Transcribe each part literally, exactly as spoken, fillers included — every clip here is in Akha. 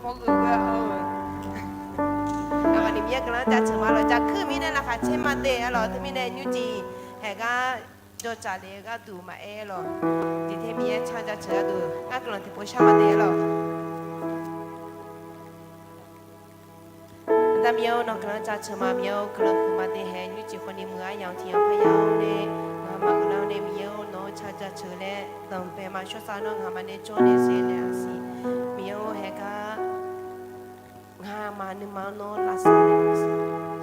Hawgeuf-eu, aqmaf ni Miqyaer guiqlanq jaceuq ma lawq. Jaqkuir mirnae laqkhaq caer ma de-a lawq. Teumirnae nymrcif haeq gar jawrtsaf le-eu gharduq maqaer lawq. Tiqte Miqyaer can jaceuq gharduq ngar guiqlanq tiqpov shar ma de-a lawq. Aqda Miqyaer-or, nawq guiqlanq jaceuq ma. Miqyaer-or, guiqlanq huiqma de haeq nymrcif khawf ni muiq-a yamq tiq yamq parya-awr nae, ngaqma guiqlanq nae Miqyaer-or, nawq-anr ca jaceuq laer danqbae ma. Shawrsav nawr ngaqma nae jawr nae saev naeq-a siq. Miqyaer-or, haeqgar ngaqma nuima-anr nawr lavsav naeq-a siq.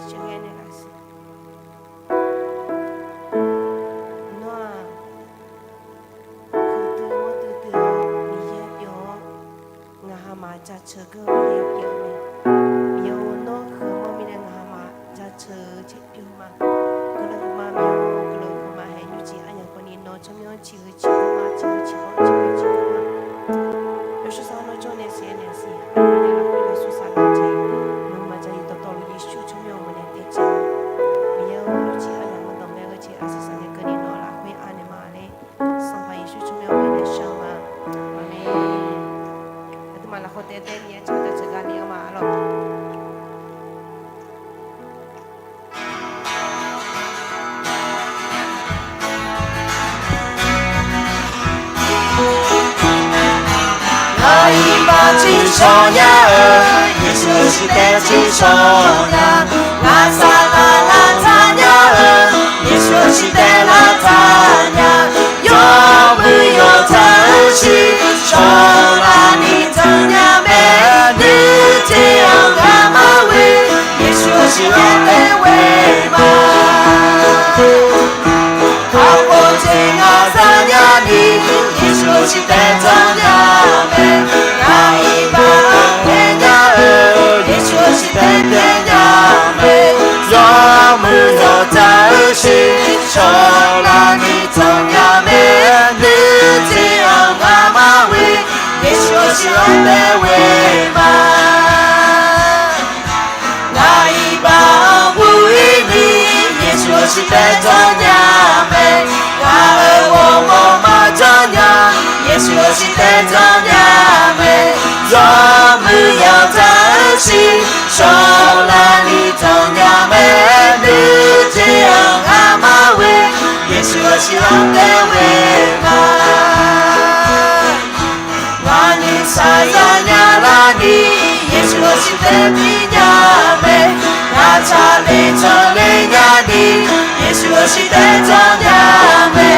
Sheuqghae naeq-a siq. Nawr-aq, huiqdui mawrdui dui-awr Miqyaer pyeuf-awr, ngaqha maf jaceuq geur-eu Miqyaer pyeuf-eu mae. Miqyaer-or, nawr huiq-eu mawr mirnae ngaqha maf jaceuq-eu caer pyeuf ma. Guiqlanq huiqma Miqyaer-or, guiqlanq huiqma haeq nymrcif aryamq khawf ni nawq tsawrmyanr ciqhuiq ciqgawr ma, ciqhuiq ciqgawr ciqhuiq ciqgawr ma. Yawshawr sar nawr jawr nae saeq naeq siq. Aqyawf nae lafkhoer lafshuif saflar jeq, nawmaf jaqnyiq dawqtawvluf Yeqsur tsawrmyanr-eu ghawqmya taejae-eu. Miqyaer-or, nymrcif aryamq-anr danqbae ghae jeq arsiq saq nae keuvni nawq lafkhoer anaeq ma laer, Sanqpaq Yeqsur tsawrmyanr-eu nae shar-eu ma. Aqmeq. Aqduimaf lafkhoer taef-aer Miqyaer can jaceuq gar naeq-anr ma lawq. Ngaq iqbax tiqshawr nya-eu, Yeqsur shif taev tiqshawr nya. Ngaq saqlaq lavtaq nya-eu, Yeqsur shif taev lavtaq nya. Yawmuiq yawtaq-eu shiq, shawrlaf ni tanqnya mae. Nuijeq-anr ngamaf ghoe, Yeqsur shif-anr taev ghoe ma. Kakhof jeq ngaq zanya ni, Yeqsur shif taev tanqnya mae. Ngaq iqbax-anr taev nya-eu, Yeqsur shif taev taev nya mae. Yawmuiq yawtaq-eu shiq, shawrlaf ni tanqnya mae. Nuijeq-anr ngamaf ghoe, Yeqsur shif-anr taev ghoe ma. Ngaq iqbax-anr guv-ir ni, Yeqsur shif taev janrnya mae. Ngaq-euq ghawrmawr maqjanr nya, Yeqsur shif taev janrnya mae. Yawmuiq yawtaq-eu shiq, shawrlaf ni tanqnya mae. Nuijeq-anr ngamaf ghoe, Yeqsur shif-anr taev ghoe ma. Ngaq ni saqyaq nya larni, Yeqsur shif taev bi nya mae. Ngaq tsaqle tsawrle nyani, Yeqsur shif taev janrnya mae.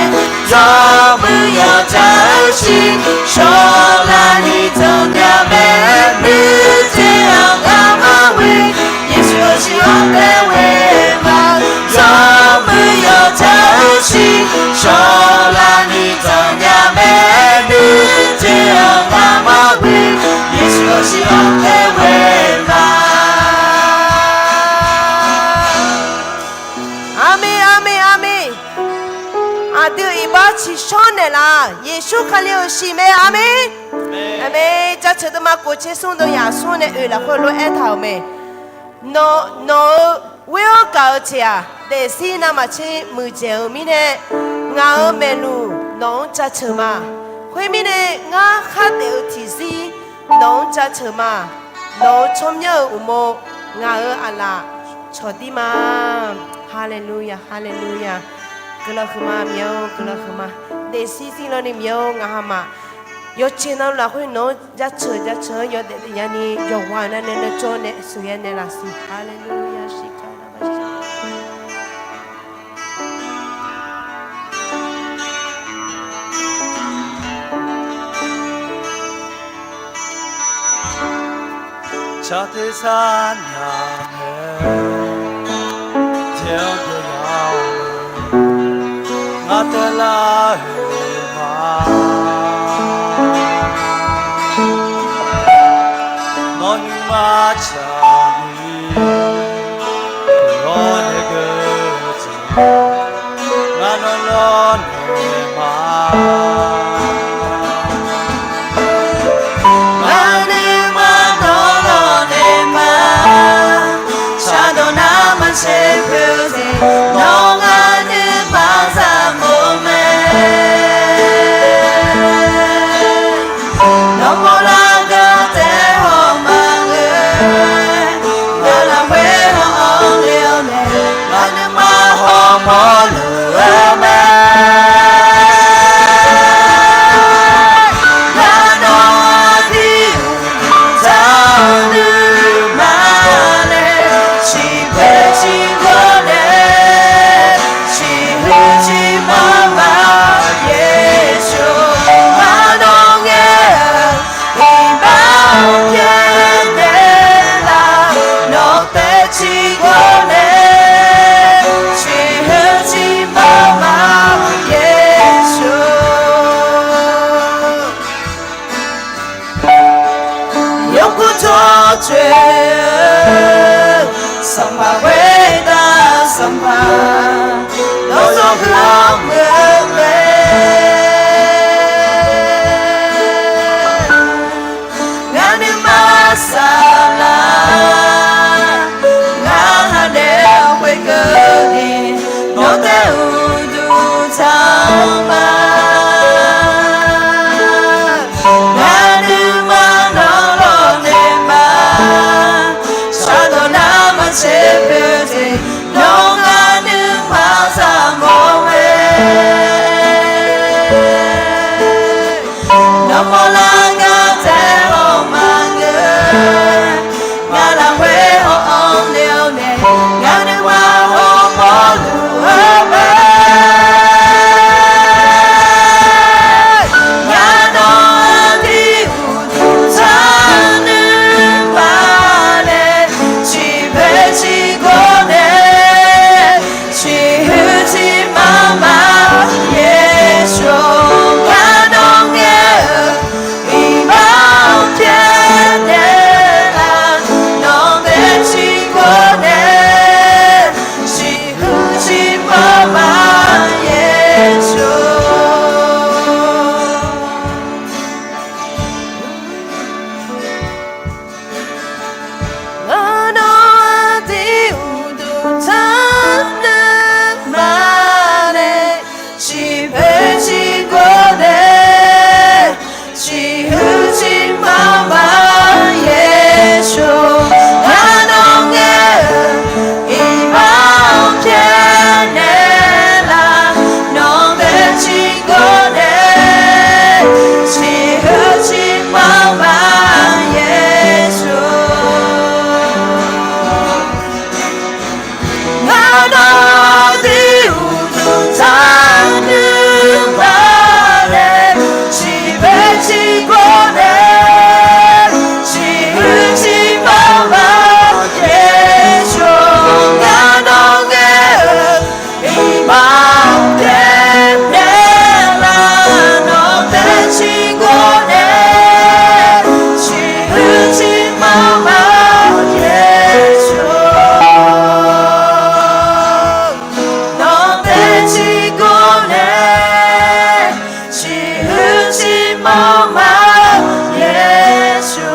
Yawmuiq yawtaq-eu shiq, shawrlaf ni tanqnya mae. Nuijeq-anr ngamaf ghoe, Yeqsur shif-anr taev ghoe ma. Yawmuiq yawtaq-eu shiq, shawrlaf ni tanqnya mae. Nuijeq-anr ngamaf ghoe, Yeqsur shif-anr taev ghoe ma. Aqmeq, aqmeq, aqmeq. Aqdui iqbax ciqshawr naeqlaf, Yeqsur Kali-euq shiq mae. Aqmeq. Aqmeq. Jaceuq deuvma kof tser smr deuv yaf smr nae oeq lafkhoer lof-aer aertaq-euq mae. Nawq, nawq-euq ghoer-anr gaq-eu jeq-aq, daefzir navmaqtser muiqdzaeq-euq mirnae, ngaq-euq maeqluq nawq-anr jaceuq ma. Khoermirnae, ngar khar daef-eu tiqzir nawq-anr jaceuq ma. Nawq-euq tsawrmyanr-euq uqmov ngaq-euq aqlaf cawqdir ma. Haleluya, haleluya. Guiqlanq huiqma Miqyaer-or, guiqlanq huiqma. Daefzir zirlani Miqyaer-or, ngaqha maf yawqjeq navluf lafkhoer nawq-anr jaceuq jaceuq-anr yawdaef daefnya ni yawqghaq navnae nae jawr nae sheuqghae naeqlaf siq. Haleluya, shirkar Tsaq tersar nya-aer, jeq-anr dawq ya-awr, ngar taelar-euq ma. Nawr nuima tsaq-ni, nawr nae geur-eu jeq, ngar nawr lawrnaeq ma. Ngar nuima nawr lawrnaeq ma. Shardawq nar maqtser khoer-eu jeq, nawr ngar nuima zaqmawf mae. Nawr mawrlar gar taef haw ma. coer-eu, Sanqpaq khoertav Sanqpaq, nawr yawhuiq-anr muiq-eu mae. Ngar nuima saflar, ngar hanae-eu khoerkeuvni, nawr tae uqduq taq-eu ma. Ngar nuima nawr lawrnaeq ma. Shardawq nar maqtser poeq jeq, nawr ngar nuima zaqmawf-aer. Nawmawr lar ngar tae haw maqngeur. Ngar lafkhoer haw-anr nae-awr nae, ngar nuima hawmawr luf-eu mae. Ngar nawr aqdui uqduq taq nuima nae, ciqpoeq ciqgor nae, ciqhuiq ciqmanr ma, Yeqsur ngar nawr ngae-eu iqbax-anr pyaeqnaeq lar, nawq dae ciqgor nae, ciqhuiq ciqmanr ma, Yeqsur. Ngar nawr aqdui uqduq taq nuima nae, ciqpoeq ciqgor nae, ciqhuiq ciqmanr ma, Yeqsur ngar nawr ngae-eu iqbax-anr pyaeqnaeq lar, nawq dae ciqgor nae, ciqhuiq ciqmanr ma, Yeqsur. Ngar nawr aqdui uqduq taq nuima nae, ciqpoeq ciqgor nae, ciqhuiq ciqmanr ma, Yeqsur ngar nawr ngae-eu iqbax-anr pyaeqnaeq lar, nawq dae ciqgor nae, ciqhuiq ciqmanr ma, Yeqsur. Nawq dae ciqgor nae, ciqhuiq ciqmanr ma, Yeqsur.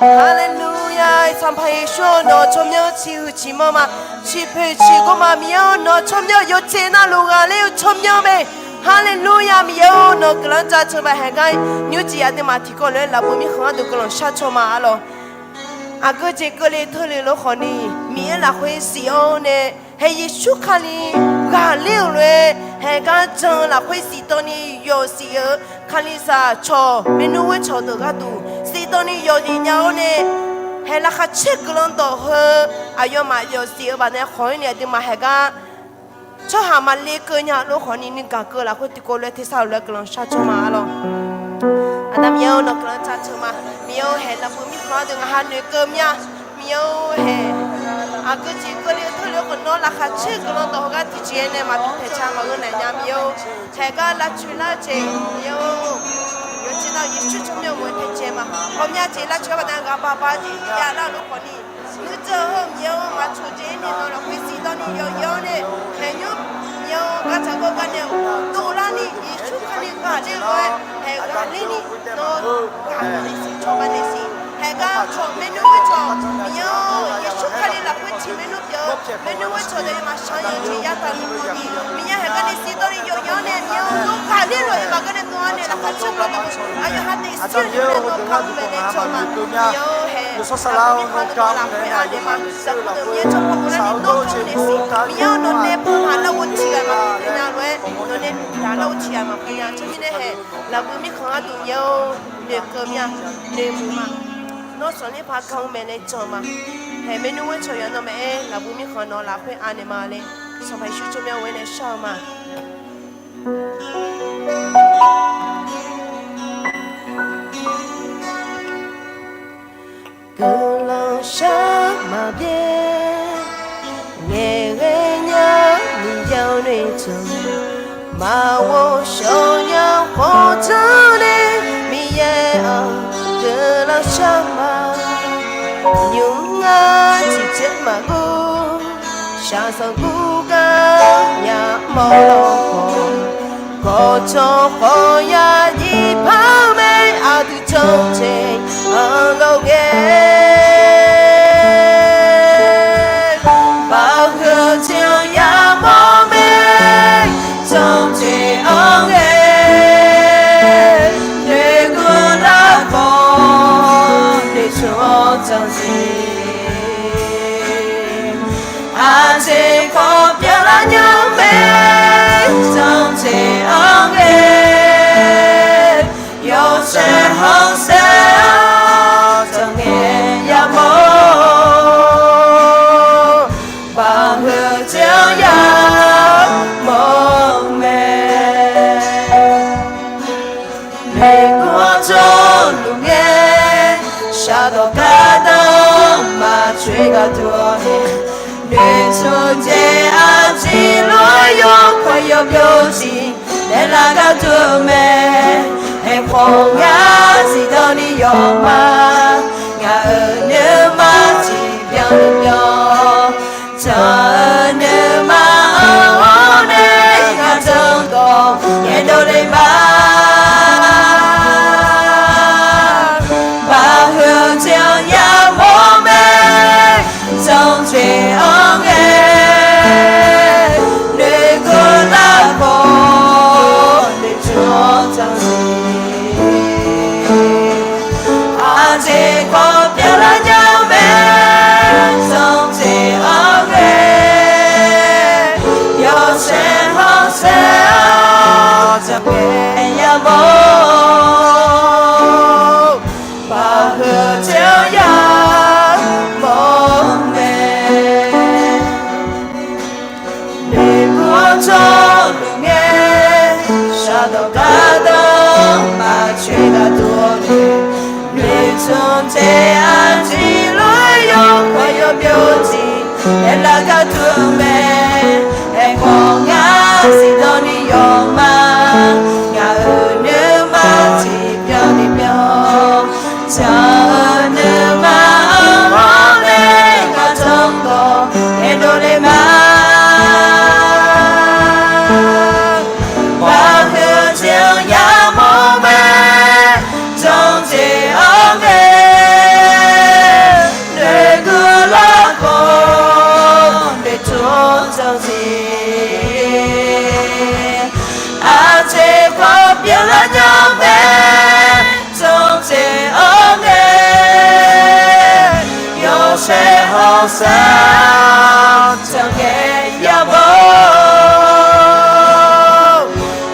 Haleluya! Sanqpaq Yeqsur-or, nawq-eu tsawrmyanr ciqhuiq ciqmanr ma, ciqpoeq ciqgor ma, Miqyaer-or, nawq-eu tsawrmyanr yawqjeq navluf ghaqler-eu tsawrmyanr mae. Haleluya! Miqyaer-or, nawq-eu guiqlanq-anr jaceuq ma. Haeqgar nymrcif aqduimaf tiqkawv lof-aer lafbui mirkhanq gharduq guiqlanq shar caw ma arlawq. Aqgeu jeq keuvle teule lof khawfni, Miqyaer lafkhoer siq-awr nae, hae Yeqsur Kali ghaqler-euq lof-aer, haeqgar jan-eu lafkhoer siqtawvni yawf siq-eu, Kalizaq cawq maernmr ghoer cawq deuq gharduq siqtawvni yawf siq nya-awr nae, hae laqkhaq caer guiqlanq dawq heu aqyawfmaf yawf siq-eu baqdanae khawf-ir ni aqduimaf haeqgar tsawrhaq maqle keuv nya lof khawfni nuigaq keuv lafkhoer tiqkawv lof-aer tersar-euq lof-aer guiqlanq shar caw ma arlawq. Aqda Miqyaer-or, nawq-eu guiqlanq-anr jaceuq ma. Miqyaer-or, hae lafbui mirkhanq gharduq ngaq ha noeqkeuv mya. Miqyaer-or, hae aqgeu jeq keuvle-eu teule-eu khawf nawr laqkhaq caer-eu guiqlanq dawq heugar tiqjeq nae maqbi paeqca maqgheu naeq nya. Miqyaer-or, haeqgar lavcoeq lar-eu jeq, Miqyaer-or, yawqjeq nav Yeqsur tsawrmyanr-eu mof-aer paeqcae ma. Ghawqmya jeq lavcoeq-aer baqdanae ghaq baq baq jeq javlar-eu lof khawfni, nuijeq heu Miqyaer-or, maqcoq jeq-ir nae nawq lafkhoer siqtawvni yawf yawf-awr nae, haeq nymr Miqyaer-or, gardzaq gawr gar nae dovlarni Yeqsur Kali ghaqler-eu lof-aer haeq ghaqler ni nawr ghaq nae siq cawba nae siq. Haeqgar cawq maernmr ghoer cawq Miqyaer-or, Yeqsur Kali lafkhoer ciq maernmr pyeuf-eu maernmr ghoer cawq deuq-ir maqshaq-anr yawqjeq yataq luf khawfni, Miqyaer haeq gar nae siqtawvni yawf yawf-awr nae Miqyaer-or, nawr ghaqler lof-aer maqgar nae dovlar nae lafkhoer ciq maernmr pyeuf aqyawf ha daefzir-eu nae nawr kaq-eu maeqnaeq cawq ma. Miqyaer-or, hae lafbui mirkhanq-anr dawq lafkhoer anaeq ma. Zaqguq deuq Miqyaer tsawrhaq pov larni nawr can nae siq. Miqyaer-or, nawq nae pov maq lar-eu tiq ghaq maqpyeuf nya lof-aer, nawq nae pyeuf lar-eu tiq ghaq maqpyeuf nya. Teumirnae hae lafbui mirkhanq gharduq Miqyaer-or, noeqkeuv mya, noeqmuiq ma. Nawr sanqler paq-aer kan-eu maeqnaeq jan ma. Hae maernmr ghoer cawq yawqnan maqaer lafbui mirkhanq nawq lafkhoer anaeq ma laer, Sanqpaq Yeqsur tsawrmyanr-eu lof-aer nae shar-eu ma. Guiqlanq shar maqbyaer, ngaeqghae nya Miqyaer-or noeqtmq, maqghov shawq nya khawf janr nae shar ma, nymr ngar tiqcaer maqgor, shaqzanq gurgar yamawr lawq khawf, gawqjawq khawf ya nyiq par mae, aqdui janrjeq-anr lawr ngae, baqhuiq-eu jeq-anr yamawr mae, janrjeq-anr ngae, noeqguv lar khawf, noeqtmq-anr janrjeq, aqjeq khawf pyeuflar nya mae, janrjeq-anr ngae, yawshaef khanqsaer-awr janrngae yamawr, baqhuiq-eu jeq-anr yamawr mae. Noeqguv-anr jawrluf ngae, shardawq gardanr maqcoeq gharduq-awr nae, noeqtmq jeq aqjeq lof-aer yawkawr yawbyov jeq naeqlaf gharduq mae. Aerkhawf ngar zifdan ni yawma, ngaq-euq nuima tiqbyan ni byan, jan-eu nuima-anr hawr nae, ngaq janrdawq ngaeqdov le ma. Baqhuiq-eu jeq-anr yamawr mae, janrjeq-anr ngae, noeqguv lar khawf, noeqtmq-anr janrngae, aqjeq khawf pyeuflar nya mae, janrjeq-anr ngae, yawshaef khanqsaer-awr janrngae yamawr, baqhuiq-eu jeq-anr yamawr mae. Noeqguv-anr jawrluf ngae, shardawq gardanr maqcoeq gharduq-awr nae, noeqtmq jeq aqjeq lof-aer yawkawr yawbyov jeq naeqlaf gharduq mae. Aerkhawf ngar zifdan ni yawma, ngaq-euq nuima tiqbyan ni byan, jan-eu nuima-anr hawr nae, ngaq janrdawq ngaeqdov le ma. Baqhuiq-eu jeq-anr yamawr mae, janrjeq-anr ngae, noeqguv lar khawf, noeqtmq-anr janrngae, aqjeq khawf pyeuflar nya mae, janrjeq-anr ngae, yawshaef khanqsaer-awr janrngae yamawr,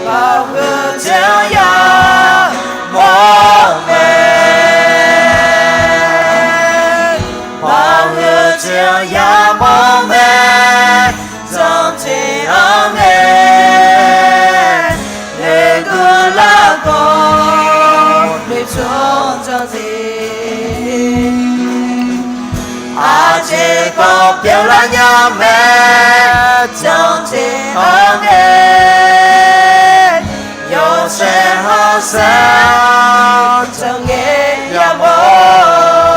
baqhuiq-eu jeq-anr yamawr mae. Baqhuiq-eu jeq-anr yamawr mae, janrjeq-anr ngae, noeqguv lar khawf, noeqtmq-anr janrngae, aqjeq khawf pyeuflar nya mae, janrjeq-anr ngae, yawshaef khanqsaer-awr janrngae yamawr,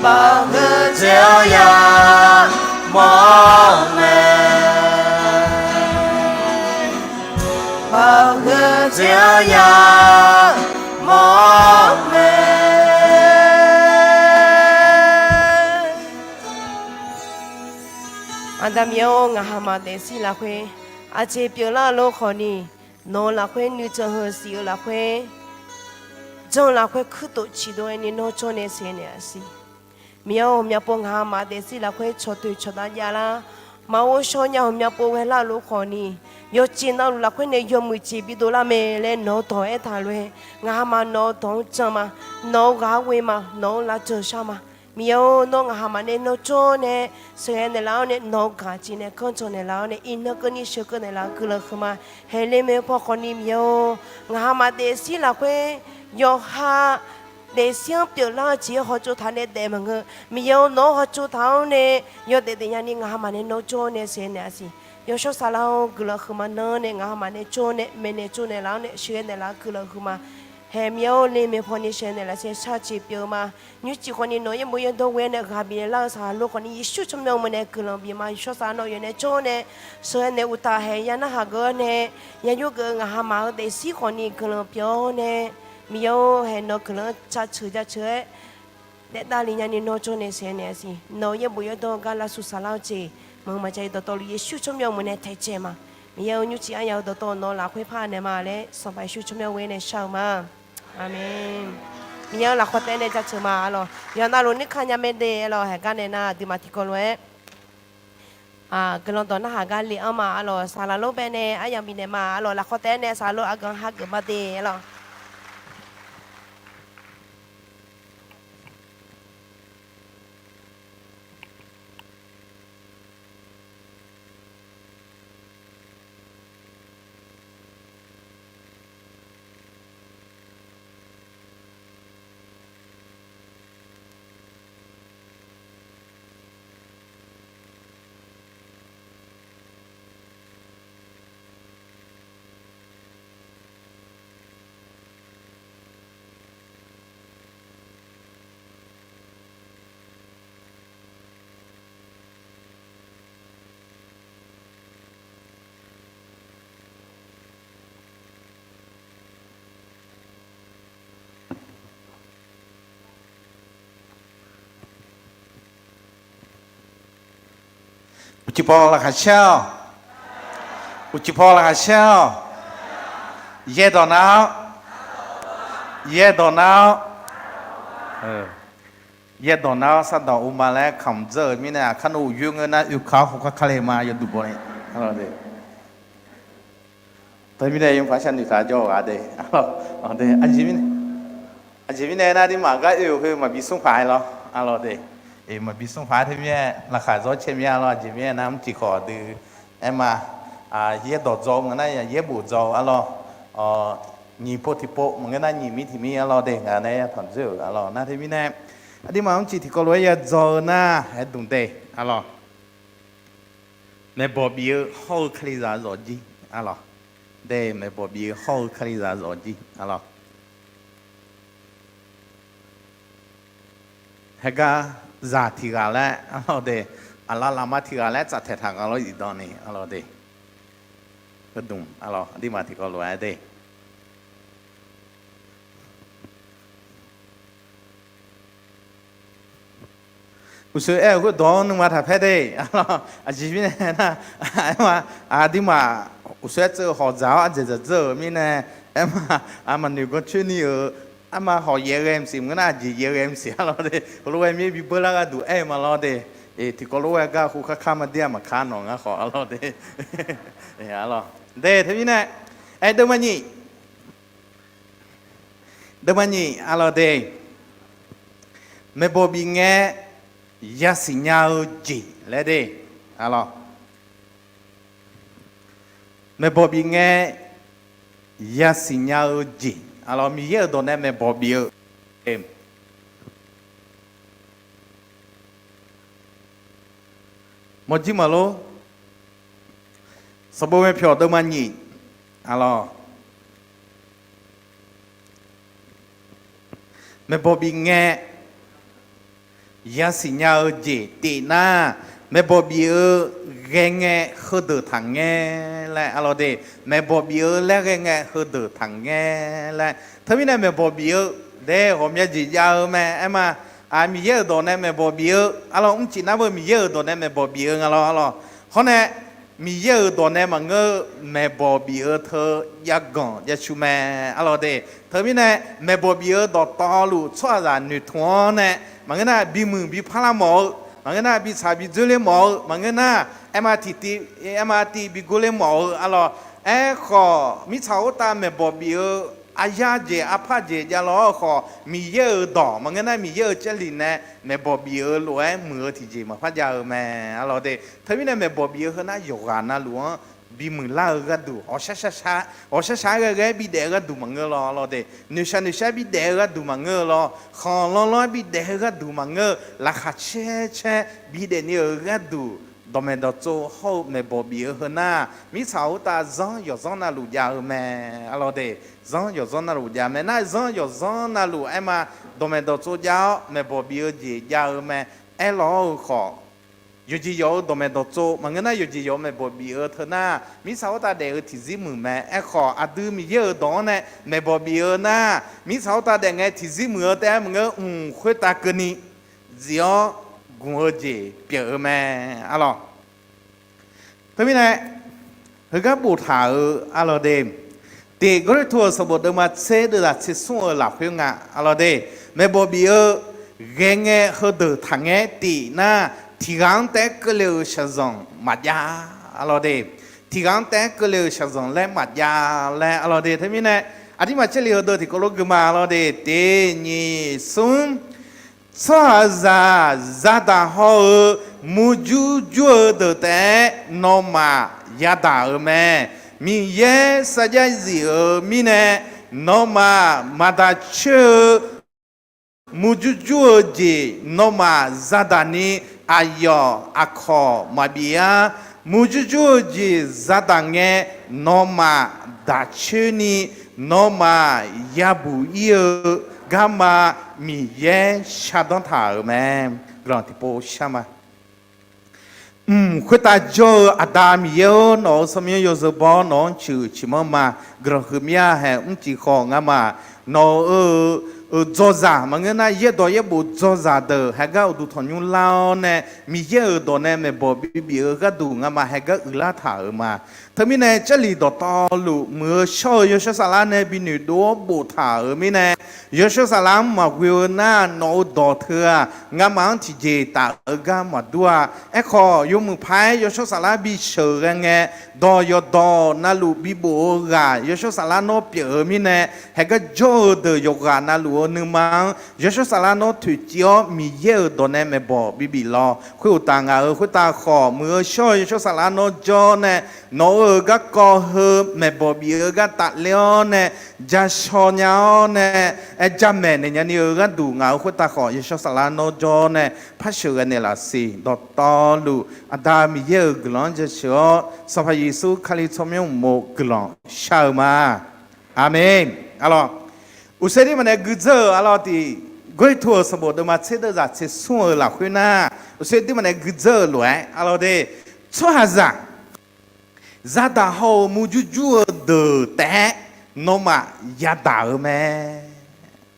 baqhuiq-eu jeq-anr yamawr mae. Baqhuiq-eu jeq-anr yamawr mae. Aqda Miqyaer-or, ngaq hamaf daefzir lafkhoer aqjeq pyeuflar lof khawfni, nawq-eu lafkhoer nuijan heu siq-eu lafkhoer, jan-eu lafkhoer kuirtof ciqdov-aer ni nawr jawr nae sheuqghae naeqlaf siq. Miqyaer-or, ghawqmya pov ngaq hamaf daefzir lafkhoer cawqtoeq cawqdav javlar. Maq ghovshaw nya ghawqmya pov ghaelar lof khawfni, yawqjeq navluf lafkhoer nae yawmuiq jeq bidov lar mae laer nawq-eu dawq aertaq lof-aer, ngaq hamaf nawq-eu dawq-anr jan ma. Nawq-eu ghaq-anr ghoe ma. Nawq-anr lavjeuq shar ma. Miqyaer-or, nawr ngaq hamaf nae nawr jawr nae sheuqghae naeqlaf-awr nae, nawq-eu gaq jeq nae ganrjan naeqlaf-awr nae, iqnan keuvni sheuqkeuv naeqlaf-eu guiqlanq huiqma. Haeqle maeq-eu paw khawfni Miqyaer-or, ngaq hamaf daefzir lafkhoer yawqha daefzir-anr pyeuflar-eu jeq-anr hawtsov taq nae daef maqngeur. Miqyaer-or, nawq-anr hawtsov taq-awr nae yawdaef daefnya ni ngaq hamaf nae nawr jawr nae sheuqghae naeqlaf siq. Yawshawr Saflar-or, guiqlanq huiqma nan-anr nae ngaq hamaf nae jawr nae maeqnaeq tsovnaeq laf-awr nae sheuqghae naeqlaf-eu guiqlanq huiqma. Haeq Miqyaer-or, le maeq pawni saeqnaeq lafsaef sharceq pyeuf-eu ma. Nymrcif khawfni nawq-eu yaerbof yaerdawr ghoe-aer nae ghaq bifnaeq lar-eu saqlaq lor khawfni Yeqsur tsawrmyanr-eu meuq nae guiqlanq bif ma. Yawshawr saqlaq nawr-eu yawf nae jawr nae sheuqghae naeq uqtaf haeq ya narhaq geuf-awr nae, ya yur geuf-eu ngaq ha maf-eu daefzir khawfni guiqlanq pyeuf-awr nae, Miqyaer-or, haeq nawq-eu guiqlanq-anr jaceuq jaceuq-aer daef davle nyani nawr jawr nae saeqnaeq-a siq. Nawq-eu yaerbof yaerdawr-eu gar lavsuf saqlar-eu jeq maqngeur maqjav-ir dawqtawvluf Yeqsur tsawrmyanr-eu meuq nae taeqcaev ma. Miqyaer-or, nymrcif aryaq-eu dawqtawv nawq-eu lafkhoer par naeq ma laer Sanqpaq Yeqsur tsawrmyanr ghoe-aer nae shar-eu ma. Aqmeq. Miqyaer-or, lafkhoer taef-aer nae jaceuq ma arlawq. Yawqha navluf nuikar nya mae de arlawq. Haeq gar nae nar aqduimaf tiqkawv lof-aer guiqlanq dawq narhaq gar le-anr ma arlawq. Saqlaq lor bae nae aryamq bifnaeq ma arlawq. Lafkhoer taef-aer nae saqlaq lor aqgeu ha geuf ma de arlawq. Uqcif paw laqkhaq caer-awq. Uqcif paw laqkhaq caer-awq. Yaerdawq nar-awr, yaerdawq nar-awr, yaerdawq nar-awr sardawq uvma laer kamq dzeur-euq mirnae, aqkar nawr uqyoer ngeur nar oekaq-awr hawkar kar le ma yawduq baw ni. Teumirnae yawpaq sharnoeq taq jawr-eu ghaq de. Aqjeq mirnae, aqjeq mirnae nar aqduimaf gar oe-euq heu maqbi smr paq-aer lawr arlawq de. Maqbi smr paq-aer teumirnae laqkhaq zawr caer mir-a lawr. Aqjeq mirnae nar mrtiq khawf dui aer ma. Yaerdawq dzaw-eu maqngeur nar yaerbof dzaw-eu arlawq. Nyiq pov tiqpov maqngeur nar nyiq mir tiq mir arlawq de. Ngaq nae yatanq dzoer-euq arlawq nar teumirnae, aqduimaf mrtiq tiqkawv lof-aer yadzaw-eu nar aer dmq de arlawq. Maeqbawq bif-eu hawr-eu Kalizaq zawq jir arlawq. De, maeqbawq bif-eu hawr-eu Kalizaq zawq jir arlawq. Haegar zaq tiq ghaq laer arlawq de, aqlaf lafma tiq ghaq laer tsaftaeq taq nga lawr zifdan ni arlawq de. Heudmq arlawq aqduimaf tiqkawv lof-aer de. Uqshoe aer-euq khoerdawq-anr nuima taq paer de. Aqjeq mirnae nar, aer ma, aqduimaf uqshoe aer tseuv hawq dzaq-awr ardzaeq dzaq dzeur-euq mirnae, aer ma, maqnoeq gancoer ni-euq, aer ma, hawq yaef ghae mqsiq maqngeur nar aqjeq yaef ghae mqsiq arlawq de. Heulof-aer mir bibeur lar gharduq aer-eu ma lawr de. Tiqkawv lof-aer gar hu kar kar ma dir-a maqkar nawq ngar khawf arlawq de. Arlawq de teumirnae, aer deuvma nyiq, deuvma nyiq arlawq de. Maeqbawq bif ngae yasiq nya-eu jeq laer de arlawq. Maeqbawq bif ngae yasiq nya-eu jeq arlawq. Miqyaer-euq dawq nae maeqbawq bif-eu mawrjir maqlor. Sanqbof ngae pyawq deuvma nyiq arlawq. Maeqbawq bif ngae yasiq nya-eu jeq tif nar, maeqbawq bif-eu ghae ngae heudeuq taqngae laer arlawq de. Maeqbawq bif-eu laer ghae ngae heudeuq taqngae laer. Teumirnae maeqbawq bif-eu de ghawqmya jeq jav-eu mae aer ma. Miqyaer-euq dawq nae maeqbawq bif-eu arlawq. Mrcif nar beu Miqyaer-euq dawq nae maeqbawq bif-eu nga lawr arlawq. Hawr nae Miqyaer-euq dawq nae maqngeur-eu maeqbawq bif-eu teu jav ganq jav cu mae arlawq de. Teumirnae maeqbawq bif-eu dawqtawvluf tsawrhaqzaq noeqtmq-awr nae maqngeur nar bimuiq bi parlar mawf-eu, maqngeur nar bi tsaq bi dzoerler mawf-eu, maqngeur nar aer ma tiqtiv aer ma tiv bi gorler mawf-eu arlawq. Aerkhawf mirtsaq khoertav maeqbawq bif-eu aryar jeq arpar jeq javlawr-eu khawf, Miqyaer-euq dawq maqngeur nar Miqyaer-euq jarlif nae maeqbawq bif-eu lof-aer muiq-eu tiqjeq maqpar jav-eu mae arlawq de. Teumirnae maeqbawq bif-eu heu nar yawqghaq navluf-anr bimuiq lar-eu gharduq, ghawqshar shar shar-aer ghae ghae-aer bidaef-eu gharduq maqngeur lawr arlawq de. Noeqshaq noeqshaq-aer bidaef-eu gharduq maqngeur-eu lawr. Khanq lanr lanr-aer bidaef-eu gharduq maqngeur-eu. Laqkhaq caer caer bidaef ni-euq gharduq dawqmaeq dawqtsov hawr-eu maeqbawq bif-eu heu nar, mirtsaq khoertav zanr yawqzanr navluf jav-eu mae. Arlawr de, zanr yawqzanr navluf jav mae. Nar zanr yawqzanr navluf aerma, dawqmaeq dawqtsov jav-awr maeqbawq bif-eu jeq jav-eu mae. Aerlawr-eu khawf, yawqjeq yawq-eu dawqmaeq dawqtsov maqngeur nar, yawqjeq yawq-eu maeqbawq bif-eu teu nar, mirtsaq khoertav daef-eu tiqzir muiq mae. Aerkhawf, aqdui Miqyaer-euq dawq-anr nae maeqbawq bif-eu nar, mirtsaq khoertav daef ngae tiqzir muiq-eu taef-aer maqngeur, mq khoertav keuvni zif-awr gmq-eu jeq pyeuf-eu mae. Arlawr, teumirnae heugar boftaq-euq arlawr de, tiq Gawrliqtu-euq sanqbof deuvma tser deuvzaq tser smr-eu lafkhoer nga. Arlawr de, maeqbawq bif-eu ghae ngae heudeuq taqngaer tif nar, tiq ghaq-anr taef-aer keuvle-euq shaqzanq maqjav. Arlawr de, tiq ghaq-anr taef-aer keuvle-euq shaqzanq laer maqjav laer. Arlawr de, teumirnae aqdirmaf caerli heudeuq tiqkawv lof gui ma. Arlawr de, tiq nyiq smr, tsawrhaqzaq zadaq hawr-eu murjur jur-eu deuq taef-aer nawmaf yadaq-euq mae. Miqyaer sarjax zif-euq mirnae nawmaf maqdaq coer-eu murjur jur-eu jeq nawmaf zadaq ni aqyawf aqkawq maqbif-ar. Murjur jur-eu jeq zadaq ngae nawmaf daq coer ni nawmaf yabuq ir-eu garma Miqyaer shardanr taq-euq mae. Guiqlanq tiqpov shar ma. Mq khoertav jawr-eu Aqda Miqyaer-or, nawq-euq tsawrmyanr yawzeu baw-awr nawq-anr ciqhuiq ciqmanr ma. Guiqlanq huiq mir-a. Haeq mrcif khawf ngamaf nawq-euq dzaw zaq maqngeur nar, yaerdawq yaerbof dzaw zaq deuq haegar uqduq tanqnymr lar-awr nae, Miqyaer-euq dawq nae maeqbawq bibif-eu gharduq ngamaf haegar uiqlar taq-euq ma. Teumirnae Jarlif dawqtawvluf muiq-eu shawr-eu Yawshawr Saflar nae bi noeqdov-awr boftaq-euq mirnae, Yawshawr Saflar-anr maqghoe-eu nar, nawq-euq dawq teu-aq, ngamaf-anr tiqjeq taf-eu gar maqdur-a. Aerkhawf, yawmuiq paq-aer Yawshawr Saflar bisheuq ghae ngae, dawq yawqdawq navluf bibof-eu ghaq Yawshawr Saflar nawr pyeuf-eu mirnae, haegar jawr-eu deuq yawqghaq navluf-eu nuima-anr Yawshawr Saflar nawr toeqciv-awr, Miqyaer-euq dawq nae maeqbawq bibif lawq. Khoeruqtaf, ngaq-euq khoertav khawf, muiq-eu shawr-eu Yawshawr Saflar nawr jawr nae, nawq-euq garkawv heu maeqbawq bif-eu gar tafler-awr nae, ja shaw nya-awr nae, aer, jamaeq naeq nya ni-eu gharduq, ngaq-euq khoertav khawf Yawshawr Saflar nawr jawr nae, par sheuqghae naeqlaf siq. Dawqtawvluf Aqda Miqyaer-euq guiqlanq-anr jasheuq-awr, Sanqpaq Yeqsur Kali tsawrmyanr uqmov guiqlanq shar-eu ma. Aqmeq. Arlawr, uqsaer dirmaf nae guidzeur-euq arlawr tiq, Gawrliqtu-euq sanqbof deuvma tser deuvzaq tser smr-eu lafkhoer nar, uqsaer dirmaf nae guidzeur-euq lof-aer arlawr de, tsawrhaqzaq zadaq haw-eu murjur jur-eu deuq taef-aer nawmaf yadaq-euq mae.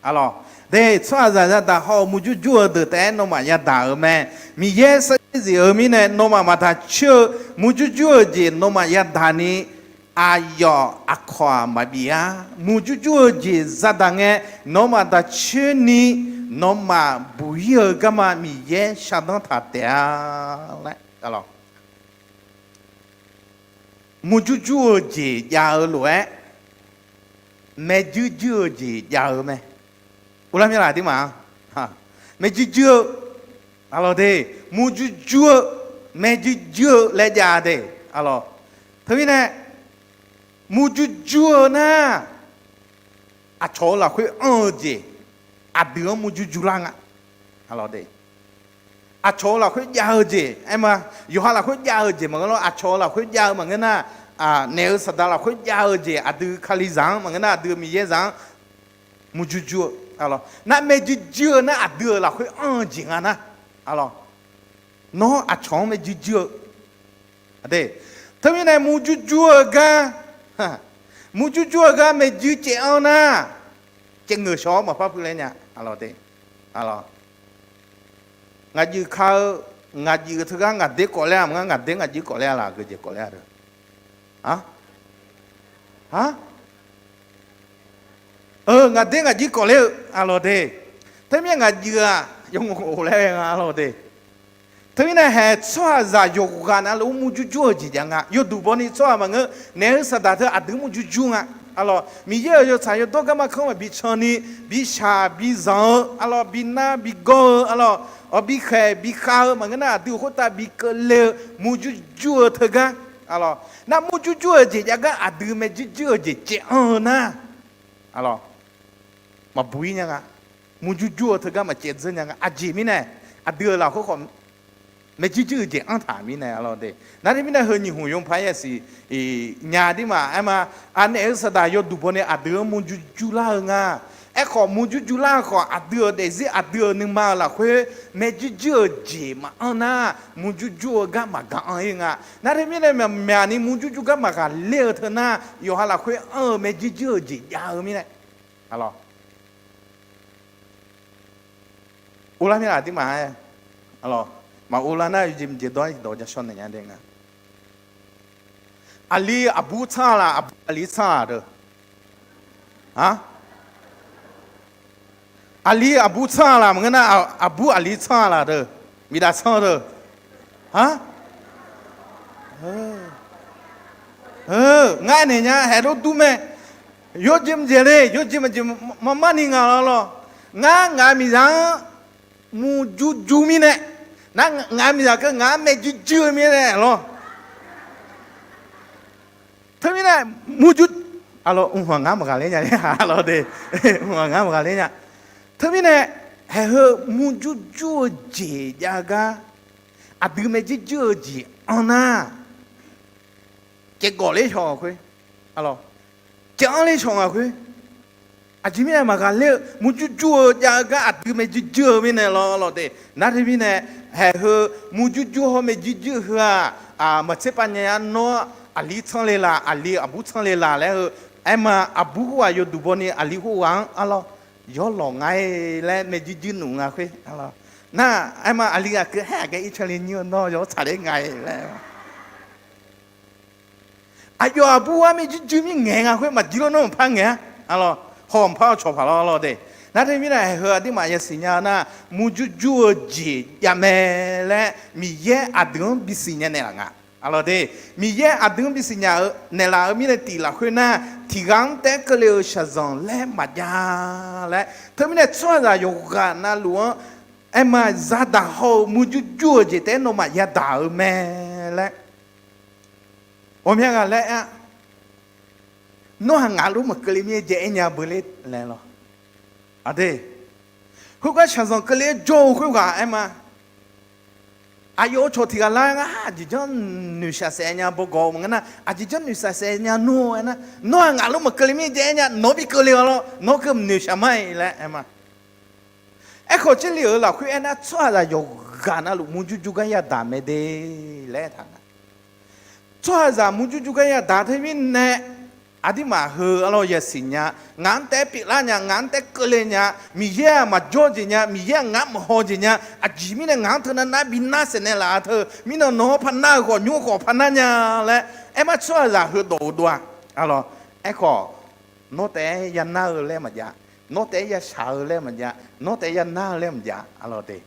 Arlawr de, tsawrhaqzaq zadaq haw-eu murjur jur-eu deuq taef-aer nawmaf yadaq-euq mae. Miqyaer sarjax zif-eu mirnae nawmaf maqdaq coer-eu murjur jur-eu jeq nawmaf yadaq ni, aqyawf aqkawq-aq maqbif-ar. Murjur jur-eu jeq zadaq ngae, nawmaf daq coer ni, nawmaf buq ir-eu garma Miqyaer shardanr taq taef-a laer. Murjur jur-eu jeq jav-eu lof-aer, maerjuir juir-eu jeq jav-eu mae. Uvlar myanrlaf aqduimaf-a, maerjuir juir-eu, arlawr de, murjur jur-eu, maerjuir juir-eu laer jav de, arlawr. Teumirnae, murjur jur-eu nar, aqcawq-euq lafkhoer anr-eu jeq, aqdui-anr murjur jur lar nga. Aqcawq-euq lafkhoer jav-eu jeq aerma, yawqha lafkhoer jav-eu jeq maqngeur lawr, aqcawq-euq lafkhoer jav-eu maqngeur nar, naef-eu saqdaq lafkhoer jav-eu jeq, aqdui Kalizaq-anr maqngeur nar, aqdui Miqyaer zaq-anr murjur jur-eu, nar maerjuir juir-eu nar aqdui-euq lafkhoer anr-eu jeq nga nar, nawr aqcawq-anr maerjuir juir-eu Teumirnae murjur jur-eu gar, murjur jur-eu gar maerjuir caev anr nar, caevngeuq shawq-awr maqpar puiv laer nya. Ngaq juif ka-eu, ngaq juif-eu teugar ngaq der kawv laer-a maqngar, ngaq der ngaq juir kawv laer-a laq, geujeq kawv laer-a. Ngaq der ngaq juir kawv laer-eu, arlawr de. Teumirnae ngaq juif-aq yawngov laer nga, arlawr de. Teumirnae haeq tsawrhaqzaq yawqghaq navluf-anr murjur jur-eu jeq jav nga. Yawduq bawni tsawrhaq maqngeur, naef-eu saqdaq teu aqdui murjur jur nga. Arlawr, Miqyaer-euq yawtsaq yawdawr garma kanr maqbi can ni, bi shaq bi zanq-eu, arlawr, bi nar bi gawr-eu, arlawr, awq bi khaeq bi khav-eu maqngeur nar, aqdui-euq khoertav bi keuvle-eu murjur jur-eu teugar, arlawr, nar murjur jur-eu jeq jav gar aqdui maerjuir juir-eu jeq caev anr-eu nar, arlawr, maqbuq ir nya nga. Murjur jur-eu teugar maqcaev dzeur nya nga. Aqjeq mirnae, aqdui-euq lafkhoer khawf Maerjuir juir-euq jeq anr taq mirnae arlawr de. Nar teumirnae heu nyiq hmq yawpar yasiq nya aqdirmaf aerma, aqnaeq-eu saqdaq yawduq bawni aqdui-anr murjur jurlar-eu nga. Aerkhawf murjur jurlar-eu khawf aqdui-euq daefzir aqdui-euq nuima-euq lafkhoer maerjuir juir-euq jeq maqanr nar, murjur jur-eu gar maqgaq anr-ir nga. Nar teumirnae myaqmyaq ni murjur jur gar maqghaq ler-eu teu nar, yawqha lafkhoer anr-eu maerjuir juir-euq jeq jav-eu mirnae, arlawr, urlar mir-a aqdirmaf-aer, arlawr, maqurlar nar yawjeq mqjeq dawr-aer dawq ja shawr naeq nya de nga. Aqli aqbur tsanr-a laq, aqbur aqli tsanr-a deuq? A, aqli aqbur tsanr-a laq maqngeur nar, aqbur aqli tsanr-a laq deuq? Miqdaq tsanr deuq? A, ngar naeq nya haeq lof dur mae. Yawjeq mqjeq le, yawjeq maqjeq marmar ni nga lawr lawr. Ngar ngaq-euq miqzaq-anr murjur jur mirnae, nar ngaq-euq miqzaq keuv ngaq-anr maerjuir juir-eu mirnae lawr. Teumirnae murjur, arlawr, mqhaq ngar maqghaq ler nya, arlawr de, mqhaq ngar maqghaq ler nya. Teumirnae haeq heu murjur jur-eu jeq jav gar, aqdui maerjuir juir-eu jeq anr nar, caevgawf ler shawq ngaq khoer, arlawr, caev-anr ler shawq ngaq khoer, aqjeq mirnae maqghaq ler-eu murjur jur-eu jav-eu gar aqdui maerjuir juir-eu mirnae lawr lawr de. Nar teumirnae haeq heu murjur jur hawr maerjuir juir heu-aq, maqtser pav nya-a nawr, aqli tsanr le laq, aqli aqbur tsanr le laq laer heu, aerma aqbur khoerghaq yawduq bawni aqli khoerghaq-anr arlawr, yawlawq nga-ir laer maerjuir juir nmr nga khoer, arlawr, nar aerma aqli ghaq keuv haer aqgeu ircan le nyir-eu nawr yawr tsaqler nga-ir laer. Aqyawf aqbur-anr maerjuir juir mir ngaeq nga khoer maqjir lor, nawr mqpar ngaeq-a, arlawr, haw mqpar-eu cawq paq lawr lawr de. Nar teumirnae haeq heu aqdirmaf yasiq nya nar, murjur jur-eu jeq javmae laer Miqyaer aqdui-anr bisiq nya naeqlaf nga, arlawr de. Miqyaer aqdui-anr bisiq nya-eu naeqlaf-eu mirnae tif lafkhoer nar, tiqghaq-anr taef-aer keuvle-eu shaqzanq laer maqjav laer. Teumirnae tsawrhaqzaq yawqghaq navluf-anr aerma, zadaq hawr-eu murjur jur-eu jeq taef-aer nawmaf yadaq-eu mae laer. Ghawqmya ghaq laer aer-a, nawr-aq ngaq lof maqkeuvle mir-aer jaev-aer nya beu ler laer lawr. Aqde, khoergar shaqzanq keuvle-aer jawr-eu khoerghaq aerma, aqyawf-eu cawq tiq ghaq lar ngar aqjeq janr noeqshaq saef nya bawgawq-eu maqngeur nar, aqjeq janr noeqshaq saef nya nmr-eu aernar, nawr-aq ngaq lof maqkeuvle mir-aer jaev-aer nya, nawq-anr bi keuvle-awq lawr, nawq-anr keuv noeqshaq mar-iq laer aerma. Aerkhawf, Jarlif-euq lafkhoer aernar, tsawrhaqzaq yawqghaq navluf murjur jur gar yadaq mae de laer aertaq nga. Tsawrhaqzaq murjur jur gar yadaq teumirnae, aqdirmaf heu arlawr yasiq nya, ngaq-anr taef-aer pyeuflar nya, ngaq-anr taef-aer keuvle nya, Miqyaer-aq maqjawr jeq nya, Miqyaer-aq ngaq-anr maqhaw jeq nya, aqjeq mirnae ngaq-anr teunav nar bi nar saef naeqlaf-a teu, mirnan nawq-anr par nar-eu khawf nymr khawf par nar nya laer aermar tsawrhaqzaq heudawq-eu dov-a. Arlawr, aerkhawf, nawr taef-aer yanar-eu laer maqjav, nawr taef-aer yashaq-eu laer maqjav, nawr taef-aer yanar-eu laer maqjav, arlawr de.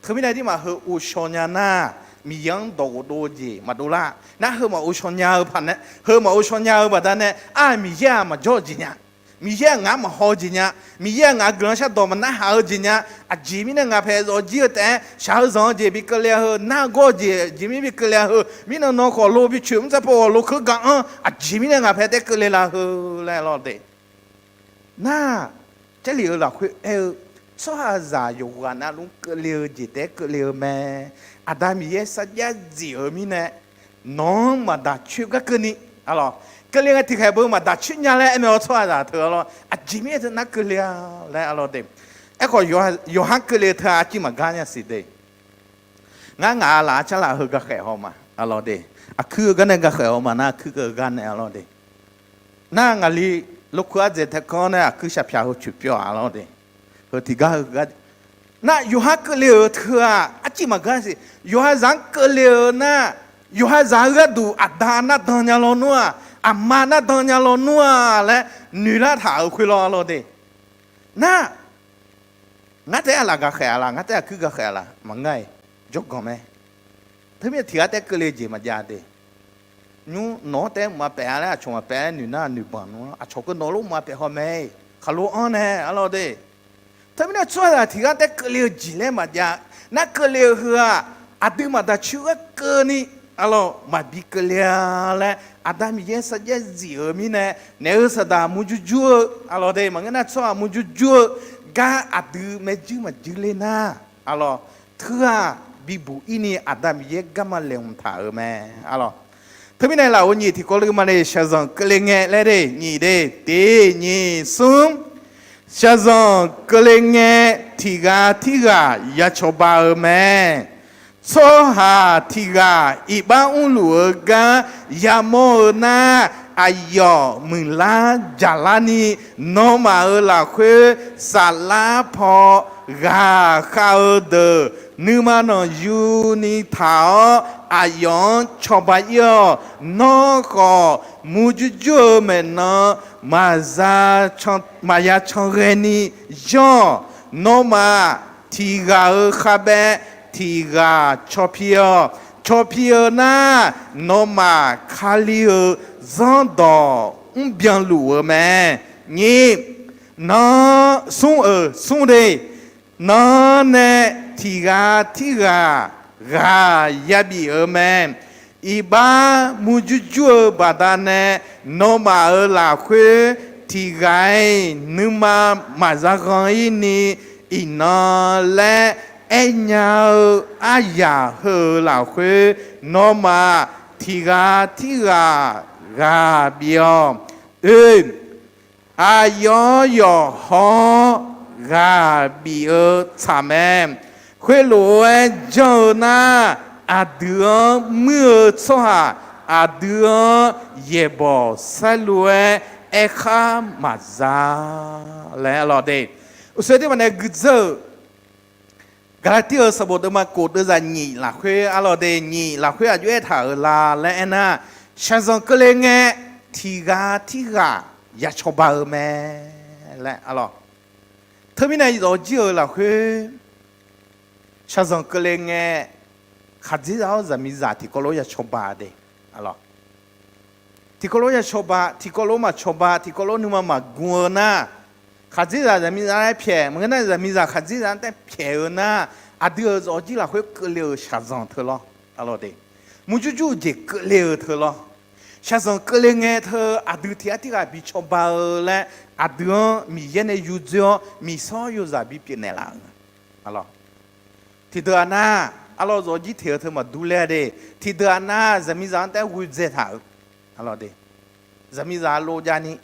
Teumirnae aqdirmaf heu ghovshaw nya nar, Miqyaer-anr dawq ghofdov-eu jeq maqdov lar. Nar heu maqghovshaw nya-eu paq nar, heu maqghovshaw nya-eu baqdanae, ar, Miqyaer-aq maqjawr-eu jeq nya, Miqyaer-aq ngaq-anr maqhaw-eu jeq nya, Miqyaer-aq ngaq-euq guiqlanq shardawq maqnarhaq-eu jeq nya, aqjeq mirnae ngaq pae zawqjir-eu taef-aer shaq-eu zanq-eu jeq bi keuvle-a heu, nar gawr-eu jeq aqjeq mir bi keuvle-a heu, mirnan nan khawf lo bi coeq mr tsar paw ghawq lo keuv ga-anr, aqjeq mirnae ngaq pae taef-aer keuvle la heu laer lawr de. Nar, Jarlif-euq lafkhoer aer-eu, tsawrhaqzaq yawqghaq navluf keuvle-eu jeq taef-aer keuvle-eu mae. Aqda Miqyaer sarjax zif-euq mirnae, nawq-anr maqdaq coer gar keuvni, arlawr, keuvle ngae tiqkhaeq beu maqdaq coer nya laer aer mae-awr tsawrhaqzaq teu arlawr, aqjeq mirnae teu nar keuvle-a laer arlawr de. Aerkhawf, yawqha keuvle-eu teu-aq arciv maqgar nya siq de. Ngar ngaq-a laf-a carlaf heu gakhaef haw ma, arlawr de. Aqkuir-eu gar nae gakhaef haw ma nar, aqkuir keuv-eu gar nae arlawr de. Nar ngaqli lokuir ardzaeq taekanr nae aqkuir shaqpyaq heu coeqpyawv-a arlawr de. Heu tiqgar heu gar, nar yawqha keuvle-euq teu-aq arciv maqgar siq. Yawqha zaq-anr keuvle-eu nar, yawqha zaq-eu gharduq aqda nardan nya lawnmr-aq, aqma nardan nya lawnmr-a laer noeqlar taq-euq khoer lawr arlawr de. Nar, ngar taef-aer aqlaf gakhaef-a laf, ngar taef-aer aqkuir gakhaef-a laf maqngeur-iq, jawrganq mae. Teumirnae tiqghaq taef-aer keuvle jeq maqjav de. Nymr nawq-anr taef-aer mqma paef-a laer aqcawq maqpaef laer noeq nar noeqbanq nmr-anr, aqcawq keuv nawq lof mqma paef haw mae. Khaqlo-anr nae arlawr de. Teumirnae tsawrhaqzaq tiqghaq taef-aer keuvle-eu jeq laer maqjav. Nar keuvle-eu heu-aq, aqdui maqdaq coer gar keuvni, arlawr, maqbi keuvle-a laer Aqda Miqyaer sarjax zif-euq mirnae, naeq-eu saqdaq murjur jur-eu, arlawr de, maqngeur nar tsawrhaq murjur jur-eu gar aqdui maerjuir maqjuir ler nar, arlawr, teu-aq, bibuq-ir ni Aqda Miqyaer garma laeqhmq taq-euq mae. Arlawq, teumirnae lafov nyiq tiqkawv le maqle, shaqzanq keuvle ngae laer de, nyiq de, tiq nyiq smr, shaqzanq keuvle ngae tiq ghaq tirghaq ya cawba-eu mae. Tsawrhaq tiq ghaq iqbax mrluf-eu gar yamawr-eu nar, aqyawf muiqlar jaqlar ni, nawmaf-euq lafkhoer saflar paw ghaqkhav-eu deuq nuima nanqyuni taq-awr, aqyawf-anr cawba-ir-awq. Nawr khawf, murjur jur-eu maeqnan maqza maqya can ghae ni yanr-awq. Nawmaf tiq ghaq-euq khavbaev tiq ghaq caw pi-awq. Caw pi-eu nar, nawmaf Kali-euq zanrdawq mrbyan luf-eu mae. Nyir, nan smr-euq smr de, nan nae tiq ghaq tirghaq ghaq yabif-eu mae. Iqbax murjur jur-eu baqdanae, nawmaf-euq lafkhoer tiq ghaq-iq nuima maqza ghan-ir ni, iqnan laer aernya-eu aryaq heu-euq lafkhoer, nawmaf tiq ghaq tirghaq ghaq bif-awq. Oe, aqyawf yawqhaw-awr ghaq bif-eu tsaq mae. Khoerlof-aer janr-eu nar, aqdui-anr muir-eu tsawrhaq aqdui-anr yaeqbawq saerlu-aer aerkhar maqza laer arlawq de. Uqshoe tirma nae guidzeur-euq Gaqlaqtir-euq sanqbof deuvma kof deuvzaq nyiq lafkhoer arlawq de, nyiq lafkhoer aqjox aertaq-euq la laer aernar, shaqzanq keuvle ngae tiq ghaq tirghaq ya cawba-eu mae laer arlawq. Teumirnae zawqjir-euq lafkhoer shaqzanq keuvle ngae, khaqdzerzaq-awr zaqmiqzaq tiqkawv lof-aer ya cawba de. Tiqkawv lof-aer ya cawba, tiqkawv lof-aer maqcawba, tiqkawv lof-aer nuima maqgm-eu nar, khaqdzerzaq zaqmiqzaq laer pyaeq maqngeur nar, zaqmiqzaq khaqdzerzaq-anr taef pyaeq-eu nar, aqdui-euq zawqjir lafkhoer keuvle-euq shaqzanq teu lawr. Arlawq de, murjur jur-eu jeq keuvle-eu teu lawr. Shaqzanq keuvle ngae teu aqdui tiq ghaq tirghaq bi cawba-eu laer, aqdui-anr Miqyaer nae yurdzoer-awr miqsawr yozaq bipyeuf naeqlaf-euq nga. Tiqdeuq-aq nar, arlawq zawqjir teq-eu teu maqdur ler-a de. Tiqdeuq-aq nar, zaqmiqzaq-anr taef-aer ghoe dzae taq-euq. Arlawq de, zaqmiqzaq lov javni,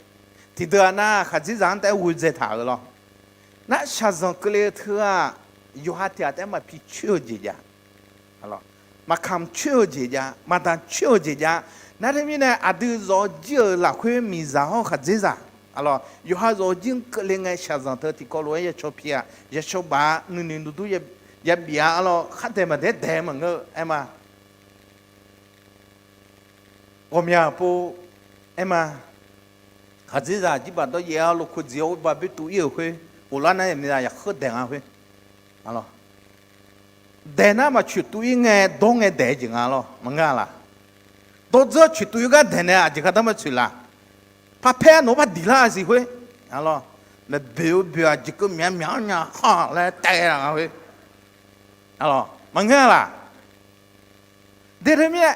tiqdeuq-aq nar khaqdzerzaq-anr taef-aer ghoe dzae taq-euq lawr. Nar shaqzanq keuvle-eu teu-aq, yawqha tiq ghaq taef-aer maqpi coer-eu jeq jav. Maqkamq coer-eu jeq jav, maqdaq coer-eu jeq jav. Nar teumirnae aqdui zawqjir-euq lafkhoer miqzaq hawr khaqdzerzaq, arlawq yawqha zawqjir-anr keuvle ngae shaqzanq teu tiqkawv lof-aer ya caw pi-a, ya cawba-a, nuinoeq nuidur yabif-a, arlawq khardaeq maqdaeq-aer daeq-eu maqngeur-eu aer ma. Ghawqmya pov aer ma. Khaqdzerzaq jirbaq dawryaef-awr lokhof dziq-awr urbav boertuv ir-euq khoer, ghoflar nar zaqmiqzaq yaqkhaer daeq nga khoer. Daeq nar maqcoeq tuv ir ngae dawr ngae daeq-eu jeq nga lawr maqngeur-a laq. Dawrdzeur coeq tuv ir gar daeq nae aqjeq gardanr maqtsoeq laq. Parpaer nawq-anr par diqlar-a siq khoer. Arlawq, maeqboeq-eu boeq-aq jeq keuv myaq myaq-anr nya ha laer taev-a nga khoer. Arlawq maqngeur-a laq. De teumirnae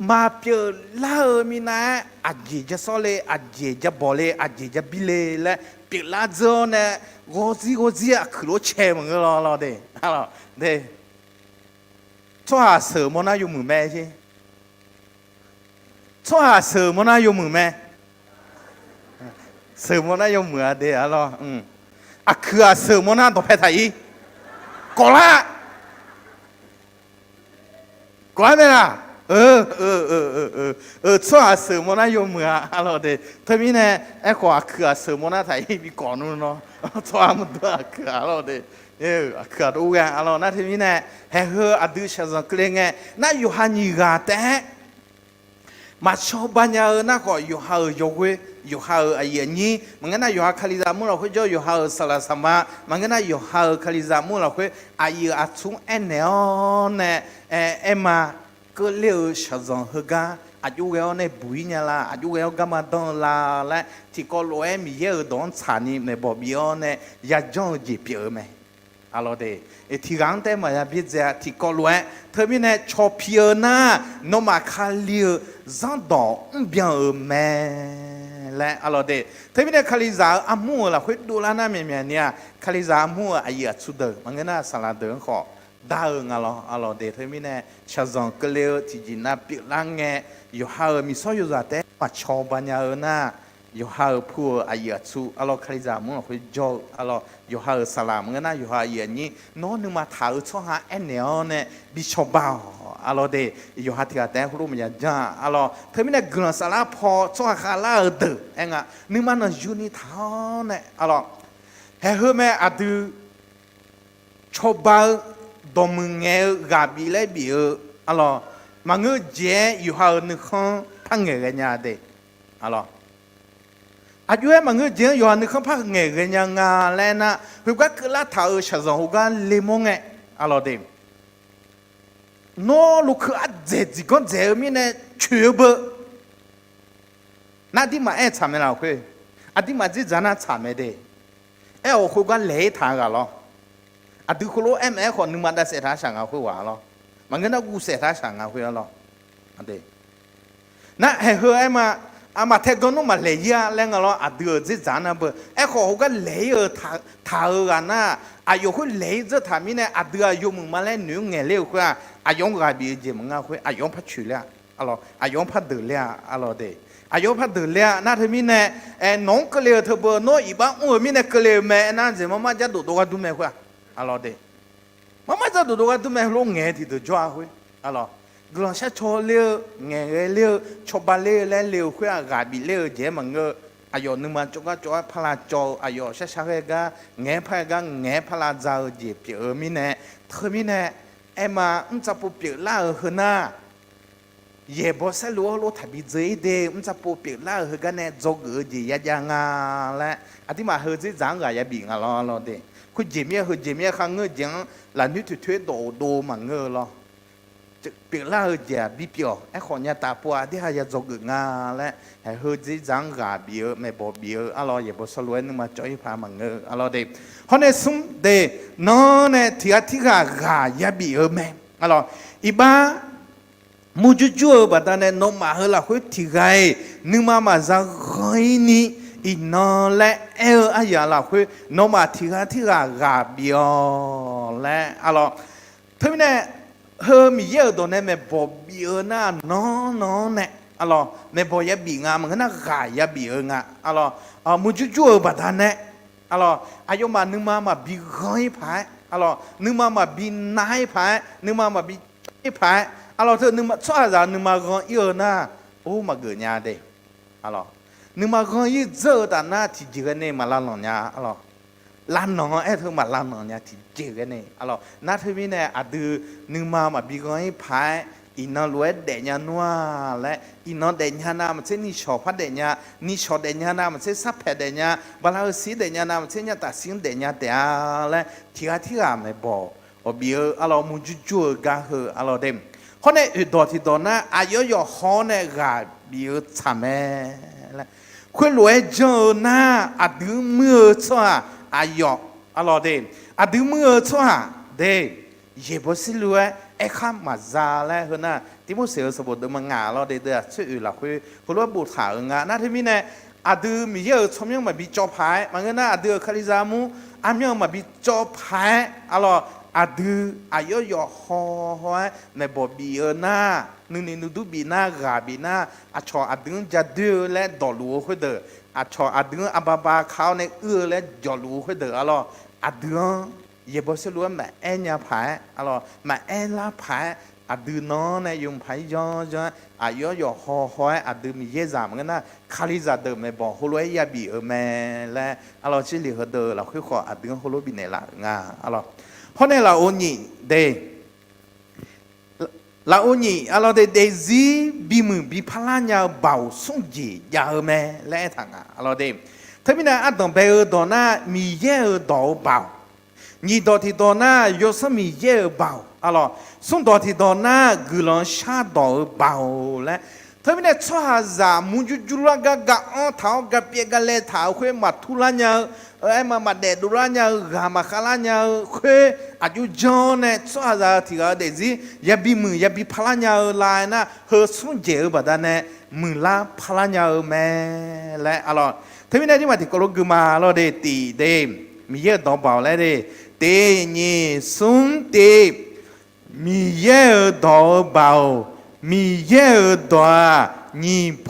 maqpyeuf lar-eu minav-aer aqjeq ja sawr le, aqjeq ja bawq le, aqjeq ja bi le laer pyeuflar dzeur-awr nae ghawqzir ghawqzir aqkuiq lof cae maqngeur lawr lawr de. Tsawrhaq seuq mawrnar yawmuiq mae sher. Tsawrhaq seuq mawrnar yawmuiq mae. Seuq mawrnar yawmuiq-a de arlawr. Aqkuiq-aq seuq mawrnar dawqpae taq-ir. Kawvlar. Kawv-aer mae laq. Tsawrhaq seuq mawrnar yawmuiq-a arlawr de. Teumirnae aerkhawf aqkuiq-aq seuq mawrnar taq-ir bi kawv nmr nawr. Tsawrhaq maqdur aqkuiq-aq arlawr de. Aqkuiq-aq dov ghae arlawr nar teumirnae, haeq heu aqdui shaqzanq keuvle ngae nar yawqha nyiq ghaq taef-aer maqcawba nya-eu nar khawf, yawqha-euq yawghoer, yawqha-euq aqyuif aqnyir, maqngeur nar yawqha Kalizaq mur lafkhoer jawr, yawqha-euq saqlaq saqma, maqngeur nar yawqha-euq Kalizaq mur lafkhoer aqyuif aqtsu-anr aernaeq-awr nae, aer ma, keuvle-euq shaqzanq heugar aqjox ghae-awr nae buq-ir nya la, aqjox ghae-awr garma danr-eu la laer tiqkawv lof-aer Miqyaer-euq dawq-anr tsaqni maeqbawq bif-awr nae yajanr-eu jeq pyeuf-eu mae. Arlawr de, tiq ghaq-anr taef-aer maqya byaerdzae-a tiqkawv lof-aer teumirnae cawq pi-eu nar, nawmaf Kali-euq zanrdawq mrbyan-euq mae laer arlawr de. Teumirnae Kalizaq-euq armur-euq lafkhoer dovlar nar myaqmyaq ni-aq, Kalizaq armur-euq aqyuif aqtsu deuq maqngeur nar saqlaq deuq-anr khawf dar-eu nga lawr. Arlawq de, teumirnae shaqzanq keuvle-eu tiqjeq nav pyeuflar ngae, yawqha-euq miqsawr yawzaq taef-aer maqcawba nya-eu nar, yawqha-euq pu-euq aqyuif aqtsu arlawq, Kalizaq mur lafkhoer jawr-eu arlawq, yawqha-euq saqlaq maqngeur nar yawqha aqyuif aqnyir nawr nuima taq-eu tsawrhaq aernaeq-awr nae bi cawba-awq arlawq de. Yawqha tiq ghaq taef-aer heulof maqya janr-a arlawq. Teumirnae guiqlanq saflar paw tsawrhaq khavlar-eu deuq aer nga, nuima nanqyuni taq-awr nae arlawq, haeq heu mae aqdui cawba-eu dawqmuiq ngaeq-eu ghaq bif laer bif-eu arlawq, maqngeur jeq-aer yawqha-euq nuikhanr par ngaeqghae nya de arlawq. Aqjox-aer maqngeur jeq-anr yawqha nuikhanr par ngaeqghae nya nga laer nar, heugar keuvlar taq-euq shaqzanq heugar lemawr ngae arlawq de. Nawr lokeu ardzaeq dziqganr dzaeq-eu mirnae coeq-eu beu. Nar aqdirmaf aer tsaq mae lafkhoer, aqdirmaf dzerdzaq nar tsaq mae de. Aer-awq khoergar laeq-ir taq-eu ghaq lawr. Aqdui khoerlof-aer aer mae, aerkhawf nuima dav saef taq shaq nga khoerghaq lawr. Maqngeur nar guv saef taq shaq nga khoer lawr. Nar haeq heu aer ma, aqmaf tae ganr nmr maqlaeq-ir-a laer nga lawr, aqdui-euq dzerdzaq nar beu. Aerkhawf khoergar laeq-ir-eu taq-eu ghaq nar, aqyawf khoer laeq-ir dzeur taq mirnae aqdui-aq yawmuiq ma laer noeq-anr ngaeqler-eu khoer-aq, aqyawf-anr ghaq bif-eu jeq maqngeur khoer, aqyawf-anr par coeq ler-a arlawq, aqyawf-anr par deuq ler-a arlawq de. Aqyawf-anr par deuq ler-a nar teumirnae, nawq-anr keuvle-eu teubeu nawr iqbax mr-euq mirnae keuvle-eu mae aernar, jeq marmar jar dof dov gharduq mae khoer-aq arlawq de. Marmar jar dof dov gharduq mae, heulof ngaeq-eu tiqdeuq jawr-a khoer arlawq. Guiqlanq sharcaw ler-eu, ngaeqghae ler-eu, cawba ler-eu laer le-eu khoer-aq, ghaq bif ler-eu jeq-aer maqngeur-eu, aqyawf nuima cawv gar cawv-aer parlar cawv-eu, aqyawf sharshar ghae gar ngaeq-aer par ghae gar ngaeq-aer parlar dza-eu jeq pyeuf-eu mirnae, teumirnae aer ma, mr tsav pov pyeuflar-euq heu nar, yaeqbawq saerlu-anr heulof taqbi dzeur-ir de, mr tsav pov pyeuflar-euq heugar nae dzawgeuf-eu jeq yajav nga laer, aqdirmaf heu dzerdzaq-anr ghaq yabif nga lawr lawr de. Khoer jeq mir-aer heu jeq mir-aer kharngeur-eu jeq-anr lafnoer toeqtoeq-aer dawq-eu dov maqngeur-eu lawr. Pyeuflar-eu jeq-aq bipyeuf-awq. Aerkhawf nyataf pov-aq aqdirha ya dzawgeuf nga laer, haeq heu dzerdzaq-anr ghaq bif-eu, maeqbawq bif-eu arlawq, yaeqbawq saerlu-aer nuima cawv-ir paq maqngeur-eu arlawq de. Hawr nae smr de, nawr nae tiq ghaq tirghaq ghaq yabif-eu mae arlawq. Iqbax murjur jur-eu baqdanae nawmaf heu lafkhoer tiq ghaq-iq nuima maqza ghanr-ir ni, iqnan laer aer-eu aryaq lafkhoer nawmaf tiq ghaq tirghaq ghaq bif-awq laer arlawq. Teumirnae heu Miqyaer-euq dawq nae maeqbawq bif-eu nar, nawr nawr nae arlawq, maeqbawq yabif nga, maqngeur nar ghaq yabif-eu nga arlawq. Murjur jur-eu baqdanae arlawq, aqyawfmaf nuima maqbi ghanr-ir paq-aer arlawq, nuima maqbi nar-ir paq-aer, nuima maqbi ir paq-aer arlawq, teu nuima tsawrhaqzaq nuima ghanr-ir-eu nar, or maqgeuf nya de. Nuima ghanr-ir dzeur-eu taf nar tiqjeq ghae nae maqlavlanq nya arlawq. Lavlanq-anr aer teu maqlavlanq nya tiqjeq ghae nae arlawq. Nar teumirnae aqdui nuima maqbi ghanr-ir paq-aer, iqnan lof-aer daefnya nmr-a laer, iqnan daefnya navmaqtser nishawq par daefnya, nishawq daefnya navmaqtser sarpaeq daefnya, bala-eu sir daefnya navmaqtser nyataf sir-anr daefnya taef-a laer, tiq ghaq tirghaq maeqbawq awq bif-eu arlawq, murjur jur-eu gar heu arlawq de. Hawr nae oeqdawq tiqdawq nar, aqyawf yawqhaw-awr nae ghaq bif-eu tsaq mae laer, khoerlof-aer janr-eu nar, aqdui muir-eu tsawrhaq aqyawf arlawq de, aqdui muir-eu tsawrhaq de, yaeqbawq saerlu-aer aerkhar maqza laer heu nar, Tirmorseq-euq sanqbof deuvma ngaq lawr de, deuv-aq tsoer oeq lafkhoer heulof-aer boftaq-euq nga. Nar teumirnae aqdui Miqyaer-euq tsawrmyanr maqbi cawv paq-aer, maqngeur nar aqdui-euq Kalizaq mur armyanr-eu maqbi cawv paq-aer arlawq, aqdui aqyawf yawqhaw haw-aer maeqbawq bif-eu nar, nuinoeq nuidur bif nar, ghaq bif nar, aqcawq aqdui-anr ja doer-eu laer dawqluf-eu khoerdeuq, aqcawq aqdui-anr aqbavbav ka-awr nae uir-eu laer jawqluf-eu khoerdeuq arlawq, aqdui-anr yaeqbawq saerlu-aer maqaer nya paq-aer arlawq, maqaer lar paq-aer, aqdui nan-anr nae yawmuiq paq-ir yanr yanr-aer aqyawf yawqhaw haw-aer aqdui Miqyaer zaq maqngeur nar, Kalizaq deuq maeqbawq heulof-aer yabif-euq mae laer arlawq, Jarlif heudeuq lafkhoer khawf aqdui-anr heulof bifnaeq laf-euq nga arlawq. Hawr nae lafov nyiq de, lafov nyiq arlawq de, daefzir bimuiq bi parlar nya-eu baoq smr jeq jav-eu mae laer aertaq nga arlawq de. Teumirnae ardanq bae-eu dawq nar, Miqyaer-euq dawq-eu baoq. Nyiq dawq tiqdawq nar, Yawsanr Miqyaer-euq baoq arlawq. Smr dawq tiqdawq nar, guiqlanq shardawq-eu baoq laer. Teumirnae tsawrhaqzaq murjur jurlar gar ga-anr taq-awr ga pyaev ga laev taq-euq khoer maqturlar nya-eu, aer ma maqdaef dovlar nya-eu, ghaq maqkhav lar nya-eu khoer aqjox janr-awr nae tsawrhaqzaq-eu tiq ghaq-eu daefzir yabi muiq yabi parlar nya-eu laer nar, heu smr dzaeq-eu baqdanae muiqlar parlar nya-eu mae laer arlawq. Teumirnae aqduimaf tiqkawv lof gui ma lawr de, tiq de, Miqyaer-euq dawq baoq laer de, tiq nyiq smr tiq Miqyaer-euq dawq-eu baoq, Miqyaer-euq dawq-aq, nyiq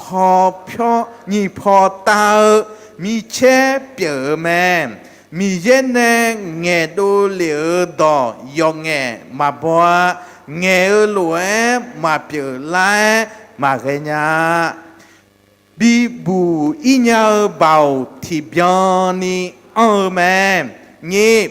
paw tav-eu micaer pyeuf-eu mae. Miqyaer nae ngaeqdov lef-euq dawq yawqngaef maqbaw-a. Ngaeq-eu lof-aer maqpyeuf lar-aer maqghae nya-a. Bibuq ir nya-eu baoq tiqbyan ni anr-eu mae. Nyiq,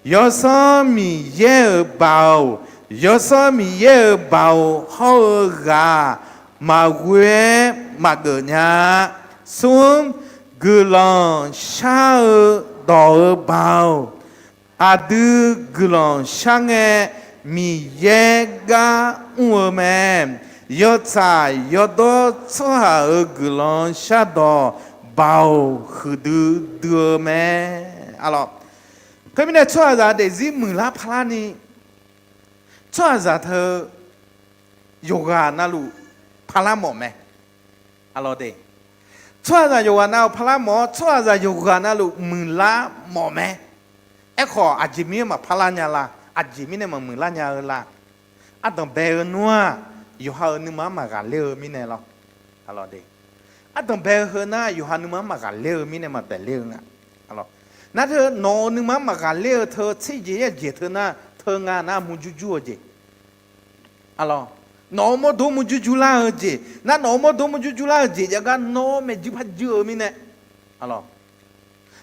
Yawsanr Miqyaer-euq baoq, Yawsanr Miqyaer-euq baoq hawr-eu ghaq maqghoe-aer maqgeuf nya-a. Smr, guiqlanq shar-eu dawq-eu baoq, aqdui guiqlanq shar ngae Miqyaer gar mr-eu mae. Yawtsaq yawdawr tsawrhaq-euq guiqlanq shardawq baoq huiqdui dui-eu mae. Arlawq, teumirnae tsawrhaqzaq daefzir muiqlar parlar ni, tsawrhaqzaq teu yawqghaq navluf parlar mawf mae. Arlawq de, tsawrhaqzaq yawqghaq nav-euq parlar mawf-awr, tsawrhaqzaq yawqghaq navluf muiqlar mawf mae. Aerkhawf, aqjeq mirnae maqparlar nya la? Aqjeq mirnae maqmuiqlar nya-eu la? Ardanq bae-eu nmr-aq, yawqha-euq nuima-anr maqghaqler-eu mirnae lawr. Arlawq de, ardanq bae-eu heu nar, yawqha nuima-anr maqghaqler-eu mirnae maqbaeqler-eu nga. Nar teu nawq-euq nuima-anr maqghaqler-eu teu tser jeq yaerjeq teu nar, teu nga nar murjur jur-eu jeq. Arlawq, nawq-euq mawrdo murjur jur lar-eu jeq nar, nawq-euq mawrdo murjur jur lar-eu jeq jav gar nawr maeqjuir par juir-eu mirnae, arlawq,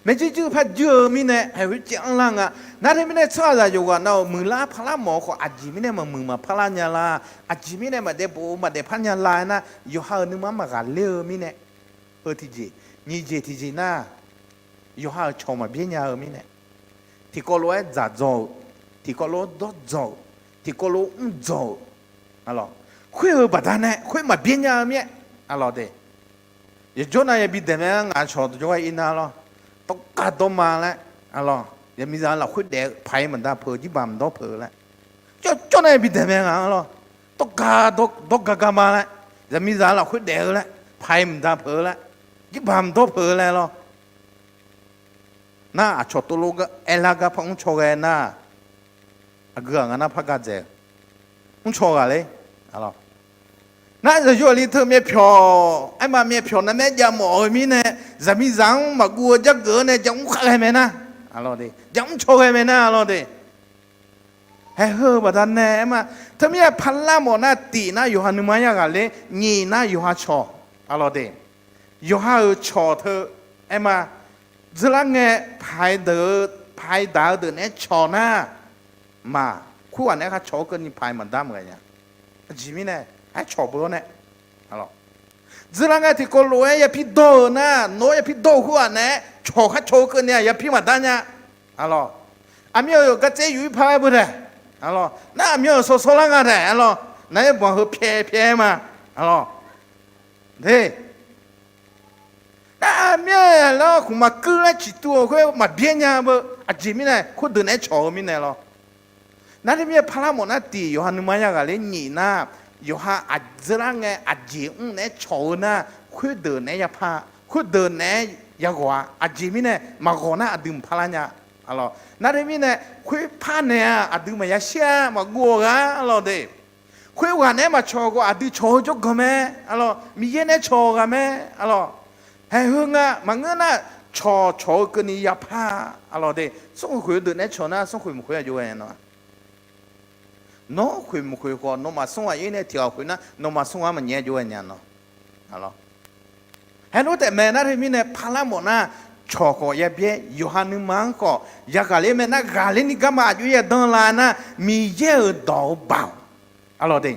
maeqjuir juir par juir-eu mirnae, haeq khoer caev anrlar nga. Nar teumirnae tsawrhaqzaq yawqghaq nav-euq muiqlar parlar mawf-eu khawf, aqjeq mirnae maqmuiq maqparlar nya la? Aqjeq mirnae maqdaef bof-eu maqdaef par nya la aernar, yawqha-euq nuima-anr maqghaqler-eu mirnae. Heu tiqjeq. Nyiq jeq tiqjeq nar, yawqha-euq cawq maqbyaer nya-eu mirnae, tiqkawv lof-aer dzaqdzawq-euq, tiqkawv lof-aer dawrdzawq-euq, tiqkawv lof-aer mrdzawq-euq, arlawq, khoer-euq baqdanae khoer maqbyaer nya-eu mir-aer, arlawq de, yawqjawr nav yabi daeq mae-a. Ngaq cawq jawrgar ir nar lawr, dawrgar dawrma laer, arlawq, zaqmiqzaq lafkhoer daef-eu paq-ir maqda peuq-eu jirbaq maqdawr peuq-eu laer, cawvcawv nav yabi daeq mae ngaq-anr lawr, dawrgar dawrgar garma laer, zaqmiqzaq lafkhoer daef-eu laer, paq-ir maqda peuq-eu laer, jirbaq maqdawr peuq-eu laer lawr. Nar aqcawq tov lof aerlar gar par mrcaw ghae nar, aqgeu ghaq nga nar par ga dzaeq-eu, mrcaw ghaq ler. Nar zaqyo aqli teu myavpyawq aerma, myavpyawq narmaer jav mawf-eu mirnae, zaqmiqzaq-anr maqguv-eu jargeuf-anr nae ja mr khar ghae mae nar, ja mrcaw ghae mae nar, arlawq de. Haeq heu-eu baqdanae aerma, teumirnae parlar mawf nar, tiq nar yawqha nuima-anr yaghaq ler, nyiq nar yawqha cawq, arlawq de. Yawqha-euq cawq teu aerma, dzeurlar ngae paq-ir daq-eu deuq naeq-aer cawq nar, maq, khoerghaq naeq-aer khar cawq-eu keuvni paq-ir maqdar maqghae nya. Aqjeq mirnae, aer cawq beu-awr nae, dzeurlar ngae tiqkawv lof-aer yapir dawr-eu nar, nawq-anr yapir dawr-eu khoerghaq naeq-aer cawq khar cawq-eu keuvni-aq yapir maqdar nya. Arlawq, aqmyan-euq gartsaev yuf-ir par-aer beu taeq, arlawq, nar aqmyan-euq shawshawr lar nga taeq, arlawq, nar-aer banq heu pyaeq pyaeq-aer ma, arlawq, de. Nar aqmyan-euq lar khmqmaq kuir laer ciqtuv-eu khoer maqbyaer nya beu. Aqjeq mirnae khoerdeuq naeq-aer cawq-eu mirnae lawr. Nar teumirnae parlar mawf nar, tiq yawqha nuima yaghaq ler, nyiq nar yawqha aqdzeurlar ngae aqjeq mr naeq-aer cawq-eu nar, khoerdeuq naeq-aer yapar, khoerdeuq naeq-aer yaghawq-a. Aqjeq mirnae maqghawq nar aqdui maqparlar nya. Nar teumirnae khoerpar naeq-aq aqdui maqya shir-a, maqguv-awq ghaq, arlawq de. Khoerghaq naeq-aer maqcawq khawf aqdui cawq-eu jawrganq mae, arlawq, Miqyaer naeq-aer cawq-eu ghaq mae, arlawq. Haeq heu nga maqngeur nar, cawq cawq-eu keuvni yapar, arlawq de. Smrkhoeq khoeq-eu deuq naeq-aer cawq nar, smrkhoeq maqkhoeq-a jov ghae nya nawq-a. Nawr khoeq maqkhoeq khawf, nawmaf smr ghaq-ir nae tiq ghaq khoeq nar, nawmaf smr ghaq-anr maqnyaef jov ghae nya nawq. Haeq lof taef mae nar teumirnae parlar mawf nar, cawq khawf yabyaer, yawqha nuima-anr khawf yaghaq ler mae nar, ghaqler ni garma aqjox yadan la nar, Miqyaer-euq dawq-eu baoq, arlawq de.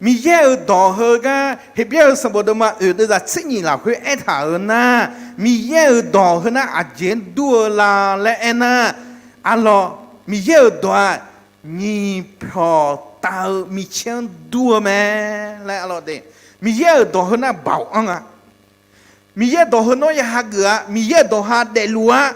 Miqyaer-euq dawq heu gar Heqbyaer-euq sanqbof deuvma oeq deuvzaq tser nyiq lafkhoer aertaq-euq nar, Miqyaer-euq dawq heu nar aqjeq-anr dur-eu la laer aernar, arlawq, Miqyaer-euq dawq-aq, nyiq pyawq tav-eu micaer-anr dur-eu mae laer, arlawq de. Miqyaer-euq dawq heu nar baoq anr-a. Miqyaer dawq heu nawr ya hageuf-a. Miqyaer dawq ha daefluf-a.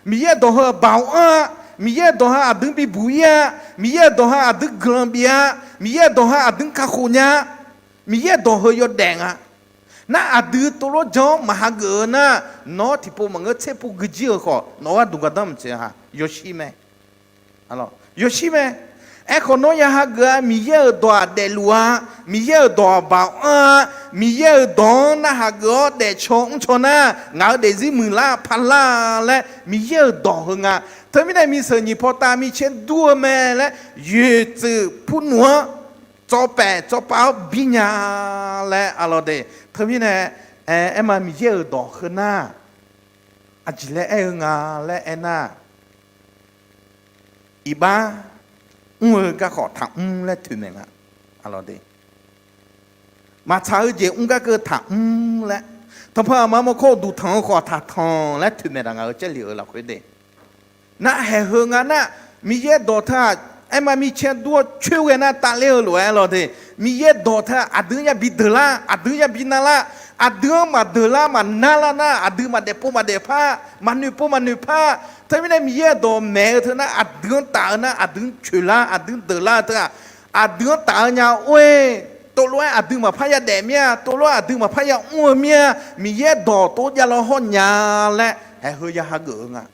Miqyaer dawq heu baoq anr-a. Miqyaer dawq ha aqdui bibuq ir-a. Miqyaer dawq ha aqdui guiqlanq bif-a. Miqyaer dawq ha aqdui kakhof nya-a. Miqyaer dawq heu yawdaef nga. Nar aqdui tovlor jan-awr maq hageuf-eu nar, nawr tiqpov maqngeur tserpov guijir-eu khawf, nawq-eu gharduq gardanr maqtsoeq-a. Yawshir mae. Yawshir mae. Aerkhawf nawr ya hageuf-a, Miqyaer-euq dawq-aq daefluf-a, Miqyaer-euq dawq-aq baoq anr-a, Miqyaer-euq dawq-anr narhaq geuf-awr daefcaw mrcaw nar, ngaq-euq daefzir muiqlar parlar laer Miqyaer-euq dawq heu nga. Teumirnae miseuq nyiq paw tav micaer dur-eu mae laer yoeqtsuif purnmf-anr tsawv paef tsawv pav-awr bir nya laer arlawr de. Teumirnae aer, aerma Miqyaer-euq dawq heu nar, aqjeq laer aer-eu nga laer aernar, iqbax mr-eu garkawv taqmr laer toeqmaeq nga. Arlawr de. Maqtsaq-eu jeq mr gar keuv taqmr laer, tanqpanq aqma mawrkawr uqduq tanq-eu khawf taqtanq laer toeqmaeq taq ngaq-euq Jarlif-euq lafkhoer de. Nar haeq heu nga nar, Miqyaer dawq teu-aq, aerma micaer dur-awr coer ghae nar tavler-eu lof-aer arlawr de. Miqyaer dawq teu-aq aqdui-anr yabi deuqlar, aqdui-anr yabi narlar, aqdui-anr maqdeuqlar maqnarlar nar, aqdui maqdaef pov maqdaef par, maqnoeq pov maqnoeq par. Teumirnae Miqyaer-euq dawq maeq-eu teu nar, aqdui-anr taf-eu nar, aqdui-anr coeqlar, aqdui-anr deuqlar-eu teu-aq, aqdui-anr taf-eu nya or-e, tovlof-aer aqdui maqpar yadaef mir-a, tovlof-aer aqdui maqpar yamr-eu mir-a, Miqyaer dawq tov javlaw hawr nya laer haeq heu ya hageuf-eu nga.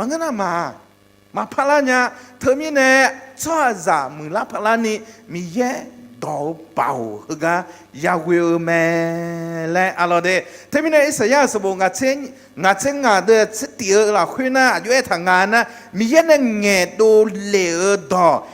Maqngeur nar maq, maqpar lar nya. Teumirnae tsawrhaqzaq muiqlar parlar ni Miqyaer dawq-eu baoq heugar yaghoe-eu mae laer arlawr de. Teumirnae Irsaqyar-euq sanqbof ngaq tser ngaq deuq tser tif-eu lafkhoer nar aqjox aertaq nga nar, Miqyaer nae ngaeqdov lef-eu dawq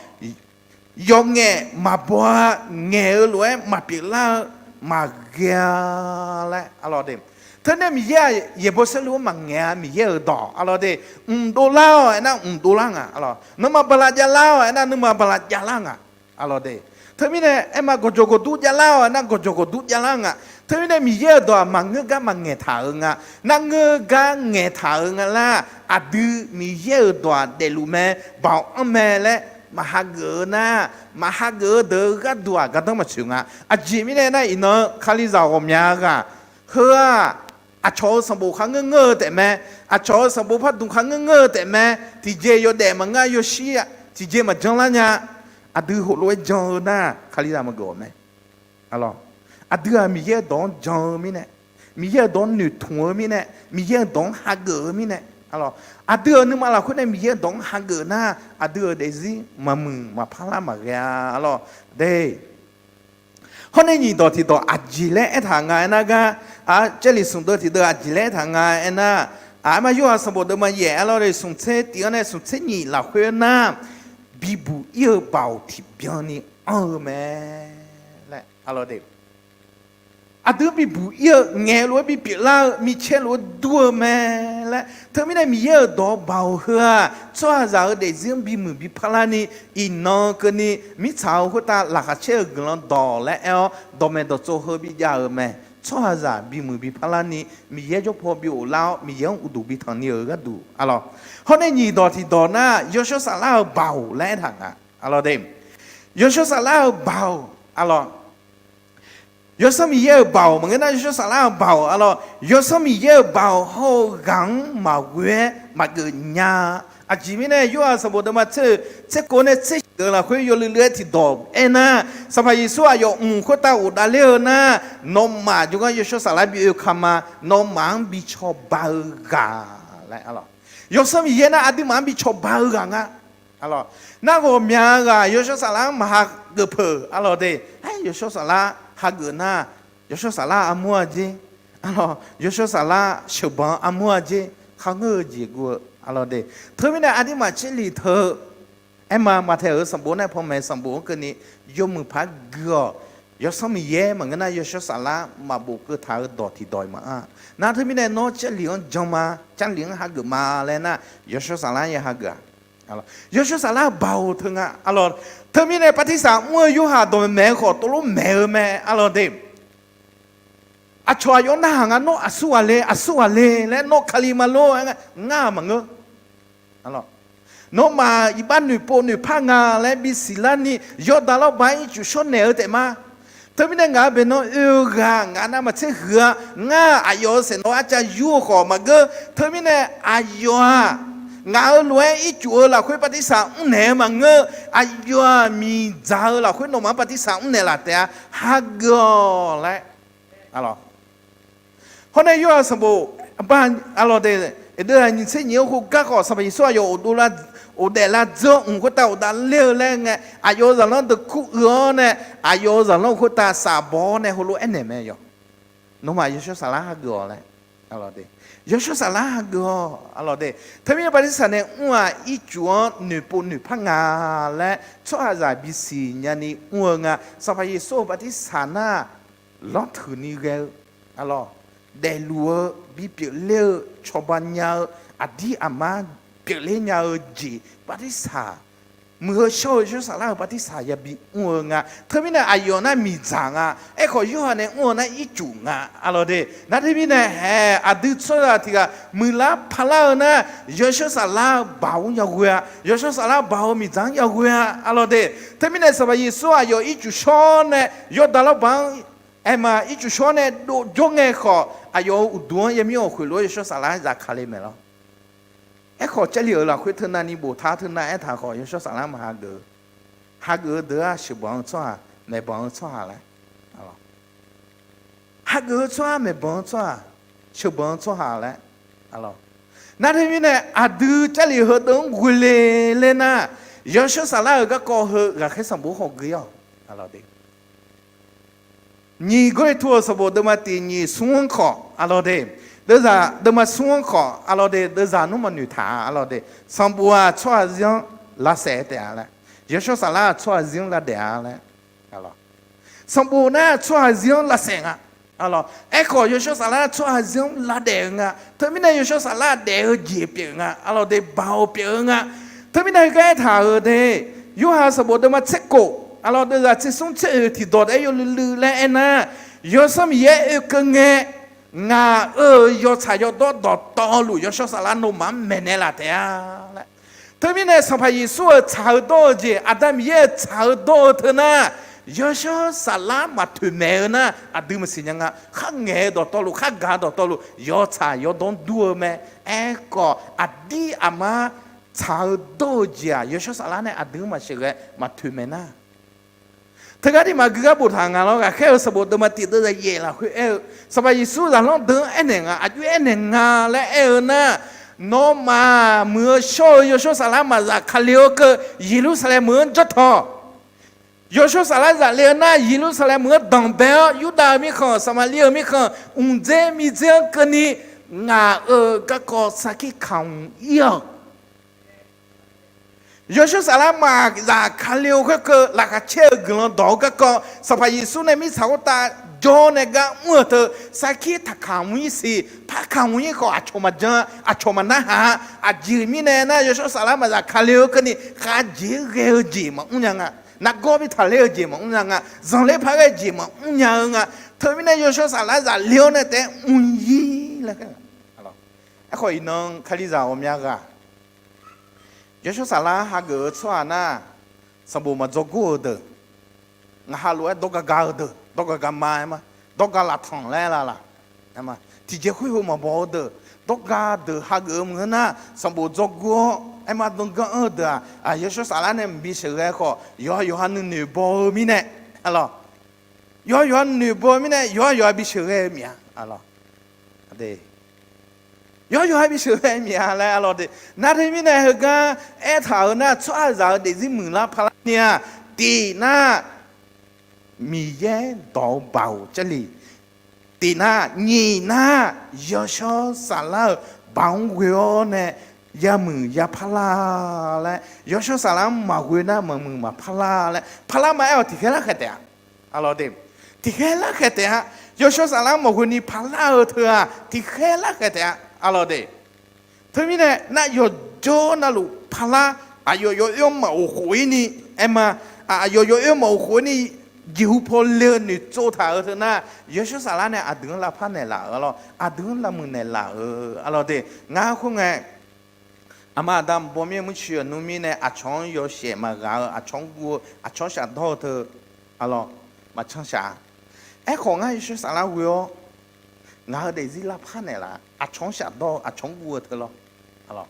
yawf ngaef maqbaw-a, ngaeq-eu lof-aer maqpyeuf lar-eu maqghae-a laer arlawr de. Teumirnae Miqyaer-aq yaeqbawq saerlu-anr maqngaeq-a, Miqyaer-euq dawq arlawr de. Mqdov lar-awq aernar mqdov lar nga arlawr. Nuima bala javlar-awq aernar nuima bala javlar nga arlawr de. Teumirnae aerma gawqjawq gawqdur javlar-awq aernar gawqjawq gawqdur javlar nga. Teumirnae Miqyaer-euq dawq-aq maqngeur gar maqngaeq taq-euq nga. Nar ngeur gar ngaeq taq-euq nga lar, aqdui Miqyaer-euq dawq-aq daefluf mae, baoq anr mae laer maqhageuf-eu nar, maqhageuf-eu deuq-eu gharduq-aq gardanr maqtsoeq nga. Aqjeq mirnae nar iqnan-eu Kalizaq ghawqmya ghaq heu-aq, aqcawq-euq sanqbof kharngeur ngeur-eu taef mae, aqcawq-euq sanqbof pardmq kharngeur ngeur-eu taef mae, tiqjeq yawdaef maqngeur yawshir tiqjeq maqjan lar nya, aqdui heulof-aer jan-eu nar Kalizaq maqgeuf-awq mae. Aqdui-aq Miqyaer-euq dawq-anr jan-eu mirnae, Miqyaer-euq dawq-anr noeqtmq-eu mirnae, Miqyaer-euq dawq-anr hageuf-eu mirnae, aqdui-euq nuima lafkhoer nae Miqyaer-euq dawq-anr hageuf nar, aqdui-euq daefzir maqmuiq maqpar lar maqghae-a arlawr de. Hawr nae nyiq dawq tiqdawq aqjeq laer aertaq nga aernar gar, Jarlif smq deuv tiqdeuv aqjeq laer aertaq nga aernar, aqma Yorhaq sanqbof deuvma yaef arlawr de, smq tser tif-anr nae smq tser nyiq lafkhoer nar, bibuq ir-eu baoq tiqbyan ni anr-eu mae laer arlawr de. Aqdui-anr bibuq ir-eu, ngaeq lof-aer bipyeuf lar-eu, micaer lof-aer dur-eu mae laer. Teumirnae Miqyaer-euq dawq-eu baoq heu-aq, tsawrhaqzaq-euq daefzir-anr bimuiq bipar larni, iqnan keuvni mirtsaq-euq khoertav laqkhaq caer-eu guiqlanq dawq laer aer-awr, dawqmaeq dawqtsov heu bijav-euq mae. Tsawrhaqzaq bimuiq bipar larni, Miqyaer jawrpaw bi ghoflar-awr, Miqyaer-anr uqduq bi tanqni-euq gharduq arlawr. Hawr nae nyiq dawq tiqdawq nar, yawshawr saflar-eu baoq laer aertaq nga arlawr de. Yawshawr saflar-eu baoq arlawr. Yawsanr Miqyaer-euq baoq maqngeur nar, yawshawr saflar-eu baoq arlawr. Yawsanr Miqyaer-euq baoq hawr-eu ghaq-anr maqghoe-aer maqgeuf nya. Aqjeq mirnae Yorhaq sanqbof deuvma tser-eu tser kov nae tser shif-eu lafkhoer yawluiv luiv-aer tiqdawq aernar, Sanqpaq Yeqsur aqyawf mq khoertav ghofdav ler-eu nar, nawmaf jawrgar yawshawr saflar bi oe kama, nawmaf-anr bi cawba-eu ghaq laer arlawr. Yawsanr Miqyaer nar aqduimaf-anr bi cawba-eu ghaq nga. Nar ghawqmya ghaq yawshawr saflar-anr maqhageuf peuq arlawr de. Aer, yawshawr saflar hageuf nar, yawshawr saflar armur-a jer, arlawr yawshawr saflar sheuqbanq armur-a jer, kharngeur-eu jeq guv-eu arlawr de. Teumirnae aqduimaf Jarlif teu aerma Maqtaeq-euq sanqbof nae panmaeq sanqbof-anr keuvni yawmuiq par gui-awq. Yawsanr Miqyaer maqngeur nar yawshawr saflar maqbof keuv taq-eu dawq tiqdawq-iq maqanr. Nar teumirnae nawr Jarlif-anr jan ma, Jarlif-anr hageuf ma laer nar, yawshawr saflar ya hageuf-aq. Yawshawr saflar-eu baoq teu nga arlawr. Teumirnae bartirsaq mr-eu Yorhaq dawqmaeq maeq-eu khawf tovlof maeq-eu mae arlawr de. Aqcawq aqyawf narhaq nga, nawr aqsur ghaq le, aqsur ghaq le laer nawr Kali ma lor-aer ngar-aq maqngeur. Nawmaf iqbax noeqpov noeqpar nga laer bisiq larni Yawrdaq lawrbaq-anr ircuf shawrnaeq-eu taef ma. Teumirnae ngaq-euq baeqnan oe-eu ghaq ngaq navmaqtser huiq-a. Ngar aqyawf-euq saeqnawv arcav yur-eu khawf maqngeur. Teumirnae aqyawf-aq ngaq-euq lof-aer ircuf-eu lafkhoer bartirsaq mrnaeq-eu maqngeur. Aqyawf-aq miqdzaq-eu lafkhoer nawmaf-anr bartirsaq mrnaeq laf taef-a. Hageuf-awq laer. Hawr nae Yorhaq sanqbof aqbur arlawr de, aqdui-aq nyiq tser nyiq-anr heugar khawf Sanqpaq Yeqsur aqyawf ghofdov lar, Ghofdaef lar dzeur-awr mq khoertav ghofdaef ler-eu laer ngae, aqyawf-euq zaqlanr deuq kur uiq-awr nae, aqyawf-euq zaqlanr khoertav saf baw-awr nae heulof-aer aernaeq mae yawq. Nawmaf yawshawr saflar hageuf-awq laer, yawshawr saflar hageuf-awq arlawq de. Teumirnae bartirsaq nae mr-aq ircuf-anr noeqpov noeqpar nga laer tsawrhaqzaq bisiq nyani mr-eu nga. Sanqpaq Yeqsur-euq bartirsaq nar, lanrtuiq ni ghae-eu arlawq, daefluf-eu, bipyeuf ler-eu, cawba nya-eu, aqdir aqmar pyeufler nya-eu jeq bartirsaq, muiq-eu shawr-eu yawshawr saflar-euq bartirsaq yabi mr-eu nga. Teumirnae aqyawf nar miqdzaq nga. Aerkhawf, Yorhaq nae mr-eu nar ircuf nga arlawq de. Nar teumirnae haeq aqdui tsawrhaq tiq ghaq muiqlar parlar-eu nar, yawshawr saflar-eu baoq-anr yaghoe-a, yawshawr saflar baoq-eu miqdzaq-anr yaghoe-a arlawq de. Teumirnae Sanqpaq Yeqsur aqyawf ircuf shawr nae Yawrdaq lawrbaq-anr, aerma ircuf shawr nae dovjawr ngae khawf, aqyawf-euq uqduq-anr yamir-awq khoeq lof-aer yawshawr saflar zafkale maeq lawr. Aerkhawf, Jarlif-euq lafkhoer teunav ni boftaq-awr teunav aertaq khawf, yawshawr saflar maqhageuf-eu. Hageuf-eu deuq-aq sheuqbanq-eu tsawrhaq, maeqbanq-eu tsawrhaq laer, hageuf-eu tsawrhaq, maeqbanq-eu tsawrhaq, sheuqbanq-eu tsawrhaq laer, nar teumirnae aqdui Jarlif heudeuq-anr ghoe le ler nar, yawshawr saflar-euq garkawv heu ghaqkhaer sanqbof khawf gui-awq. Nyiq Gawrliqtu-euq sanqbof deuvma tiq nyiq smr-anr khawf arlawq de, deuvzaq deuvma smr-anr khawf arlawq de, deuvzaq nmr maqnoeq taq arlawq de. Sanqbof-aq tsawrhaq zir-anr lavsaef taef-a laer, yawshawr saflar-aq tsawrhaq zir-anr lavdaef-a laer, sanqbof nar tsawrhaq zir-anr lavsaef nga. Aerkhawf, yawshawr saflar tsawrhaq zir-anr lavdaef-eu nga. Teumirnae yawshawr saflar daef-eu jeq pyeuf nga arlawq de, baoq pyeuf-eu nga. Teumirnae heugar aertaq-euq de, Yorhaq sanqbof deuvma tserkof arlawq deuvzaq tsersmr tser-oeq tiqdawq taef-aer yawluiv luiv laer aernar, Yawsanr Miqyaer oekeuv ngae, ngaq-euq yawtsaq yawdawr dawqtawvluf yawshawr saflar nawmaf-anr maeqnaeq laf taef-a laer. Teumirnae Sanqpaq Yeqsur-euq tsaq-eu dawr-eu jeq, Aqda Miqyaer-euq tsaq-eu dawr-eu teu nar, yawshawr saflar maqtoeq maeq-eu nar aqdui maqsiq nya nga. Kharngaeq-eu dawqtawvluf, khargaq-eu dawqtawvluf yawtsaq yawdawr dur-eu mae. Aerkhawf, aqdir aqmar tsaq-eu dawr-eu jeq-aq, yawshawr saflar nae aqdui-anr maqsheuqghae maqtoeq maeq nar, teugar ni maqgui gar boftaq nga lawr. Ghaqkhaer-euq sanqbof deuvma tiq deuvzaq yaef lafkhoer aer-eu, Sanqpaq Yeqsur zaqlanr deuq-anr aernaeq nga, aqjox aernaeq nga laer aer-eu nar, nawmaf muiq-eu shawr-eu yawshawr saflar maqzaf kale-awr keuv Yeqlursaqlaeq meuq-anr janrtawq. Yawshawr saflar zaf le-eu nar, Yeqlursaqlaeq meuq-anr danqbae-awr, Yurdav-euq mirkhanq, Saqmaqliv-euq mirkhanq, mqdzer miqdzer-anr keuvni ngaq-euq garkawv sarkir kamq ir-awq. Yawshawr saflar maqzaf kale-eu khoerkeuv laqkhaq caer-eu guiqlanq dawq-eu garkawv, Sanqpaq Yeqsur nae mirtsaq khoertav jawr nae gar mr-euq teu, sarkir taqkaq mq ir siq, par kaq mq ir khawf aqcawq maqjan, aqcawq maqnarhaq-a. Aqjeq mirnae nar, yawshawr saflar maqzaf kale-eu keuvni khavjeq-aer ghae-eu jeq maqmr nya nga. Nargawr bi taqler-eu jeq maqmr nya nga. Zanqler paq ghae-eu jeq maqmr nya-eu nga. Teumirnae yawshawr saflar zaf le-awr nae taef-aer mr-ir laer. Aerkhawf, iqnan kalizaq ghawqmya ghaq yawshawr saflar hageuf-eu tsawrhaq nar, sanqbof maqdzawr gor-eu deuq, ngaq halof-aer dawrga ga-eu deuq, dawrga ga ma aer ma, dawrga laftanq laer la laq, tiqjeq khoer heu maqbaw-eu deuq, dawrga deuq hageuf-eu meuq-anr nar, sanqbof dzawr gor-awr aer ma danganr anr-eu deuq-aq, yawshawr saflar nae mqbi sheuqghae khawf, yawqha yawqha nuinoeq baw-eu mirnae, alawq, yawqha yawqha nuinoeq baw-eu mirnae, yawqha yawqha bi sheuqghae-eu miq-a, alawq. Yawqha yawqha bi sheuqghae-eu miq-a laer, alawq de. Nar teumirnae heugar aertaq-euq nar, tsawrhaqzaq-euq daefzir muiqlar parlar ni-aq, tiq nar, Miqyaer dawq-eu baoq Jarlif, tiq nar, nyiq nar, yawshawr saflar-euq baoq-anr ghoe-awr nae yamuiq ya parlar laer, yawshawr saflar-anr maqghoe nar maqmuiq maqparlar laer, parlar ma aer-awq tiqkhaer larkhaeq taef-a. Alawq de, tiqkhaer larkhaeq taef-a. Yawshawr saflar maqghoe ni parlar-eu teu-aq tiqkhaer larkhaeq taef-a. Alawq de, teumirnae nar yawqjawr navluf parlar, aqyawf yawoer-anr maqghof khof-ir ni, aer ma, aqyawf yawoer-anr maqghof khof-ir ni, jeqhu paw le-eu noeqtsov taq-euq teu nar, yawshawr saflar nae aqdui-anr lavpar naeqlaf-euq, alawq, aqdui-anr lavmuiq naeqlaf-euq, alawq de. Ngar khoerngae, aqma aqda mq baw mir-aer murciq-euq nmr mirnae aqcawq-anr yawshaef maqghaq-eu, aqcawq-anr guv-eu, aqcawq-anr shafdawr-eu teu, alawq, maqcan shaf-a. Aerkhawf ngar yawshawr saflar ghoe-awr, ngaq-euq daefzir lavpar naeqlaf-a, aqcawq-anr shafdawr-eu, aqcawq-anr guv-eu teu lawr.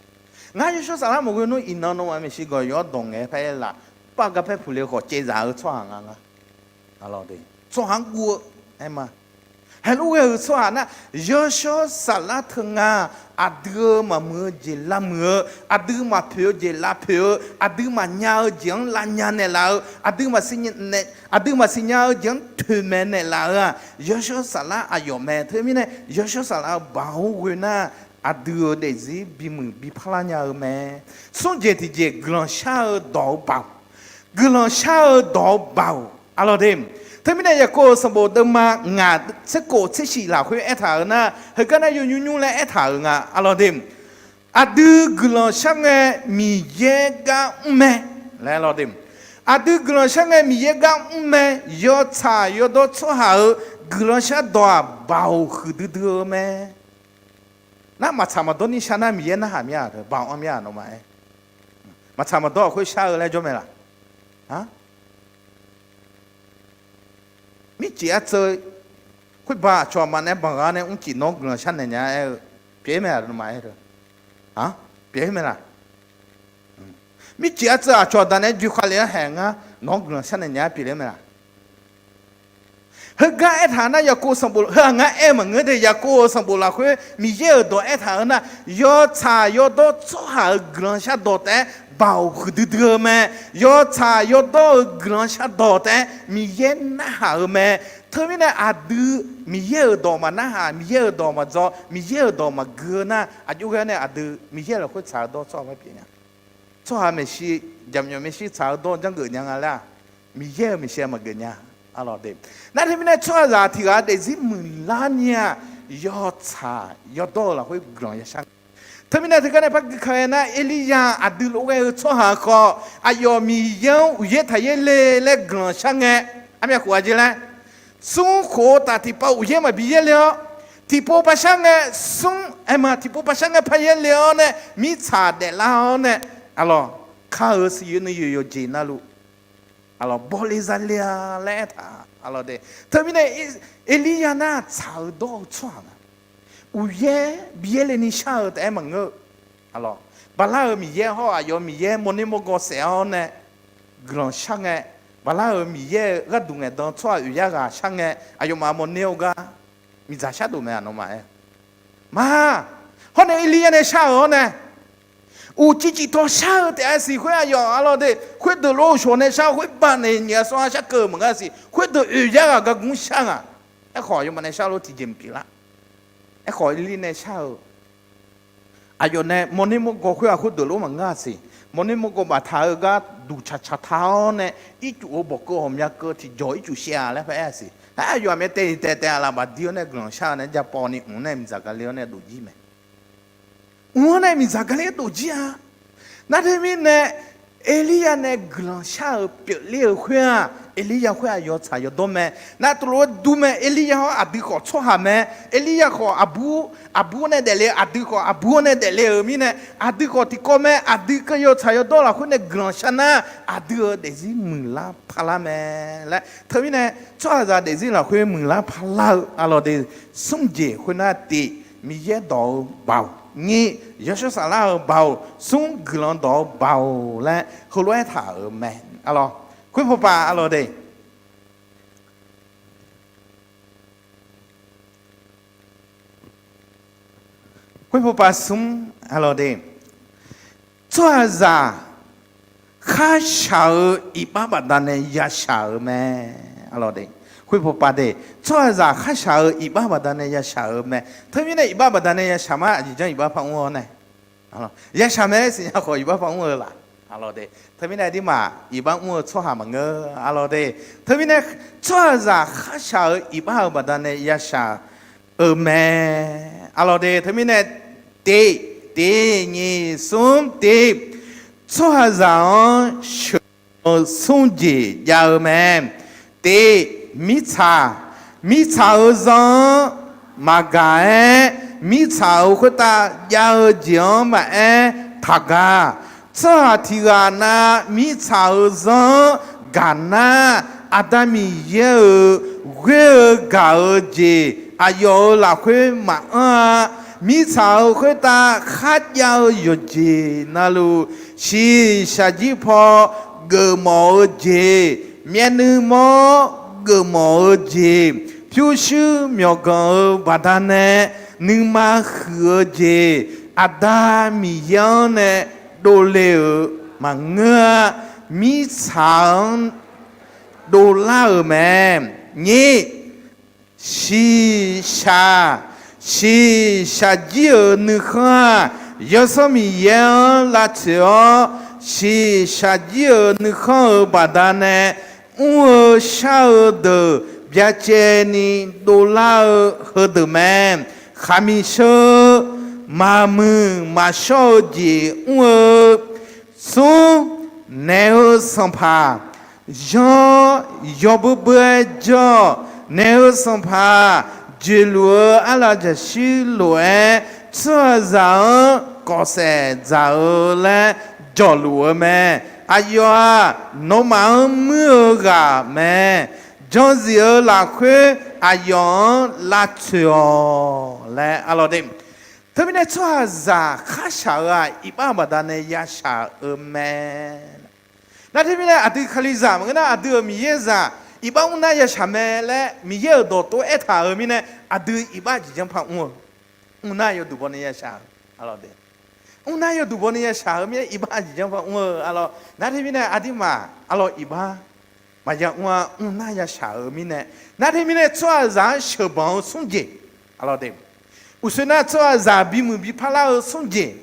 Ngar yawshawr saflar maqghoe nmr iqnan nawmaf maeqshi gawq yawr dawq ngaeq-aer paer lar, par gar paer puq le khawf caevzaq-eu tsawrhaq nga ngar. Tsawrhaq-anr guv-eu, aer ma. Heulof ghae-euq tsawrhaq nar, yawshawr saflar teu nga, Aqdui-euq maqmuiq-eu jeq lavmuiq-eu, aqdui maqpoeq-eu jeq lavpoeq-eu, aqdui maqnya-eu jeq-anr lavnya naeqlaf-eu, aqdui maqsiq nya-eu jeq-anr toeqmaeq naeqlaf-eu-aq, Yawshawr Saflar aqyawf mae. Teumirnae Yawshawr Saflar-eu baoq-anr ghoe nar, aqdui-euq daefzir bimuiq bi parlar nya-eu mae. Smr jeq tiqjeq guiqlanq shar-eu dawq-eu baoq, guiqlanq shar-eu dawq-eu baoq, aqlawq de. Teumirnae Yaqkov-euq sanqbof deuvma ngaq tser kof tser shif lafkhoer aertaq-euq nar, heugar nar yawnymr nymr laer aertaq-euq nga, aqlawq de. Aqdui guiqlanq shar ngae Miqyaer gar mr mae laer, aqlawq de. Aqdui guiqlanq shar ngae Miqyaer gar mr mae. Yawtsaq yawdawr tsawrhaq-euq guiqlanq shardawq-aq, baoq huiqdui dui-eu mae. Nar maqtsaq maqdawr ni shar nar Miqyaer narhaq mir-a, baoq anr mir-a nawmaf-aer. Maqtsaq maqdawr-aq khoer shar-eu laer jawr mae laq? Mircif artseu khoerba aqcawq aqma nae banq ghaq nae mrcif nawr guiqlanq shar naeq nya-aer-eu pyeuf-ir mae laq nawmaf-aer? Pyeuf-ir mae laq? Mircif artseu aqcawq aqda nae joe khavle-anr haeq ngar nawq-anr guiqlanq shar naeq nya-aer pyeuf-ir mae laq? Heugar aertaq nar Yaqkov sanqbof heu-aq ngar aer-eu maqngeur de. Yaqkov-euq sanqbof lafkhoer Miqyaer-euq dawq aertaq-eu nar, yawtsaq yawdawr tsawrhaq-euq guiqlanq shardawq taef-aer baoq huiqdui dui-eu mae. Yawtsaq yawdawr-euq guiqlanq shardawq taef-aer Miqyaer narhaq-eu mae. Teumirnae aqdui Miqyaer-euq dawq maqnarhaq, Miqyaer-euq dawq maqdzaw, Miqyaer-euq dawq maqgui-eu nar, aqjox ghae nae aqdui Miqyaer lafkhoer tsaq-eu dawr tsawrhaq maqpyeuf nya. Tsawrhaq maeqshi, jaqmyawf maeqshi tsaq-eu dawr janrgeuf nya nga laer-aq, Miqyaer-euq maeqshi maqgeuf nya. Aqlawq de. Nar teumirnae tsawrhaqzaq tiq ghaq daefzir muiqlar ni-aq, yawtsaq yawdawr-eu lafkhoer guiqlanq yashar nga. Teumirnae teugar nae par gui ka ghae nar, Erlirya aqdui lof ghae-eu tsawrhaq khawf, aqyawf Miqyaer-anr uqyaer taqyaer le laer guiqlanq shar ngae, armyav khof-a jeq laer, smr khof-eu taf tiqpav uqyaer maqbi yaer le-awr, tiqpov par shar ngae, smr aerma tiqpov par shar ngae par yaer le-awr nae, mirtsaq daeflar-awr nae, aqlawq, kar-euq siqyoeq nuiyoeq yawqjeq navluf, aqlawq, bawle zale-a laer aertaq, aqlawq de. Teumirnae Erlirya nar tsaq-eu dawr-eu tsawrhaq nga. Uqyaer bi yaer le ni shar-eu taef-aer maqngeur-eu, aqlawq, bala-euq Miqyaer hawr aqyawf Miqyaer mawrner mawrgawv saef-awr nae guiqlanq shar ngae, bala-euq Miqyaer-euq gharduq ngaeqdan tsawrhaq oeq yar ghaq shar ngae, aqyawfmaf mawrner-eu gar miqdzaq shardov mae-aq nawmaf-aer. Ma, hawr nae Erlirya nae shar-euq-awr nae, uqcif cif tawv shar-eu taef-aer siq khoer aqyawf, aqlawq de, khoerdeuq lof shawq nae shar-eu khoer baq nae nyiq ghaq sawr-a shar keuv-eu maqngeur-a siq, khoerdeuq oeq yar ghaq gargmr shar nga. Aerkhawf aqyawfmaf nae shar lof tiqjeq maqpyeuf lar. Aerkhawf Erlir nae shar-eu aqyawf nae mawrner mawrgawv khoer-aq khoerdeuq lof maqngeur-a siq. Mawrner mawrgawv baftaq-eu gar duqcaq caq taq-awr nae, ircuf-eu bawqkeuv ghawqmya keuv tiqjawq ircuf shaev-a laer paraer-a siq. Aer, aqyawf aqmyav taev taev taev aqlaf bafdir-awr nae guiqlanq shar-eu nae japawv ni mq nae miqdzaq gale-awr nae dof jir mae. Mq-anr nae miqdzaq gale-awr dof jir-a. Nar teumirnae Erlirya nae guiqlanq shar-euq pyeufler-euq khoer-aq, Erlirya khoer-aq yawtsaq yawdawr mae. Nar tov lof-aer dur mae, Erlirya hawr aqdui khawf tsawrhaq mae. Erlirya khawf aqbur, aqbur nae daefle, aqdui khawf aqbur-anr nae daefle-euq mirnae, aqdui khawf tiqkawv mae, aqdui keuv yawtsaq yawdawr lafkhoer nae guiqlanq shar nar, aqdui-euq daefzir muiqlar parlar mae laer. Teumirnae tsawrhaqzaq daefzir lafkhoer muiqlar parlar-eu aqlawq de, smr jeq khoernar tif, Miqyaer dawq-eu baoq, nyir, Yawshawr Saflar-eu baoq, smr guiqlanq dawq-eu baoq laer heulof-aer taq-euq mae. Aqlawq, khoer pawpav aqlawq de. Khoer pawpav smr aqlawq de. Tsawrhaqzaq kharshaq-eu iqbax baqdanae yashaq-euq mae. Aqlawq de. Khoer pawpav de. Tsawrhaqzaq kharshaq-eu iqbax baqdanae yashaq-euq mae. Teumirnae iqbax baqdanae yashaq ma, aqjeq janr iqbax par mr-awr nae yashaq mae laer siqnya khawf iqbax par mr-eu laf. Aqlawq de. Teumirnae dirmaf iqbax mr-eu tsawrhaq maqngeur. Aqlawq de. Teumirnae tsawrhaqzaq kharshaq-eu iqbax-euq baqdanae yashaq-euq mae. Aqlawq de. Teumirnae tif, tif, nyiq, smr, tif. Tsawrhaqzaq-anr sheuq-eu smr jeq jav-eu mae. Tif, mirtsaq, mirtsaq-euq zan-anr maqgaq-aer, mirtsaq-euq khoertav jav-eu jeq-anr maqaer taqgaq. Tsawrhaq tiq ghaq nav mirtsaq-euq zan-anr gaq nar, Aqda Miqyaer-euq ghoer-eu gaq-eu jeq aqyawf-euq lafkhoer maqanr-a. Mirtsaq-euq khoertav kharjav-eu yawqjeq navluf, shiqshaq jir paw geufmawf-eu jeq, myavnuiv mawr geufmawf-eu jeq, pyurshuir myawqganq-euq baqdanae nuima huiq-eu jeq Aqda Miqyaer-anr nae dovle-euq maqngeur-a. Mirtsaq-anr dovlar-euq mae. Nyiq, shiqshaq, shiqshaq jir-euq nuikhanr-aq, Yawsanr Miqyaer-anr lavtsoeq-awr, shiqshaq jir-euq nuikhanr-euq baqdanae mr-eu shar-eu deuq byacaevni dovlar-eu heudeuq mae. Khaqmiq sheu-eu, maqmuiq maqshawr-eu jeq mr-eu, smr, naeq-eu sanqpaq, zanr, yawbui bui-aer jawr, naeq-eu sanqpaq, jeqluf-eu arlaf jaqshir lof-aer tsawrhaqzaq-anr kawfsaef dzaq-eu laer jawqluf-eu mae. Aqyawf-aq, nawmaf-anr muir-eu ghaq mae. Janzif-eu lafkhoer aqyawf-anr lavtsoeq-awq laer arlawq de. Teumirnae tsawrhaqzaq kharshaq-eu-aq, iqbax baqdanae yashaq-eu mae. Nar teumirnae aqdui Kalizaq maqngeur nar, aqdui-euq Miqyaerzaq iqbax mrnar yashaq mae laer Miqyaer-euq dawqtawv aertaq-euq mirnae, aqdui iqbax jeq janrpar mr-eu, mrnar yawduq bawni yashaq-eu, arlawq de. Mrnar yawduq bawni yashaq-eu mirnae, iqbax jeq janrpar mr-eu, arlawq. Nar teumirnae aqduimaf arlawq iqbax maqya mr-a. Mrnar yashaq-eu mirnae, nar teumirnae tsawrhaqzaq-anr sheuqbanq-eu smr jeq, arlawq de. Uqshoe nar tsawrhaqzaq bimuiq bi parlar-eu smr jeq,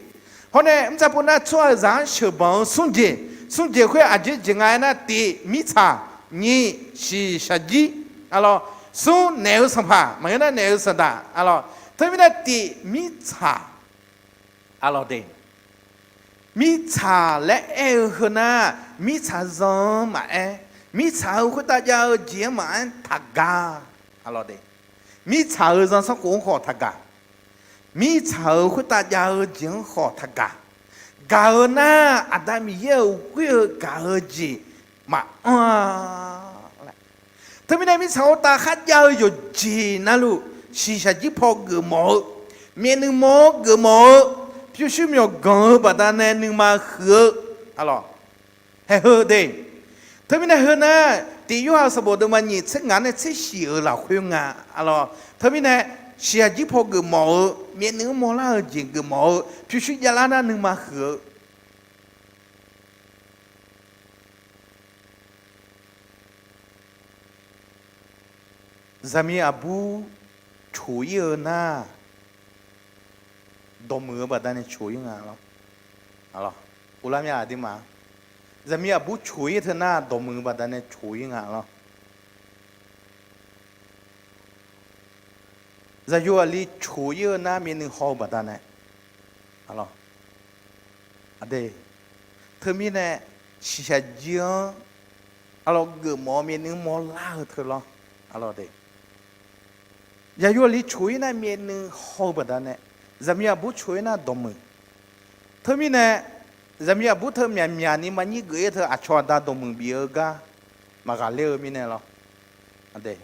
hawr nae mrdzaq pov nar tsawrhaqzaq-anr sheuqbanq-eu smr jeq. Smr jeq khoer aqjeq jeq nga aernar, tiq mirtsaq, nyiq shiqshaq jir, arlawq, smr naeq-eu sanqpaq maqngeur nar naeq-eu sanqdaq, arlawq. Teumirnae tiq mirtsaq, arlawq de. Mirtsaq laer aer-eu heu nar, mirtsaq zan-anr maqaer, mirtsaq-euq khoertav jav-eu jeq-anr maqaer taqgaq, arlawq de. Mirtsaq-euq zan sanrkhof-anr khawf taqgaq, mirtsaq-euq khoertav jav-eu jeq-anr khawf taqgaq. Gaq-eu nar, Aqda Miqyaer-euq ghoer-eu gaq-eu jeq maqanr-a laer. Teumirnae mirtsaq khoertav kharjav-eu yawqjeq navluf, shiqshaq jir paw geufmawf-eu, myavnuiv mawr-awr geufmawf-eu, pyurshuir myawqganq-eu baqdanae nuima huiq-eu, arlawq, haeq heu de. Teumirnae heu nar, tiq Yorhaq sanqbof deuvma nyiq tser ngaq nae tser shif-euq lafkhoer nga, arlawq. Teumirnae shiqshaq jir paw geufmawf-eu, myavnuiv-anr mawrlar-eu jeq geufmawf-eu, pyurshuir javlar nar nuima huiq-eu. Zaqmiq aqbur coq-ir-eu nar, dawqmuiq-eu baqdanae coq-ir nga lawr. Uvlar mya aqduimaf, zaqmiq aqbur coq-ir teu nar dawqmuiq-eu baqdanae coq-ir nga lawr. Zaqyo aqli coq-ir-eu nar myavnuiv haw-eu baqdanae, arlawq, aqde, teumirnae shiqshaq jir-anr, arlawq, geufmawf-eu myavnuiv mawrlar-eu teu lawr, arlawq de. Zaqyo aqli coq-ir nar myavnuiv haw-eu baqdanae, zaqmiq aqbur coq-ir nar dawqmuiq. Teumirnae zaqmiq aqbur teu myaqmyaq ni manyir geuf-ir teu aqcawq aqda dawqmuiq bif-eu gar maqghaqler-eu mirnae lawr, aqde.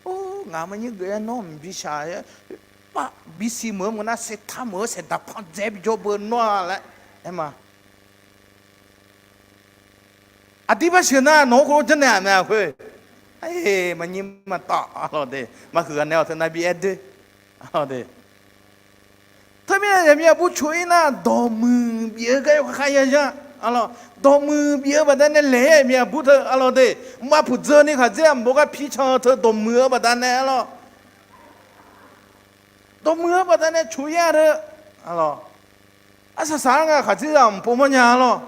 Or, ngaq manyir geuf-aer nawr mqbi shaq-aer, bisiq meuq-eu maqnar saeqtaq meuq-eu saeqdaq panqdzae bijawr beu nawr-a laer aer ma. Aqdir bar sheuq nar nawq-anr khoerlof janrnaeq-aq mae-a khoer. Maqnyir maqtawf, arlawq de, maqhuiq ghaq naeq-awq teu nar bi aer doer, arlawq de. Teumirnae zaqmiq aqbur coq-ir nar dawqmuiq bif-eu gar yawkhav khav ya ya, arlawq, dawqmuiq bif-eu baqdanae laeq-aer zaqmiq aqbur teu, arlawq de, mqbav puq dzeur ni khaqdzer-aq mqbaw gar pircan-eu teu dawqmuiq-eu baqdanae, arlawq, dawqmuiq-eu baqdanae coq-ir-a teu, arlawq, arsaq saq-aer nga khaqdzer-aq mqpov mawrnya, arlawq.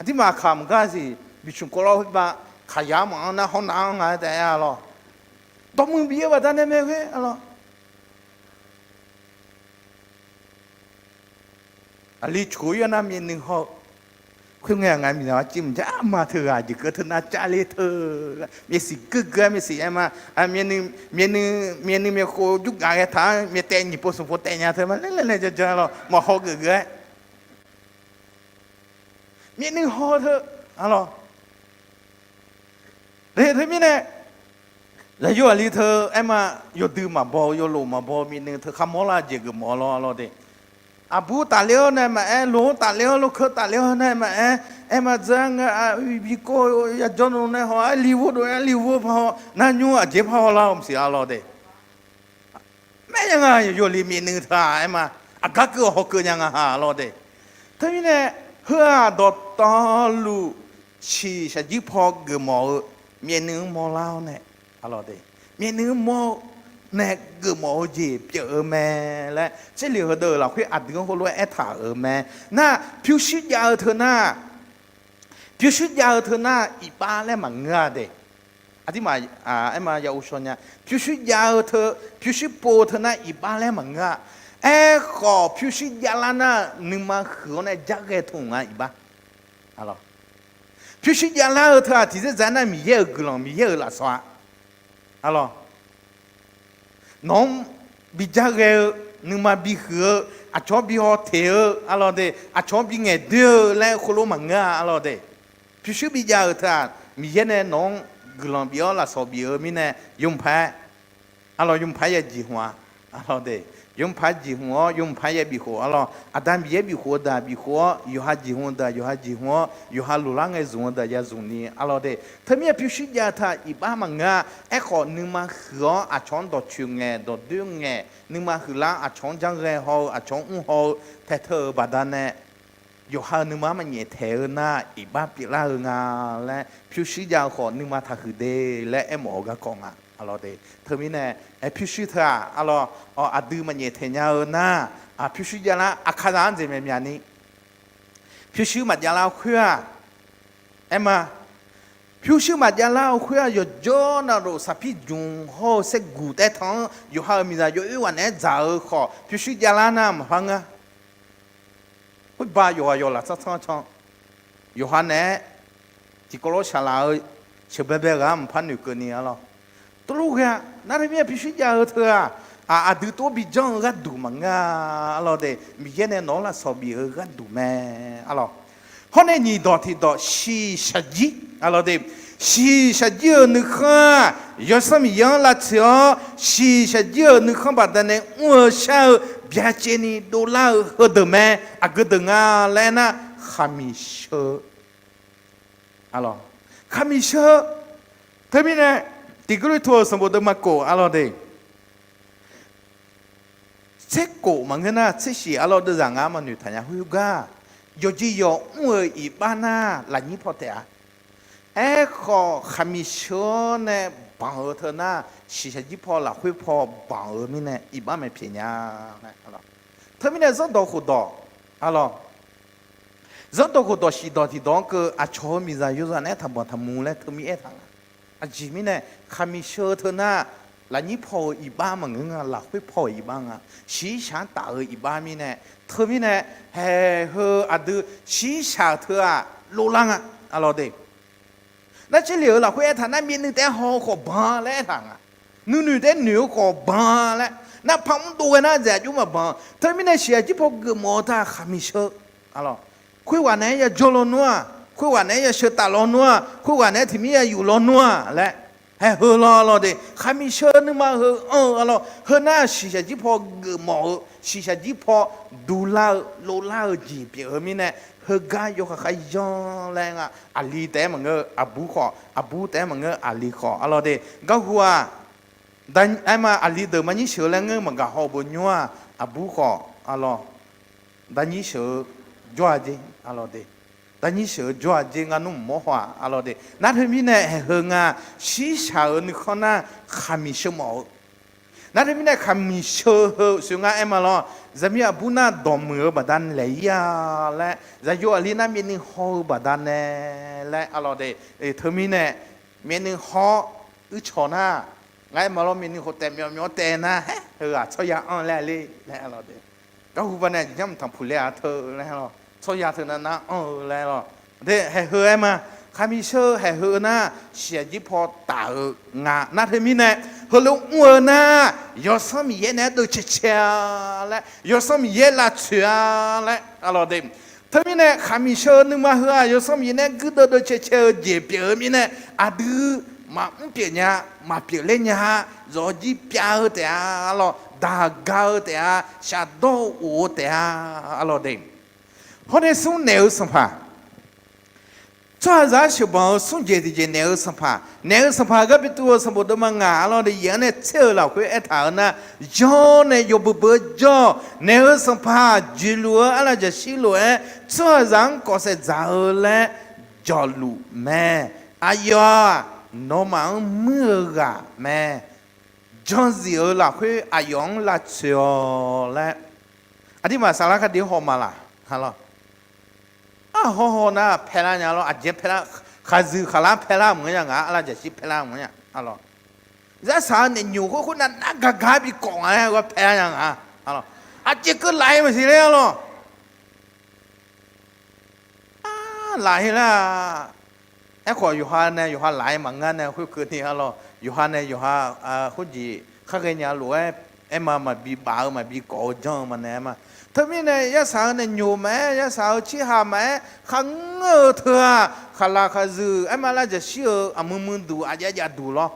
Aqdirmaf kaq maqgar siq, biqcmq kawvlawr khoerbav kaqyaq-anr maqanr nar hawr nav-anr nga-aer taef-aer, arlawq, dawqmuiq bif-eu baqdanae mae khoer, arlawq. Aqli coq-ir-awr nar myavnuiv haw-eu. Khoerngae ngaq miqzaq-anr cir mqjar ma teughaq jeq keuv teu nar carler teu laer myavsiq geur geur-aer myavsiq aer ma. Myavnuiv myavnuiv myavkhof jurgaq ghae taq-anr myavtaev nyiq pov smq pov taef nya teu ma laer laer laer ja ja lawr maqhaw geuf geuf-aer. Myavnuiv haw-eu teu, arlawq, teumirnae zaqyo aqli teu aer ma, yawdui maqbaw-eu yawlof maqbaw-eu myavnuiv teu kharmawr lar jeq geufmawf lawr, arlawq de. Aqbur tafler-awr nae maqaer, loq-anr tafler-awr, lokeu tafler-awr nae maqaer, aer ma dzeur-aer ngae, bi kov-eu yajawr nmr nae haw-aer, li ur dov-aer li ur-eu par haw, nar nymr aqjeq par haw lar-eu maqsiq, arlawq de. aer nya nga. Yawqyawq li myavnuiv teu-aq aer ma, aqgar keuv hawkeuv nya nga ha lawr de. Teumirnae heu-aq dawqtawvluf shiqshaq jir paw geufmawf-eu myavnuiv-anr mawrlar-awr nae, myavnuiv-anr mawr-eu nae geufmawf-eu jeq pyeuf-eu mae laer Jarlif heudeuq lafkhoer aqdui-anr heulof-aer aertaq-euq mae. Nar, pyurshuir jav-eu teu nar, pyurshuir jav-eu teu nar iqbax laer maqngeur-a de. Aqdirma, aer ma, ya uvshaw nya. Pyurshuir jav-eu teu, pyurshuir pov-eu teu nar iqbax laer maqngeur-a. Aerkhawf pyurshuir javlar nar nuima huiq-awr nae jar ghae tmq nga iqbax. Pyurshuir javlar-eu teu-aq tiqzerdzaq nar Miqyaer-euq guiqlanq, Miqyaer-euq lafsawq-a. Arlawq, nawq-anr bi jar ghae-eu, nuima bihuiq-eu, aqcawq-anr bi haw teq-eu, arlawq de, aqcawq-anr bi ngaeq doer-eu laer khoerlof maqngeur-a, arlawq de. Pyurshuir bijav-euq teu-aq, Miqyaer nae nawq-anr guiqlanq bif-awr lafsawq bif-eu mirnae, yawmuiq paq-aer, arlawq, yawmuiq paq-aer ya jeq hmq-a, arlawq de. Yawmuiq paq-aer jeq hmq-awr, yawmuiq paq-aer ya bifkhof, arlawq, Aqda Miqyaer bifkhof-eu deuq-aq bifkhof-awr, yawqha jeq hmq-eu deuq-aq yawqha jeq hmq-awr, yawqha loqlar ngae zmq-eu deuq ya zmq ni, arlawq de. Teumirnae pyurshuir jav-eu teu-aq iqbax maqngeur-a. Aerkhawf nuima huiq-awr aqcawq-anr dawqcoeq ngaeq, dawqdoer ngaeq, nuima huiqlar aqcawq-anr jar ghae haw-eu, aqcawq-anr mr haw-eu taeq teu-euq baqdanae, yawqha-euq nuima-anr maqnyaef taeq-eu nar iqbax pyeuflar-eu nga laer, pyurshuir jav-eu khawf nuima taqhuiq de laer aermawf-eu garkawv nga, arlawq de. Teumirnae, aer, pyurshuir teu-aq, arlawq, aqdui maqnyaef taeq nya-eu nar, pyurshuir javlar aqkaqzaq-anr jeq maeq myaq ni, pyurshuir maqjavlar khoer-aq, aer ma, pyurshuir maqjavlar-eu khoer-aq, yawqjawr navluf saqpir jmq hawr-eu saerguq taev tan-anr yawqha-euq miqzaq yawoer ghaq naeq-aer dzaq-eu khawf, pyurshuir javlar nar maqpar ngeur. Khoerbav yawqghaq yawqlaf tsanr tsanr can, yawqha naeq-aer tiqkawv lof shaqlaf-eu sheuqbae bae ghaq-anr maqpar noeqkeuv ni, arlawq. Tuvlof ghae-a. Nar teumirnae pyurshuir jav-eu teu-aq, aqdui tov bijanr-eu gharduq maqngeur-a, arlawq de. Miqyaer nae nawq-anr lafsawq bif-eu gharduq mae, arlawq. Hawr nae nyiq dawq tiq dawq shiqshaq jir, arlawq de. Shiqshaq jir-euq nuikhanr-aq, Yawsanr Miqyaer-anr lavtsoeq-awr, shiqshaq jir-euq nuikhanr baqdanae mr-eu shar-eu byacaevni dovlar-eu heudeuq mae. Aqgeu deuq nga laer aernar, khaqmiq sheu-eu, arlawq, khaqmiq sheu-eu. Teumirnae, Tiq Gawrliqtu-euq sanqbof deuvma kof, arlawq de, tser kof maqngeur nar tser shif, arlawq, deuvzaq ngar maqnoeq taq nya. Khoergar, yawqjeq yawq mr-euq iqbax nar lafnyir paw taef-a. Aerkhawf khaqmiq sheu-awr nae banq-eu teu nar, shiqshaq jir paw lafkhoer paw banq-eu mirnae iqbax maeq pyaeq nya. Teumirnae zanrdawq khofdawq, arlawq, zanrdawq khofdawq shiq dawq tiq dawq-anr keuv aqcawq-euq miqzaq yawzaq naeq-aer taqbanq taqmuq laer teumir aertaq nga. Aqjeq mirnae, khaqmiq sheu-eu teu nar, lafnyir paw-euq iqbax maqngeur nga, lafkhoer paw-euq iqbax nga. Shiqshaq-anr taf-eu iqbax mirnae, teumirnae, haeq heu aqdui shiqshaq-euq teu-aq lorlar nga, arlawq de. Nar Jarlif-euq lafkhoer aertaq nar, myavnuiv taef-aer haw-eu khawf banq laer aertaq nga. Nuinoeq taef-aer noeq-eu khawf banq laer. Nar par mr dov ghae nar dzaeq aqjox maqbanq. Teumirnae shiqshaq jir paw geufmawf-eu teu-aq khaqmiq sheu-eu, arlawq, khoerghaq naeq-aer yajawr lawnmr-aq, khoerghaq naeq-aer yasheu taf lawnmr-aq, khoerghaq naeq-aer tiq mir yayuf lawnmr-aq laer, haeq heu law, arlawq de. Khaqmiq sheu nuima heu anr-eu, arlawq, heu nar shiqshaq jir paw geufmawf-eu, shiqshaq jir paw duqlar-eu lorlar-eu jeq pyeuf-eu mirnae, heugar yawkhav kharyan laer nga. Aqli taef-aer maqngeur-eu aqbur khawf, aqbur taef-aer maqngeur-eu aqli khawf, arlawq de. Garhu-aq, aer ma, aqli deuq maqnyir sheuq-eu laer ngeur maqgaq haw-eu beu nymr-aq, aqbur khawf, arlawq, darnyir sheuq-eu jawr-a jer, arlawq de. Darnyir sheuq-eu jawr-a jer, ngar nmr mq mawr haw-aq, arlawq de. Nar teumirnae haeq heu nga, shirshaq-euq nuikhanr nar khaqmiq sheu mawf-eu. Nar teumirnae khaqmiq sheu heu sheuq ngar aer ma lawr. Zaqmiq aqbur nar dawqmuiq-eu baqdanae laeq-ir-a laer, zaqyo aqli nar myavnuiv haw-eu baqdanae laer, arlawq de. Teumirnae myavnuiv haw-awr uircawq nar, ngar aer ma lawr, myavnuiv khawf taef myawf myawf taef nar, haer, heughaq tsawrya anr laer le laer, arlawq de. Garhu baqdanae aqjeq janr mqtanq puq le-aq teu laer, arlawq, tsawrya teu nar nar anr-eu laer, arlawq. De, haeq heu aer ma. Khaqmiq sheu haeq heu nar, shiqshaq jir paw taf-eu nga. Nar teumirnae, heulof mr-eu nar, Yawsanr Miqyaer naeq-aer deuv cae cae-a laer, Yawsanr Miqyaer lavtsoeq-a laer, arlawq de. Teumirnae khaqmiq sheu nuima heu-aq, Yawsanr Miqyaer naeq-aer guirdeuv deuv cae cae-eu jeq pyeuf-eu mirnae, aqdui maqmr pyeuf nya, maqpyeuf ler nya-a. Zawqjir pyav-eu taef-a, arlawq, daq ga-eu taef-a, shafdawr of-eu taef-a, arlawq de. Hawrnae smr naeq-eu sanqpaq, Tsawrhaqzaq-anr sheuqbanq-eu smr jeq tiqjeq naef-eu sanqpaq, naef-eu sanqpaq Gaqbirtuv-eu sanqbof deuvma ngaq arlawr de yaeq-anr nae tser-euq lafkhoer aertaq-eu nar, jawr nae yawbui beu jawr, naef-eu sanqpaq jeqluf-eu arlav jaqshir lof-aer tsawrhaqzaq-anr kawfsaef dzaq-eu laer jawqluf mae. Aqyawf-aq, nawmaf-anr muir-eu ghaq mae. Janzif-euq lafkhoer aqyawf-anr lavtsoeq-awq laer, aqduimaf saflar khardeq-anr haw ma laq? Aqlawr, arhaw haw nar paelar nya lawr, aqjeq paelar, khaqzuiq khaqlar paelar maqngeur nya ngaq, arlav jaqshir paelar maqngeur nya. Aqlawr, zarsaq-eu naef nyoq khoer khoernav nar gaqgaq-aer bi kawf nga laer gawr paelar nya ngaq. Aqlawr, aqjeq keuv laf-ir maqsiq laer arlawr. Ar, laf-ir lar. Aerkhawf yawqha nae yawqha laf-ir maqngeur nae khoerkeuvni arlawr, yawqha nae yawqha khoerjeq khar ghaenya lof-aer, aerma maqbi baf-eu maqbi kawf-eu janr-eu ma nae aer ma. Teumirnae yarsaq-eu naef nyoq maqaer, yarsaq-eu cirhaq maqaer, kharngeur-eu teu-aq, khaqlaq khaqzuiq aerma lav jaqshir-eu aqmui muiduq aqjav javduq lawr.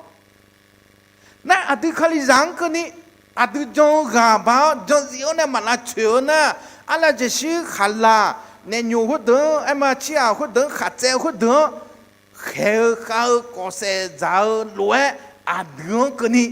Nar aqdui Kalizaq-anr keuvni, aqdui jan-eu ghaq baq-awr janzif-awr nae maqlavtsoeq-eu nar, arlav jaqshir khaqlaq naef nyoq khoerdeuq-anr aerma cirhaq khoerdeuq-anr khaqtsaev khoerdeuq-anr khaeq-eu khav-eu kawfsaef dzaq-eu lof-aer aqdui-anr keuvni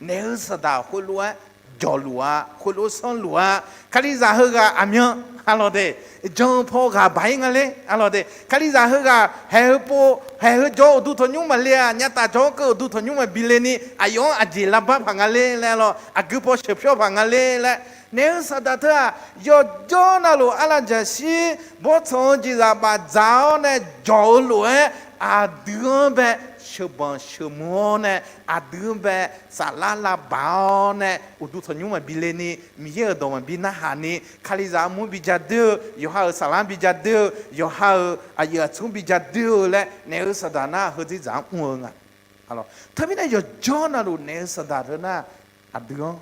naef-eu saqdaq khoerlof-aer jawqluf-a, khoerlof sanrluf-a. Kalizaq heughaq aqmyan, arlawr de, jan-eu paw ghaq baq-ir nga ler, arlawr de, Kalizaq heughaq haeq heu pov, haeq heu jawr-eu uqduq tanqnymr maqle-aq, nyataf jawr-anr keuv uqduq tanqnymr maqbi le ni aqyawf-anr aqjeq lavbar paq nga ler laer arlawr, aqgeu paw sheuqpyawr paq nga ler laer, naef-eu saqdaq teu-aq, yawqjawr navluf arlav jaqshir bawrtsanq-eu jeqzaq bafdzaq-awr nae jawq-eu lof-aer, aqdui-anr bae sheuqbanq sheuqmur-awr nae, aqdui-anr bae saflar lavbaq-awr nae uqduq tanqnymr maqbi le ni, Miqyaer-euq dawq maqbi narhaq ni, Kalizaq armur bi ja doer-eu, yawqha-euq saflar bi ja doer-eu, yawqha-euq aqyuif aqtsu bi ja doer-eu laer naef-eu saqdaq nar heudzerdzaq-anr mr-eu nga. Teumirnae yawqjawr navluf naef-eu saqdaq teu nar aqdui-anr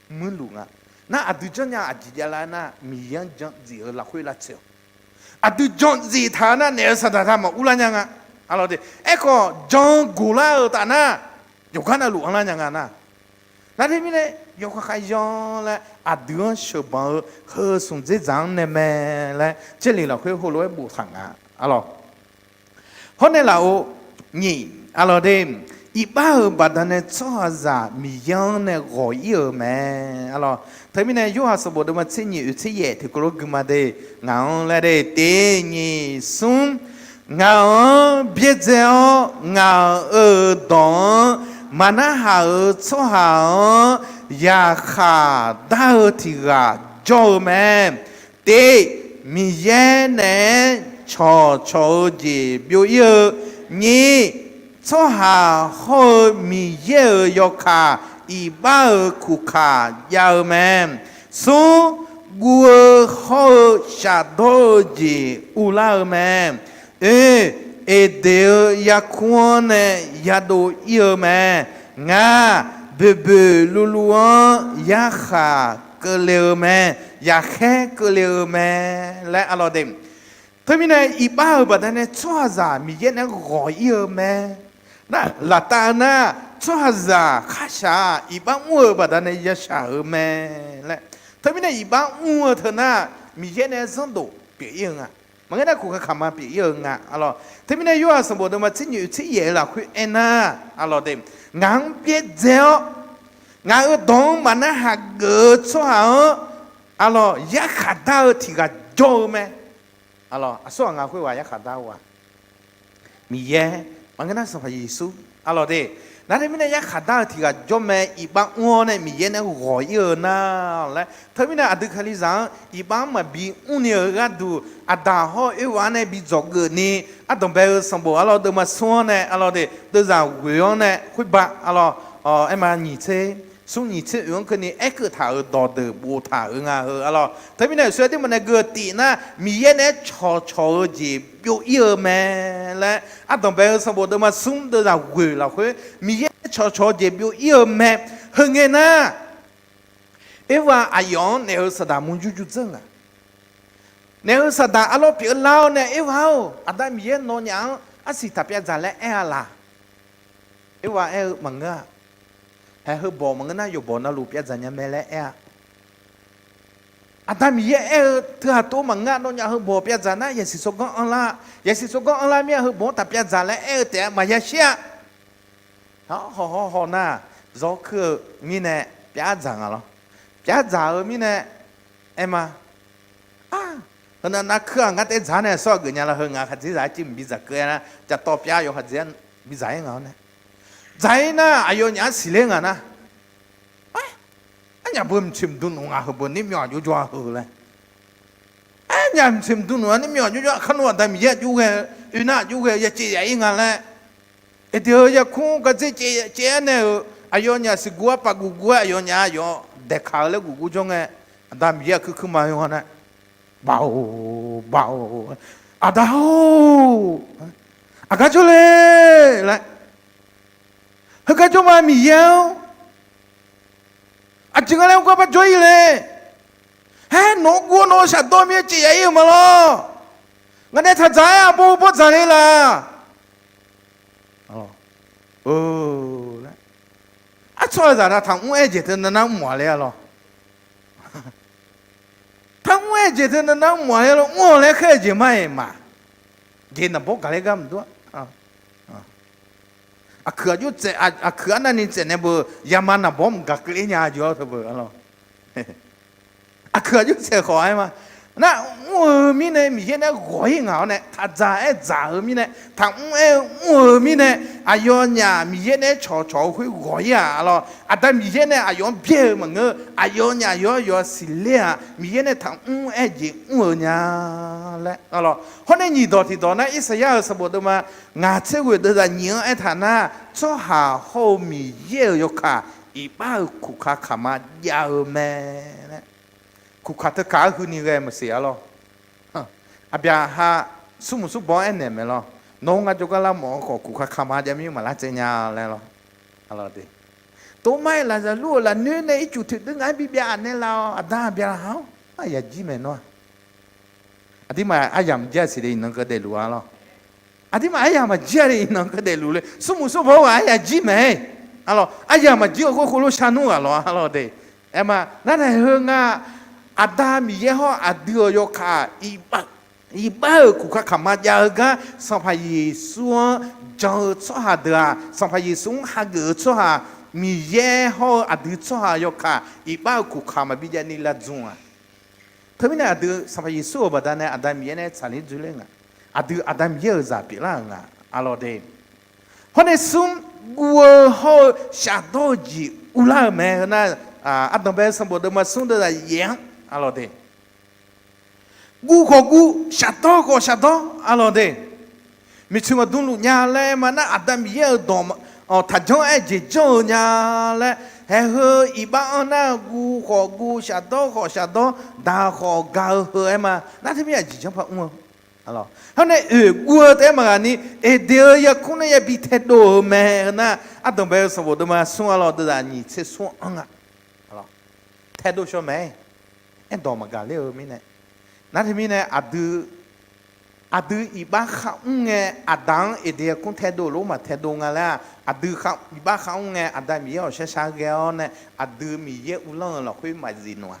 muirluf nga. Nar aqdui janrnya aqjeq javlar nar Miqyaer-anr janzif-eu lafkhoer lavtsoeq-awq. Aqdui janzif taq-eu nar naef-eu saqdaq taq maqur lar nya nga. Arlawr de, aerkhawf jan-eu goqlar-euq taf nar yawqgar navluf anrlar nya nga nar. Nar teumirnae yawkhav khav yan laer aqdui-anr sheuqbanq-eu heu smq dzerdzaq-anr nae mae laer Jarlif lafkhoer heulof-aer boftaq nga. Arlawr, hawr nae laf-eu nyiq, arlawr de, iqbax-euq baqdanae tsawrhaqzaq Miqyaer-anr nae ghawq-ir-euq mae. Arlawr, teumirnae Yorhaq sanqbof deuvma tser nyiq oeq tser yaef tiqkawv lof gui ma de, ngaq-anr laer de, tiq nyiq smr, ngaq-anr byaerdzae-awr ngaq-euq dawq-anr maqnarhaq-euq tsawrhaq-anr yaqkhaq dar-eu tiq ghaq jawr-eu mae. Tiv, Miqyaer naeq-aer cawqcawq-eu jeq byov-ir-eu. Nyiq, tsawrhaq hawr-eu Miqyaer-euq yawkaq iqbax-euq kuqkaq jav-eu mae. Smr, guv-eu hawr-eu shafdawr-eu jeq uvlar-eu mae. Oe, Eqdeq-eu yarkur-anr nae yadov-ir-eu mae. Ngaq, boeqboeq luvluv-anr yarkhaq keuvle-eu mae, yaqkhaer keuvle-eu mae laer arlawr de. Teumirnae iqbax-euq baqdanae tsawrhaqzaq Miqyaer naeq-aer ghawq-ir-eu mae. Nar laftav nar, tsawrhaqzaq kharshaq-aq iqbax mr-euq baqdanae yashaq-eu mae laer. Teumirnae iqbax mr-eu teu nar, Miqyaer naeq-aer zanrdof pyeuf-ir-eu nga. Maqngeur nar kuqkaq kaqma pyeuf-ir-eu nga. Arlawr, teumirnae Yorhaq sanqbof deuvma tser nyiq oeq tser yaef-eu lafkhoer aernar, arlawr de, ngaq-anr byaerdzae-awr ngaq-euq dawq-anr maqnarhaq geuf-eu tsawrhaq-anr, arlawr, yarkhaq dar-eu tiq ghaq jawr-eu mae. Arlawr, aqsur ghaq nga khoerghaq yarkhaq dar-eu ghaq Miqyaer, maqngeur nar Sanqpaq Yeqsur. Arlawr de, nar teumirnae yarkhaq dar-eu tiq ghaq jawr mae, iqbax mr-awr nae Miqyaer naeq-aer ghawq-ir-eu nar laer. Teumirnae aqdui Kalizaq-anr iqbax-anr maqbi mrni-euq gharduq, Aqdaq hawr-eu Erwa-anr nae bi dzawq geuf ni, ardanqbae-eu sanqbof arlawr deuvma smr-anr nae arlawr de, deuvzaq ghoeq-anr nae khoerba arlawr, aerma nyiq tser, smr nyiq tser oeq-anr keuvni aerkeuv taq-euq dawqdeuq boftaq-euq nga heu arlawr. Teumirnae aqsur-aer dirmaf nae gui-eu tif nar, Miqyaer naeq-aer cawqcawq-eu jeq byov-ir-eu mae laer, ardanqbae-eu sanqbof deuvma smr deuvzaq ghoeq lafkhoer Miqyaer naeq-aer cawqcawq-eu jeq byov-ir-eu mae. Heu ngae nar, Erwa aqyawf-anr naef-eu saqdaq murjur jur dzeur nga. Naef-eu saqdaq arlawr pyeuflar-awr nae, Erwa-or, Aqda Miqyaer nawnyaf-anr arsiq taq pyavdzaq laer aer-a laq? Erwa aer-eu maqngeur-aq. Haeq heubawq maqngeur nar yawqbawq navluf pyavdzaq nya mae laer aer-a. Aqda Miqyaer aer-eu teuhaq tov maqngeur-a, nawnyaf heubawq pyavdzaq nar yasiq tsawrganr anrlar, yasiq tsawrganr anrlar mir-a heubawq-anr taq pyavdzaq laer aer-eu taef-aer maqya shir-a. Hawq hawq hawq nar, zawr kuir-eu mirnae pyavdzaq nga lawr. Pyavdzaq-eu mirnae aer ma. Heunav nav kuir-aq ngar taef dzaq nae sawr-aq geufnya la, heu ngaq khaqdzerzaq arciv mqbi dzaq keuv-aer nar, cavtawv pyav yawqha dzer-a bidzaq-ir nga-awr nae, dzaq-ir nar aqyawfnyaf-anr siqler nga nar, arnyaf beu mqtsoeq mqdm nmr ngaq heu beu nirmyawq jawrjawr-a heu laer, arnyaf mqtsoeq mqdm nmr-a nirmyawq jawrjawr, aqkar nmr Aqda Miqyaer aqjox ghae-eu, oe nar aqjox ghae-eu ya caev yaf-ir nga laer, Eqdeq-euq yarkmr gardzer caev caev-aer nae-euq aqyawfnyaf siqguv-aer paf guvguv-aer aqyawfnyaf aqyawf daeqkaq-eu laer guvguv jawr ngae, Aqda Miqyaer aqkuir kuir ma-aer nga nae, Baoq, baoq, Aqda-or, aqgar jawrle laer, heugar jawr ma Miqyaer-or, aqjeq nga laer heugar bar jawr-ir le. Haer, nawq-anr guv-awr nawq-eu shafdawr mir-aer caev yaf-ir-euq ma lawr. Ngaq nae taq dzaq-aer aqbawr-eu bawr dzaq le laf. Artsawrhaqzaq nav taqmr-aer jeq teu nav nar mr mawf-a le-a lawr. Taqmr-aer jeq teu nav nar mr mawf-a le-a lawr, mr-awq laer khaer-eu jeq ma-iq ma. Jeq naqbawr gaqler gar maqdur-a. Aqkuiq aqjox tsaef, aqkuiq arnavni tsaefnaeq beu, yama naqbawr maqgaq keuvler nya-a jeq-awr teu beu-a lawr. Aqkuiq aqjox tsaef khawf-aer ma. Nar mr-eu mirnae Miqyaer nae ghawq-ir ngaq-awr nae, taq dzaq-aer dzaq-eu mirnae, taqmr-aer mr-eu mirnae, aqyawfnyaf Miqyaer nae cawqcawq-eu khoer ghawq-ir-aq lawr. Aqda Miqyaer nae aqyawf-anr byaer-eu maqngeur, aqyawfnyaf yawqyawq siqler-aq, Miqyaer nae taqmr-aer jeq mr-eu nya laer lawr. Hawr nae nyiq dawq tiq dawq nar, Irsaqyar-euq sanqbof deuvma ngaq tser ghoeq deuvzaq nyiq-anr aertaq nar, tsawrhaq hawr-eu Miqyaer-euq yawkaq iqbax-euq kuqkaq kaqma jav-eu mae laer, kuqkaq teu kaq-anr huini ghae maqsiq-a lawr. Aqbyaqhaq smrmuiq smrbaw-anr aernaeq mae lawr. Nawq-anr ngar jawrgar lar mawf-eu khawf kuqkaq kaqma jav mir maqlar tsaev nya laer lawr. Tov mar-aer Laqzaqlur-euq lafnoer nae ircuf toeqdui ngaq-anr bibyav anaeq laf-awq, aqda Aqbyaqhaq-or, aqyaq jir mae nawr-aq. Aqdirmaf aryamq jir-a siqle iqnan keuv daefluf-a lawr. Aqdirmaf aryamq maqjir-a le iqnan keuv daefluf le, smrmuiq smrbaw-eu ghaq aryaq jir mae-a lawr. Aryamq maqjir-eu khoerkhof lof sharnmr ghaq lawr-a lawr de. Aer ma, nar nae heu nga, Aqda Miqyaer hawr aqdui-euq yawkaq iqbax-euq kuqkaq kaqma jav-eu gar Sanqpaq Yeqsur-anr jan-eu tsawrhaq deuq-aq, Sanqpaq Yeqsur-anr hageuf-eu tsawrhaq, Miqyaer hawr-eu aqdui tsawrhaq yawkaq iqbax-euq kuqkaq maqbi javni lavdzmq-aq. Teumirnae aqdui Sanqpaq Yeqsur-euq baqdanae Aqda Miqyaer nae tsaqler dzoerler nga. Aqdui Aqda Miqyaer-euq zaq pyeuflar-euq nga, a lawr de. Hawr nae smr, guv-eu hawr-eu shafdawr-eu jeq uvlar-euq mae. Heu nar, Ardanqbae sanqbof deuvma smr deuvzaq yaef-anr, a lawr de. Guv khawf guv, shafdawr khawf shafdawr, a lawr de. Miqcoeq maqdmluf nya laer aer ma nar, Aqda Miqyaer-euq dawq taqjanr-aer jeq janr-eu nya laer, haeq heu iqbax anr nar guv khawf guv, shafdawr khawf shafdawr, daq khawf gaq-eu heu aer ma. Nar teumir aqjeq janr par mr-eu Hawr nae oeq guv-eu taef-aer maqghaq ni, Eqdeq-euq yarkmr nae yabi taedov-eu mae. Heu nar, Ardanqbae-eu sanqbof deuvma smr-a lawr, deuvzaq nyiq tser smr-anr nga. Taedov shaw mae-aer, aerdawq maqgaq ler-eu mirnae. Nar teumirnae aqdui, aqdui iqbax kharmr ngae, Aqda-anr Eqdeq yarkmr taedov lof-aer maqtaedov nga laer-aq, aqdui iqbax kharmr ngae, Aqda Miqyaer ghawqshar shar ghae-awr nae, aqdui Miqyaer uvlanr-eu lafkhoer maqzif noeq-a.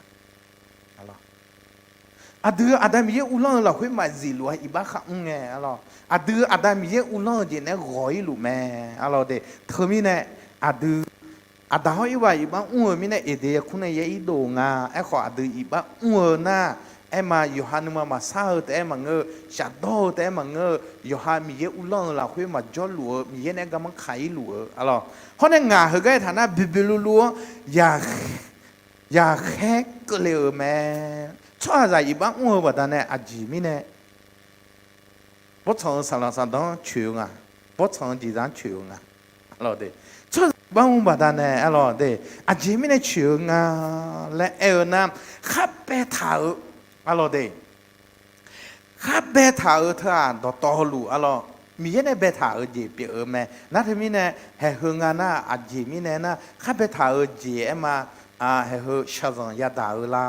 Aqdui Aqda Miqyaer uvlanr-eu lafkhoer maqzif luf-a, iqbax kharmr ngae, a lawr. Aqdui Aqda Miqyaer uvlanr-eu jeq naeq-aer ghawq-ir luf mae, a lawr de. Teumirnae, aqdui, Aqda hawr irghaq iqbax mr-eu mirnae, Eqdeq yarkmr nae yaer irdov nga. Aerkhawf, aqdui iqbax mr-eu nar, aer ma, yawqha nuima maqsar-eu taef-aer maqngeur-eu, shafdawr-eu taef-aer maqngeur-eu, yawqha Miqyaer uvlanr-eu lafkhoer maqjawrluf-eu, Miqyaer nae-aer garmanr kaq-ir luf-eu, a lawr. Hawr nae ngaq heugar aertaq nar, boeqboeq luvluv-anr yaqkhaer keuvle-euq mae. Tsawrhaqzaq iqbax mr-eu baqdanae aqjeq mirnae, bawrtsanq-eu saqlaq saqdanr coeq-eu nga, bawrtsanq-eu jeqzaq-anr coeq-eu nga, a lawr de. Tsawrhaqzaq iqbax mr baqdanae, a lawr de, aqjeq mirnae coeq-eu nga laer aer-eu nar, khar baetaq-euq, a lawr de. Khar baetaq-euq teu-aq, dawqtawvluf, a lawr, Miqyaer nae baetaq-euq jeq pyeuf-eu mae. Nar teumirnae, haeq heu nga nar, aqjeq mirnae nar, khar baetaq-euq jeq aer ma, haeq heu shaqzanq yadaq-eu la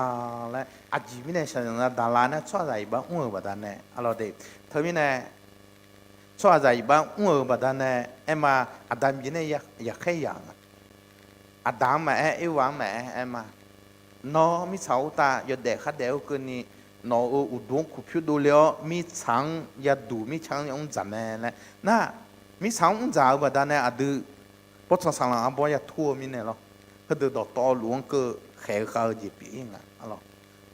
laer, aqjeq mirnae shaqzanq yadaq la nar, tsawrhaqzaq iqbax mr-eu baqdanae, a lawr de. Teumirnae, tsawrhaqzaq iqbax mr-eu baqdanae, aer ma, Aqda Miqyaer nae yaqkhaer yaq nga. Aqda-anr maqaer, Erwa-anr maqaer, aer ma. Nawr mirtsaq khoertav yawdaef khardaef-eu keuvni, nawq-euq uqduq-anr kuqpyur dovle-awr, mirtsaq-anr yaduq mirtsaq-anr mr dzaq mae laer. Nar, mirtsaq-anr mr dzaq-eu baqdanae aqdui bawrtsanq saqlanq arbawr yatur-eu mirnae lawr. Heudeuq dawqtawvluf-anr keuv khaeq-eu khav-eu jeq pyeuf-ir nga.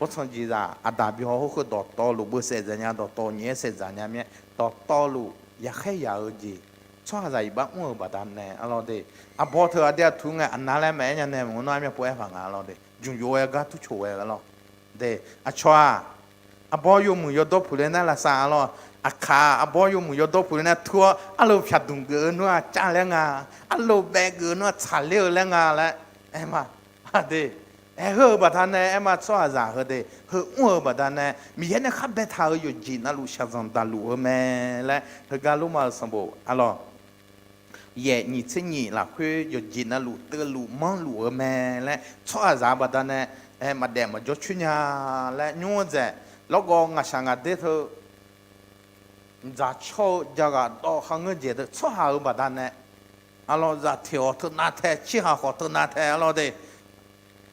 Bawrtsanq jeqzaq aqdaq byaw hawr-eu dawqtawvluf beusaef dzaq nya, dawqtawv nyaef-aer saef dzaq nya mir-aer, dawqtawvluf yaqkhaer yaq-eu jeq tsawrhaqzaq iqbax mr-eu baqdanae arlawr de. Arbawr teu aqdui aqtur ngae aqnar laer maqaer nya nae maqngeur nawr armyavpov aerhaq nga arlawr de. Jmq yov-aer gar tur coq ghae arlawr de. Aqcawq-aq, arbawr yawmuiq yawdawr puq le nar lavsav arlawr. Aqkaq arbawr yawmuiq yawdawr puq le nar tur-awr arlawr pyaq dmq geuf-eu nmr-aq cav laer nga, arlawr baev geuf-eu nmr-aq tsaqler-eu laer nga laer aer ma. Aqde, aer heu-eu baqdanae aer ma tsawrhaqzaq heu de heu mr-eu baqdanae Miqyaer nae khar baetaq-euq yawqjeq navluf shaqzanq daqluf-eu mae laer heugar Lormav-euq sanqbof arlawr yaef nyiq tser nyiq lafkhoer yawqjeq navluf teuvluf manrluf-eu mae laer tsawrhaqzaq-eu baqdanae maqdaef maqjawr coer nya laer nymr-eu dzaeq lawrgawv ngaqshaq ngaqder teu dzaqcawr-eu jaghaq dawv kharngeur jeq teu tsawrhaq-euq baqdanae arlawr zaq teq hawq teunav tae cirhaq khawf teunav tae arlawr de.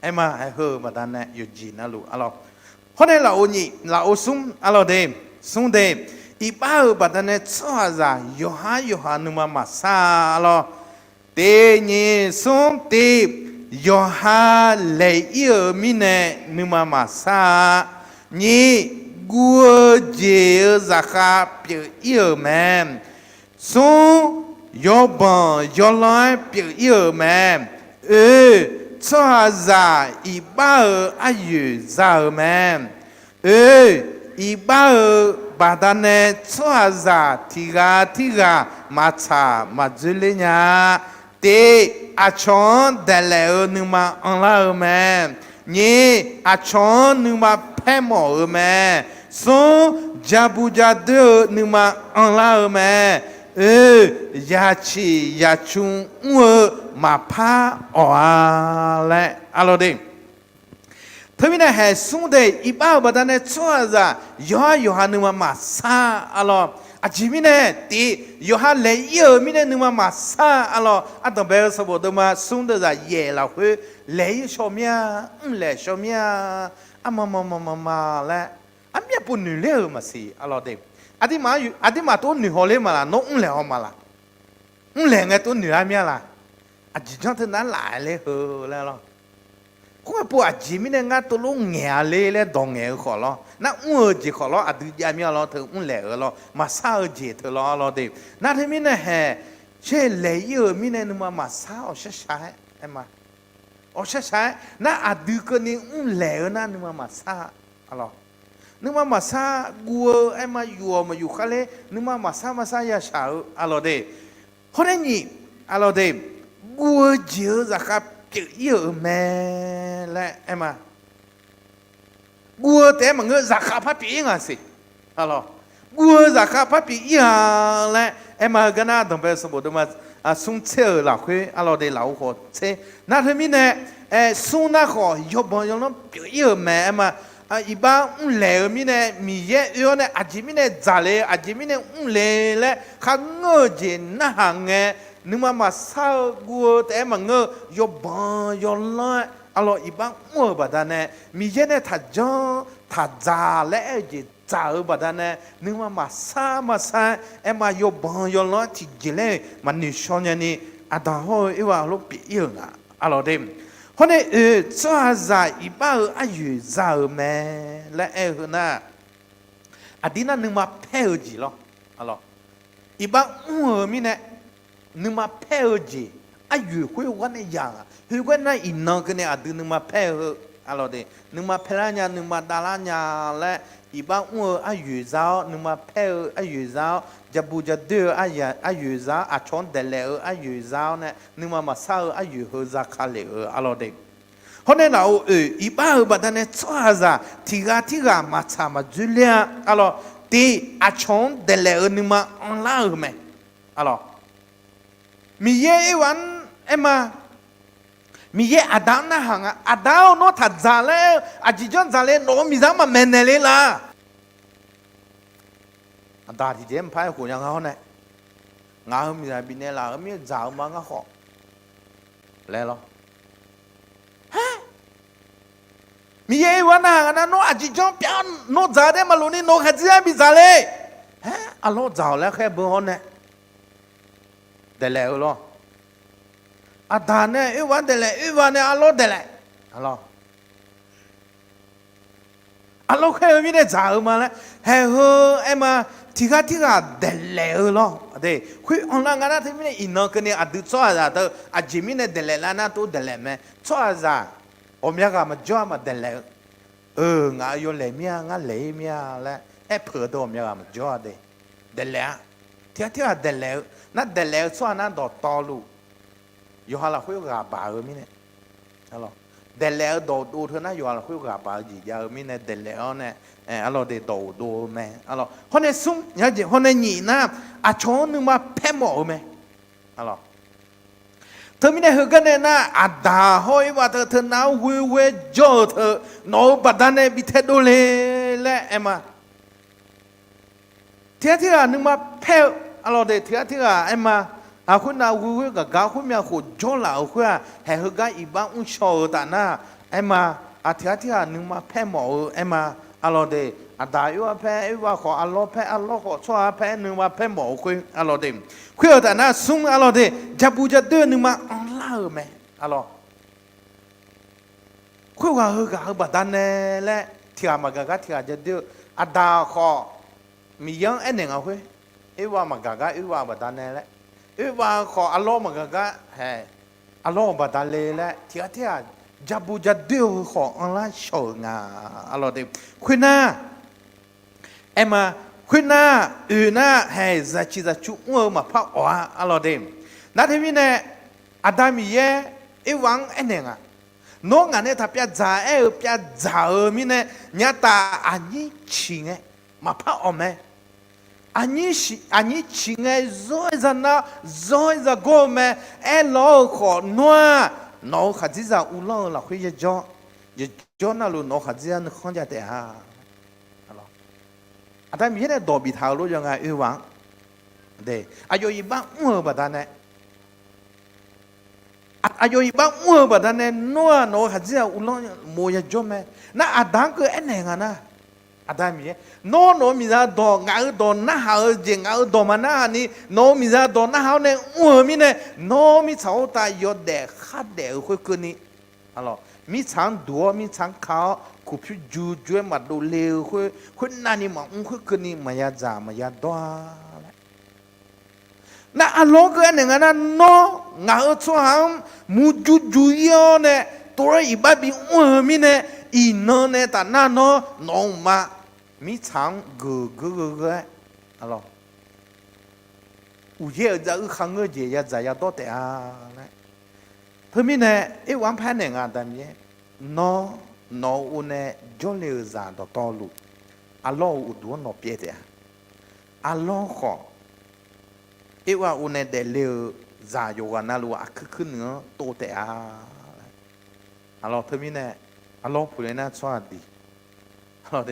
Aer ma, aer heu-eu baqdanae yawqjeq navluf arlawr. Hawr nae lafov nyiq lafov smr arlawr de, smr de, iqbax-euq baqdanae tsawrhaqzaq yawqhar yawqha nuima maqsar arlawr. Tiq nyiq smr tiq, yawqha laeq-ir-euq mirnae nuima maqsar-a. Nyiq, guv-eu jeq-euq zaqkhav pyeuf-ir-euq mae. Smr, yawbanq yawlanr-aer pyeuf-ir-euq mae. Oe, tsawrhaqzaq iqbax-euq aryoeq za-euq mae. Oe, iqbax-euq baqdanae tsawrhaqzaq tiq ghaq tirghaq maqtsaq maqdzoerler nya-a. Tiq, aqcawq-anr daeqlaef-eu nuima anrlar-eu mae. Nyiq, aqcawq-anr nuima paermawf-eu mae. Smr, jabu jadoer-eu nuima anrlar-eu mae. Oe, yaciq yacu mr-eu maqpar awq-a laer arlawr de. Teumirnae haeq smr de, iqbax-euq baqdanae tsawrhaqzaq yawqhar yawqha nuima maqsar arlawr. Aqjeq mirnae tiq, yawqha laeq-ir-euq mirnae nuima maqsar arlawr. Ardanqbae-eu sanqbof deuvma smr deuvzaq yaef lafkhoer laeq-ir shaw mir-a, mrlaeq shaw mir-a, arma ma ma ma ma laer armyavpov noeq ler-euq maqsiq arlawr de. Aqduimaf tov noeq haw ler ma laq, nawr mrlaeq haw ma laq. Mrlaeq ngae tov noeq-ar mir-a laq. Aqjeq janr teu nar laf-aer ler heu laer lawr. Khoerngae pov aqjeq mirnae ngar tov lof ngaeq-a ler laer dawq ngaeq-eu khawf lawr, nar mr-eu jeq khawf lawr, aqdui jav mir-a lawr, teu mrlaeq-eu lawr, maqsar-eu jeq teu lawr lawr de. Nar teumirnae haeq, sher laeq-ir-euq mirnae nuima maqsar awqshar shaq-aer aer ma. Awqshar shaq-aer nar aqdui keuvni mrlaeq-eu nar nuima maqsar arlawr. Nuima maqsar guv-eu aer ma, yuf-awq maqyuf khar ler nuima maqsar maqsar yashaq-eu arlawr de. Hawr nae nyiq arlawr de, guv-eu jeq-euq zaqkhav pyeuf-ir-euq mae laer aer ma. Guv-eu taef-aer maqngeur, zaqkhav par pyeuf-ir nga siq. Arlawr, guv-eu zaqkhav par pyeuf-ir-a laer aer ma-eu gar nar, danqbae sanqbof deuvma smr tser-euq lafkhoer arlawr de lafov khawf tser. Nar teumirnae, smr nar khawf yawbanq yawlanr pyeuf-ir-euq mae aer ma. Iqbax mrlaeq-eu mirnae Miqyaer oe-awr nae aqjeq mirnae dzaqle, aqjeq mirnae mrle laer kharngeur-eu jeq narhaq ngae, nuima maqsar-eu guv-eu taef-aer maqngeur-eu yawbanq yawlanr-aer arlawr iqbax mr-euq baqdanae, Miqyaer nae taqjanr taqdzaq laer aer-eu jeq dzaq-euq baqdanae, nuima maqsar maqsar-aer aer ma, yawbanq yawlanr-aer tiqjeq laer-eu maqnoeq shaw nyani, aqdaq hawr-eu oerghaq lof pyeuf-ir-euq nga arlawr de. Hawr nae oe, tsawrhaqzaq iqbax-euq aryoeq za-euq mae laer aer-eu heu nar, aqdir nar nuima paer-eu jeq lawr. Iqbax mr-euq mirnae nuima paer-eu jeq aryoeq khoer gharnae yaq nga. Khoergar nar iqnan keuvni aqdui nuima paer-eu heu arlawr de, nuima paerlar nya, nuima davlar nya laer, iqbax mr-eu aryoeq za-awr, nuima paer-eu aryoeq za-awr, jabu jadoer-eu aryoeq za-awr, aqcawq-anr daeqlaef-eu aryoeq za-awr nae, nuima maqsar-eu aryoeq heu zaka lef-eu arlawr de. Hawr nae lafov oe, iqbax-euq baqdanae tsawrhaqzaq tiq ghaq tirghaq maqtsaq maqdzoer ler-a arlawr. Tiq, aqcawq-anr daeqlaef-eu nuima anrlar-euq mae arlawr. Miqyaer oerghaq-anr aer ma. Miqyaer aqda-anr narhaq nga. Aqda-or, nawr taqdzaq laer-eu aqjeq janr dzaqle, nawq-euq miqzaq-anr maqmaeq naeq le la. Aqda tiqjeq-aer maqpar-aer khof nya nga hawr nae, ngaq-euq miqzaq bifnaeq laf-euq mir-eu dzaq-eu ma ngar khawf laer lawr. Haer, Miqyaer oerwa narhaq nga nar, nawr aqjeq janr pyav-awr nawr dzaq-eu taef maqlof ni nawq-eu khaqdzer-anr bidzaq le. Aer, arlawr dzaq-awq laer khaer beu-awr nae daeqlaef-eu lawr. Aqdaq nae oerwa-anr daeqlaef, oerwa nae arlawr daeqlaef. Arlawr, arlawr khaer-eu mirnae dzaq-eu ma laer, haeq heu aer ma, tiq ghaq tirghaq daeqlaef-eu lawr. Khoer anrlar nga nar, teumirnae iqnan keuvni aqdui tsawrhaqzaq deuq aqjeq mirnae daeqlaef lar nar, tov daeqlaef mae. Tsawrhaqzaq ghawqmya ghaq maqjawr-a maqdaeqlaef-eu. Eu, ngaq-euq yawlaeq mir-a, ngar laeq-ir mir-a laer aerpeuq-eu deuq ghawqmya ghaq maqjawr-a de. Daeqlaef-a. Tiq ghaq tirghaq daeqlaef-eu nar, daeqlaef-eu tsawrhaq nar dawqtawvluf yawqha lafkhoer ghaq baq-eu mirnae, daeqlaef-eu dawq uqdov teu nar yawqha lafkhoer ghaq baq-eu jeq jav-eu mirnae daeqlaef-awr nae, arlawr de, dawq uqdov-eu mae. Arlawr, hawr nae smr, hawr nae nyiq nar, aqcawq-anr nuima paermawf-eu mae. Arlawr, teumirnae heugar nae nar, aqdaq hawr oervav teu teunav-anr ghoer ghoer jawr-eu teu nawq-euq baqdanae bi taedov le laer aer ma. Tiq ghaq tirghaq nuima paer-eu, arlawr de, tiq ghaq tirghaq aer ma. Aqkhoernav ghoer ghoer gaqgar khoermyav khof jawrlaf-euq khoer-aq, haeq heugar iqbax mr shaw-eu taf nar, aer ma. Aq, tiq ghaq tirghaq nuima paermawf-eu aer ma. Arlawr de, aqdaq oervav paer, oervav khawf arlawr paer, arlawr khawf tsawrhaq paer, nuima paermawf-eu khoer, arlawr de. Khoer-eu taf nar smr, arlawr de, jabu jadoer-eu nuima anrlar-euq mae. Arlawr, khoerghaq heughaq-euq baqdanae laer, tiq ghaq maqgaq gar tiq ghaq jadoer-eu, aqdaq khawf Miqyaer-anr aernaeq nga khoer, oervav maqgaq gar oervav-eu baqdanae laer, oervav khawf arlawr maqgaq gar haeq arlawr-euq baqdanae laer, tiq ghaq tirghaq jabu jadoer-eu khawf anrlar shaw-euq nga. Arlawr de, khoernar, aer ma, khoernar, oeq nar haeq zaqciq zaqcu mr-eu maqpar awq-a. Arlawr de, nar teumirnae Aqda Miqyaer oervav-anr aernaeq nga, nawr ngaq nae taq pyavdzaq aer-eu pyavdzaq-eu mirnae, nyataf aqnyir ciq ngae maqpar awq mae. Aqnyir ciq ngae zawr-aer zanar, zawr-aer zagawr-eu mae. Aerlawr-eu khawf nawr-aq, nawq-euq khaqdzerzaq uvlanr-eu lafkhoer yajawr, yajawr navluf nawq-euq khaqdzer-anr nuikhanr jav taef-a. Aqda Miqyaer nae dawq biftaq-euq lof yawqghaq oervav-anr, aqyawf iqbax mr-eu baqdanae, aqyawf iqbax mr-eu baqdanae nawr-aq nawq-euq khaqdzer-aq uvlanr mof yajawr mae. Nar Aqda-anr keuv aernaeq nga nar, Aqda Miqyaer, nawr nawq-euq miqzaq dawq, ngaq-euq dawq narhaq-eu jeq ngaq-euq dawq maqnarhaq ni nawq-euq miqzaq dawq narhaq-awr nae mr-eu mirnae, nawr mirtsaq khoertav yawdaef khardaef-eu khoerkeuvni, mirtsaq-anr duq-awr mirtsaq-anr ka-awr kuqpyur jur jur-aer maqdov le-eu khoer, khoernavni maqmr khoerkeuvni maqya dzaq maqya dawr-a laer. Nar arlawr keuv aernaeq nga nar, nawr ngaq-euq tsawrhaq-anr murjur jur-ir-awr nae tov-aer iqbax bimr-eu mirnae, iqnan nae tafnar nawr nawq-euq ma mirtsaq-anr geuf geur geur geur-aer, uqyaer-euq dzaruir kharngeur jeq yadzaq yadawr taef-a laer. Teumirnae oervav-anr par aernaeq nga, Aqda Miqyaer, nawr nawq-euq uvnae jawrle-euq zaq dawqtawvluf, arlawr-euq uqduq-anr nawq pyaev taef-a. Arlawr khawf oervav uvnae daefle-eu zaq yawqghaq navluf aqkuir kuir nuiq-anr tov taef-a. Arlawr teumirnae, arlawr puqle nar tsawrhaq diq, nar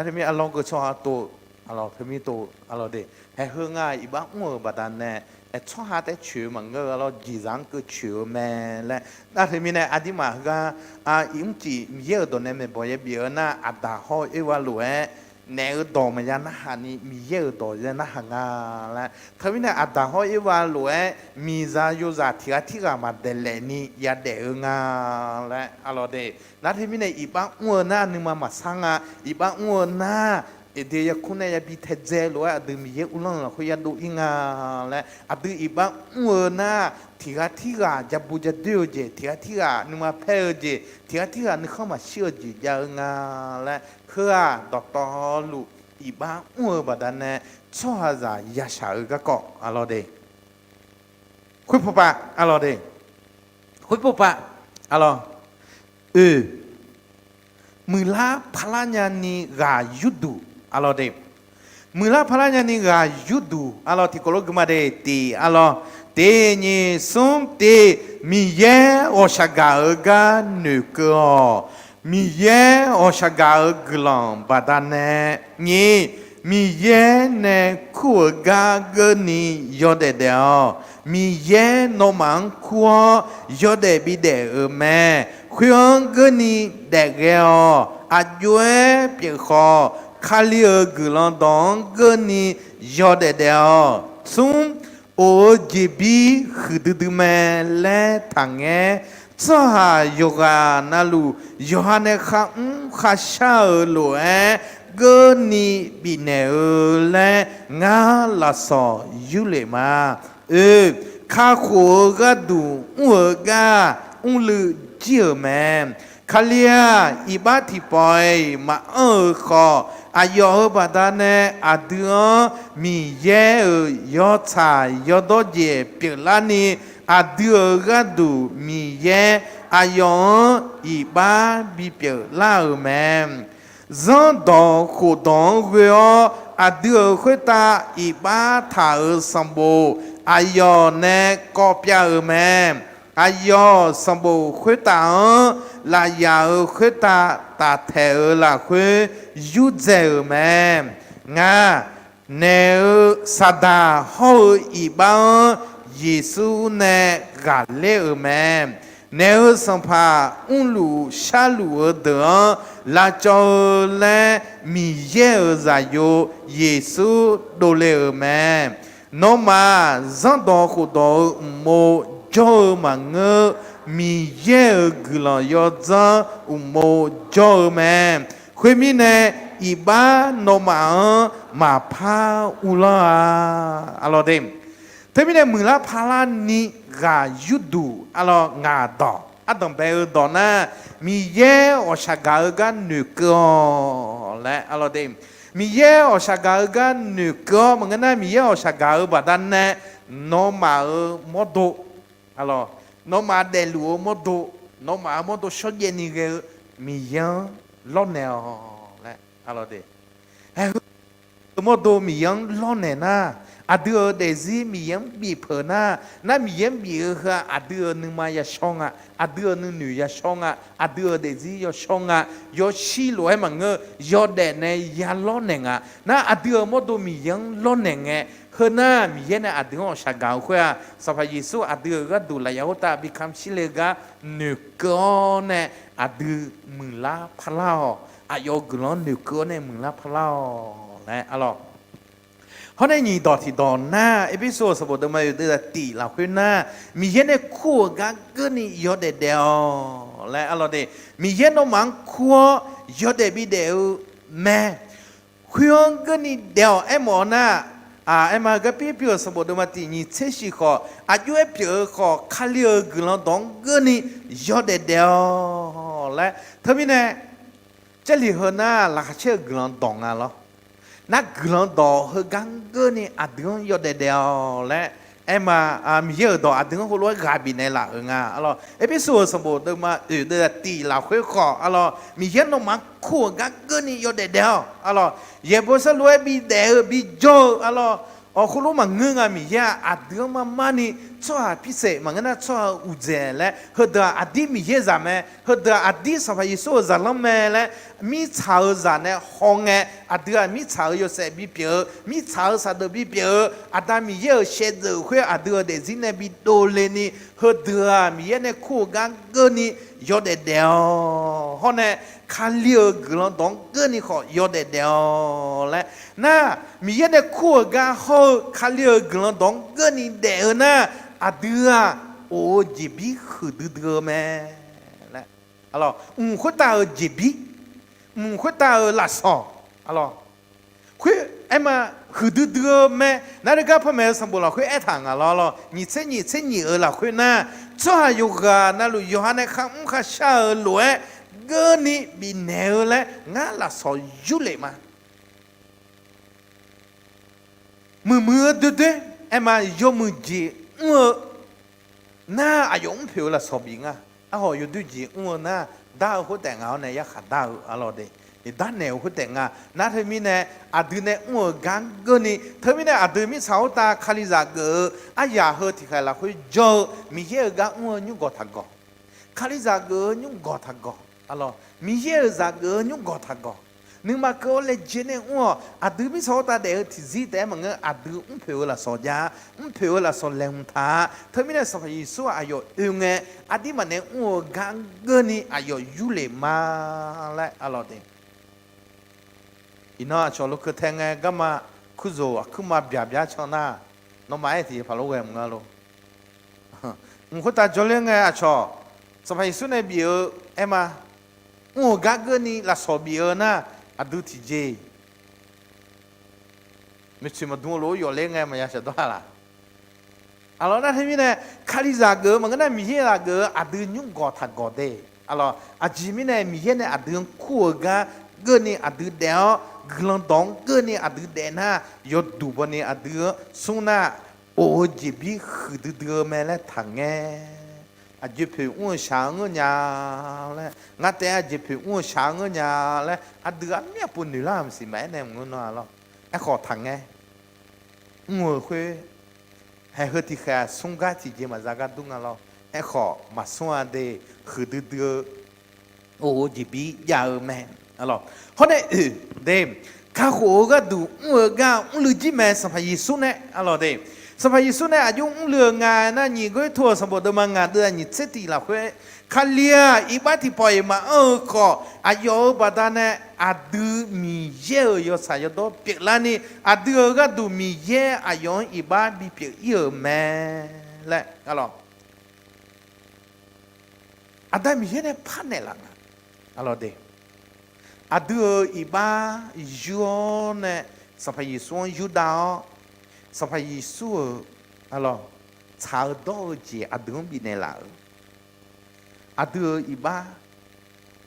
teumirnae arlawr keuv tsawrhaq tov, arlawr teumir tov, arlawr de, haeq heu nga iqbax mr-euq baqdanae, aer tsawrhaq taef coeq-eu maqngeur-eu, arlawr jeqzaq-anr keuv coeq-eu mae laer. Nar teumirnae aqdirmaf heugar iq mrcif Miqyaer-euq dawq nae maeqbawq yabif-eu nar, Aqda hawr-eu oervav lof-aer naef-eu dawq maqya narhaq ni Miqyaer-euq dawq ya narhaq nga laer. Teumirnae Aqda hawr-eu oervav lof-aer miqzaq yozaq tiq ghaq tirghaq maqdaeqlaef ni yadaef-eu nga laer, arlawr de. Nar teumirnae iqbax mr-eu nar nuima maqsar nga. Iqbax mr-eu nar, Eqdeq yarkmr nae yabi taedzae lof-aer aqdui Miqyaer uvlanr-eu lafkhoer yadov-ir nga laer, aqdui iqbax mr-eu nar, tiq ghaq tirghaq jabu jadoer-eu jeq, tiq ghaq tirghaq nuima paer-eu jeq, tiq ghaq tirghaq nuikhanr maqshir-eu jeq jav-eu nga laer, heu-aq dawqtawvluf iqbax mr-eu baqdanae tsawrhaqzaq yashaq-eu garkawv, arlawr de. Khoerpov pav, arlawr de. Khoerpov pav, arlawr. Oe, muiqlar paqlar nyani ghaq yurduq, arlawr de. Muiqlar paqlar nyani ghaq yurduq, arlawr, tiqkawv lof gui ma de, tiq, arlawr, tiq nyiq smr tiq, Miqyaer ghawqshaq gaq-eu gar noeqkeuv-awq. Miqyaer ghawqshaq gaq-eu guiqlanq baqdanae, nyiq, Miqyaer nae kur-eu gar geuvni yawdaef daef-awq. Miqyaer nawmaf-anr kur-awr yawdaef bidaef-euq mae. Khoer-anr geur ni daef ghae-awq. Aqjox-aer pyeuf khawf, Kali-euq guiqlanq dawq-anr geur ni yawdaef daef-awq. Smr, of-eu jeqbir huiqdui dui mae laer taqngaer. Tsawrhaq yawqghaq navluf, yawqha nae kharmr kharshar-euq lof-aer geur ni bifnaeq-eu laer, ngar lafsawq yurlef ma. Oe, kakhof-eu gharduq mr-eu gar mrluiv jir-euq mae. Kali-aq, iqbax tiqpawf-iq maqanr-eu khawf, aqyawf-euq baqdanae aqdui-anr Miqyaer-euq yawtsaq yawdawr jeq pyeuflarni, aqdui-euq gharduq Miqyaer aqyawf-anr iqbax bipyeuf lar-euq mae. Zanrdawq khofdawq-anr ghoe-awr, aqdui-euq khoertav iqbax taq-euq sanqbof aqyawf nae kawv pyav-euq mae. Aqyawf sanqbof khoertaf-anr lafyaq-euq khoertav taftaeq-euq lafkhoer yurdzae-euq mae. Ngaq, naeq-euq Saqdaq hawr-eu iqbax-anr Yeqsur nae ghaqler-euq mae. Naeq-euq sanqpaq mrluf sharluf-eu deuq-anr lavcawv-eu laer, Miqyaer-euq Zaqyo Yeqsur dovle-euq mae. Nawmaf-aq, zanrdawq khofdawq-euq uqmov jawr-eu maqngeur, Miqyaer-euq guiqlanq yawdzanr uqmov jawr-eu mae. Khoermirnae, iqbax nawmaf-anr maqpar uvlanr-a. Arlawr de. Teumirnae muiqlar parlarni ghaq yurduq arlawr ngaq dawq ardanq bae-eu dawq nar, Miqyaer ghawqshaq gaq-eu gar noeqkeuv-awq laer arlawr de. Miqyaer ghawqshaq gaq-eu gar noeqkeuv-awr maqngeur nar, Miqyaer ghawqshaq gaq-eu baqdanae nawmaf-euq mawrdo, arlawr, nawmaf daefluf-eu mawrdo, nawmaf-euq mawrdo shawrjaev ni ghae-eu Miqyaer-anr lawrnaeq-awq laer arlawr de. Aer-eu mawrdo Miqyaer-anr lawrnaeq nar, aqdui-euq daefzir Miqyaer-anr bif peuq nar, nar Miqyaer-anr bif-eu heu-aq, aqdui-euq nuima yashawr nga, aqdui-euq nuinoeq yashawr nga, aqdui-euq daefzir yawshawr nga, yawshir lof-aer maqngeur, yawdaef nae ya lawrnaeq nga. Nar aqdui-euq mawrdo Miqyaer-anr lawrnaeq ngae, heu nar Miqyaer nae aqdui-anr ghawqshaq gaq-eu khoer-aq, Sanqpaq Yeqsur aqdui-euq gharduq lafyaq khoertav bi kamq shir le-eu gar noeqkeuv-awr nae aqdui muiqlar parlar-awq. Aqyawf-euq guiqlanq-anr noeqkeuv-awr nae muiqlar parlar-awq laer arlawr. Hawr nae nyiq dawq tiqdawq nar, Erpersu-euq sanqbof deuvma oeq deuvzaq tiq lafkhoer nar, Miqyaer nae kur-euq gar geur ni yawdaef daef-awq laer arlawr de. Miqyaer nawmaf-anr kur-awr yawdaef bidaef-eu mae. Khoer-anr geur ni daef-awq aermawf-eu nar, aer ma, Garpir pyur-euq sanqbof deuvma tiq nyiq tser shif khawf, aqjox-aer pyeuf-eu khawf, Kali-euq guiqlanq dawq-anr geur ni yawdaef daef-awq laer. Teumirnae, Jarlif heu nar laqkhaq caer-eu guiqlanq dawq nga lawr. Nar guiqlanq dawq heugar geur ni aqdui-anr yawdaef daef-awq laer aer ma, Miqyaer-euq dawq aqdui-anr heulof-aer ghaq bifnaeq laf-euq nga arlawr. Erpersu-euq sanqbof deuvma oeq deuvzaq tiq lafkhoer khawf arlawr, Miqyaer nawmaf-anr kur-euq gar geur ni yawdaef daef-awq arlawr. Yaeqbawq sharlof-aer bidaef-eu bijawr-eu arlawr. Awq, khoerlof maqngeur nga. Miqyaer-aq aqdui-anr marmar ni tsawrhaq pirsaef maqngeur nar tsawrhaq-eu uqdzaeq laer, heudeuq-aq aqdir Miqyaer zaq mae, heudeuq-aq aqdir Sanqpaq Yeqsur-euq zaqlanr mae laer, mirtsaq-euq zaq nae hawngae, aqdui-aq mirtsaq-euq yawshaef bipyeuf-eu, mirtsaq-euq saqdeuq bipyeuf-eu, Aqda Miqyaer-euq shaevdzeuf khoer aqdui-euq daefzir nae bidov le ni, heudeuq-aq Miqyaer nae kur-euq gar geur ni yawdaef daef-awq. Hawr nae Kali-euq guiqlanq dawq-anr geur ni khawf yawdaef daef-awq laer nar, Miqyaer nae kur-euq gar hawr-eu Kali-euq guiqlanq dawq-anr geur ni daef-eu nar, aqdui-aq of-eu jeqbir huiqdui dui-eu mae laer. Mq khoertav-euq jeqbir, mq khoertav-euq lafsawq, arlawr, khoer aer ma, huiqdui dui-eu mae. Nar, teugar panmaeq-eu sanqbof lafkhoer aertaq nga lawr, nyiq tser nyiq tser nyiq-euq lafkhoer nar, tsawrhaq yawqghaq navluf yawqha nae kharmr kharshar-eu lof-aer geur ni bifnaeq-eu laer ngar lafsawq yurlef ma. Muiqmuiq-eu doerdoer aer ma, yawmuiq jeq mr-eu nar aqyawf mr poeq-eu lafsawq bif nga. Arhawq yawdoer jeq mr-eu nar, dar-eu khoertaef nga-awr nae yarkhaq dar-eu arlawr de, darnaeq-eu khoertaef nga. Nar teumirnae aqdui nae mr-euq gar geur ni, teumirnae aqdui mirtsaq khoertav Kalizaq geuf-eu aryaq heu tiqkhaeq lafkhoer jawr-eu Miqyaer-euq gar mr-eu nymrgawq taqgawq, Kalizaq geuf-eu nymrgawq taqgawq, arlawr, Miqyaer-euq zaq geuf-eu nymrgawq taqgawq, Nuima keuv-awr laejae nae mr-awq. Aqdui mirtsaq khoertav daef-eu tiqzir taef-aer maqngeur, aqdui mrpoeq-eu lafsawq jav-a. Mrpoeq-eu lafsawq laeqhmq taq-a. Teumirnae Sanqpaq Yeqsur-aq aqyawf oe ngae, aqdirmaf nae mr-eu gar geurni aqyawf yurlef ma laer arlawq de. Iqnan aqcawq lokeu tae ngae garma, kurzoq aqkuir ma byaq byar can nar, nawmaf aer tiqjeq paq lof ghae mq nga lor. Mq khoertav jawrler ngae aqcawq Sanqpaq Yeqsur nae bif-eu aer ma, mr-euq gar geurni lafsawq bif-eu nar, aqdui tiqjeq maeqtsoeq maqdm-eu lof-aer yawfler ngae maqya shaqdawr-a laq. Aqlawq nar teumirnae, Kalizaq geuf-eu maqngeur nar, Miqyaer zaq geuf-eu aqdui nymr gawq taq gawq de. Aqlawq aqjeq mirnae Miqyaer nae aqdui-anr kur-eu gar geurni aqdui daef-awr, guiqlanq dawq-anr geurni aqdui daef nar, yawduq bawni aqdui-anr smr nar, of-eu jeqbir huiqdui dui-eu mae laer taqngae. Aqjeq poeq mr-eu shaq-anr ngeur nya laer, ngar taef-aer aqjeq poeq mr-eu shaq-anr ngeur nya laer, aqdui armyavpov noeqlar-euq maqsiq maqaer nae maqngeur nar-a lawr. Aerkhawf taqngae. Mr-eu khoer, haeq heu tiqkhaeq-aq smr gar tiqjeq maqza gar dur nga lawr. Aerkhawf maqsmr-a de, huiqdui dui-eu, of-eu jeqbir jav-eu mae. Hawr nae oeq de, kakhof-eu gharduq mr-eu gar mrluiv jir mae Sanqpaq Yeqsur nae arlawq de. Sanqpaq Yeqsur nae aqjox mrluiv-euq nga nar, nyiq Gawrliqtu-euq sanqbof deuvma ngaq deuvzaq nyiq tser tiq lafkhoer, Kali-aq iqbax tiqpawf-iq maqanr-eu khawf, aqyawf-euq baqdanae aqdui Miqyaer-euq yawtsaq yawdawr pyeuflarni, aqdui-euq gharduq Miqyaer aqyawf-anr iqbax bipyeuf ir-euq mae laer arlawq. Aqda Miqyaer nae par naeqlaf nga. Arlawq de. Aqdui-euq iqbax yur-awr nae Sanqpaq Yeqsur-anr yurdav-awr, Sanqpaq Yeqsur-euq arlawq tsaq-eu dawr-eu jeq aqdui-anr bifnaeq laf-euq. Aqdui-euq iqbax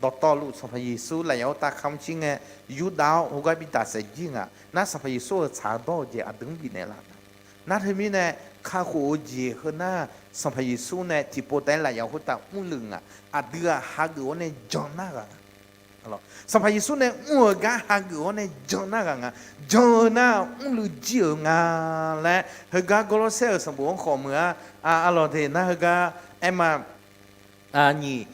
dawqtawvluf Sanqpaq Yeqsur lafyaq khoertav kamq shir ngae, yurdav-awr heugar bi tafsaef jir ngaq nar, Sanqpaq Yeqsur-euq tsaq-eu dawr-eu jeq aqdui-anr bifnaeq laf nga. Nar teumirnae, kakhof-eu jeq heu nar, Sanqpaq Yeqsur nae tiqpov taef-aer lafyaq khoertav mrluiv ngaq, aqdui-aq hageuf-awr nae jan nar ghaq nga. Sanqpaq Yeqsur nae mr-eu gar hageuf-awr nae jan nar ghaq nga. Jan-eu nar mrluiv jir-euq nga laer, heugar Gawrlawrsaer-euq sanqbof-anr khawf meuq-a. Arlawq de nar heugar aer ma. Nyiq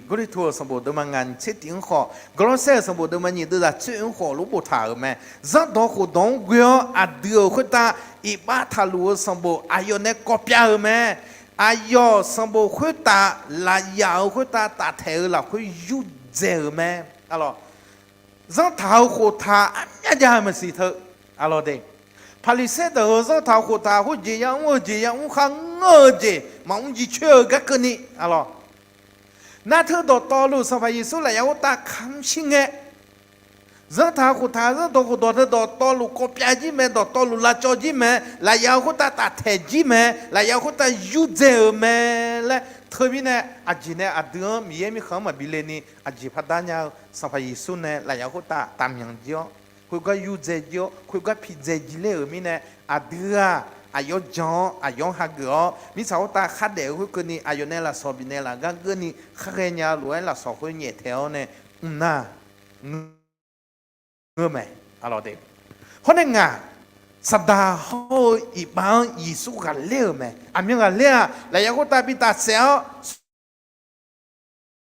Gawrliqtu-euq sanqbof deuvma ngaq nyiq tser tiq-anr khawf, Gawrlawrsaer-euq sanqbof deuvma nyiq deuvzaq tser-anr khawf lof boftaq-euq mae. Zanrdawq khofdawq-anr ghoe-awr aqdui-euq khoertav iqbax taqluf-eu sanqbof aqyawf nae kawv pyav-euq mae. Aqyawf sanqbof khoertav lafyaq-euq khoertav taftaeq-eu lafkhoer yurdzae-euq mae. Arlawq, zanrtaq-eu khoftaq armyar jav-eu maqsiq teu. Arlawq de. Paqliqsaer deuq-euq zanrtaq-eu khoftaq khoerjeq yamr-eu jeq yamr kharngeur-eu jeq maqmr jicoer-eu gar keuvni. Arlawq, nar teu dawqtawvluf Sanqpaq Yeqsur lafyaq khoertav kamq shir ngae, zanrtaq-eu khoftaq zanrdawq khofdawq teu dawqtawvluf kawv pyav jir mae, dawqtawvluf lavcawv jir mae, lafyaq-eu khoertav taftaeq jir mae, lafyaq-eu khoertav yurdzae-euq mae laer teumirnae aqjeq nae aqdui-anr Miqyaer mirkhanq-anr maqbi le ni aqjeq pardar nya-eu Sanqpaq Yeqsur nae lafyaq khoertav taqmyanq jir-awr, khoergar yurdzae jir-awr, khoergar pidzae jir ler-euq mirnae, aqdui-aq aqyawf jan-awr aqyawf-anr hageuf-awr mirtsaq khoertav khardaef-eu khoerkeuvni aqyawf nae lafsawq bifnaeq laf gar geurni kharghae nya-eu lof-aer lafsawq khoer nyaeftaeq-awr nae mr nar ngeur mae. Arlawq de. Hawr nae ngaq, Saqdaq hawr-eu iqbax-anr Yeqsur ghaqler-euq mae. Aqmyan ghaqler-aq lafyaq khoertav bi tafsaef-awr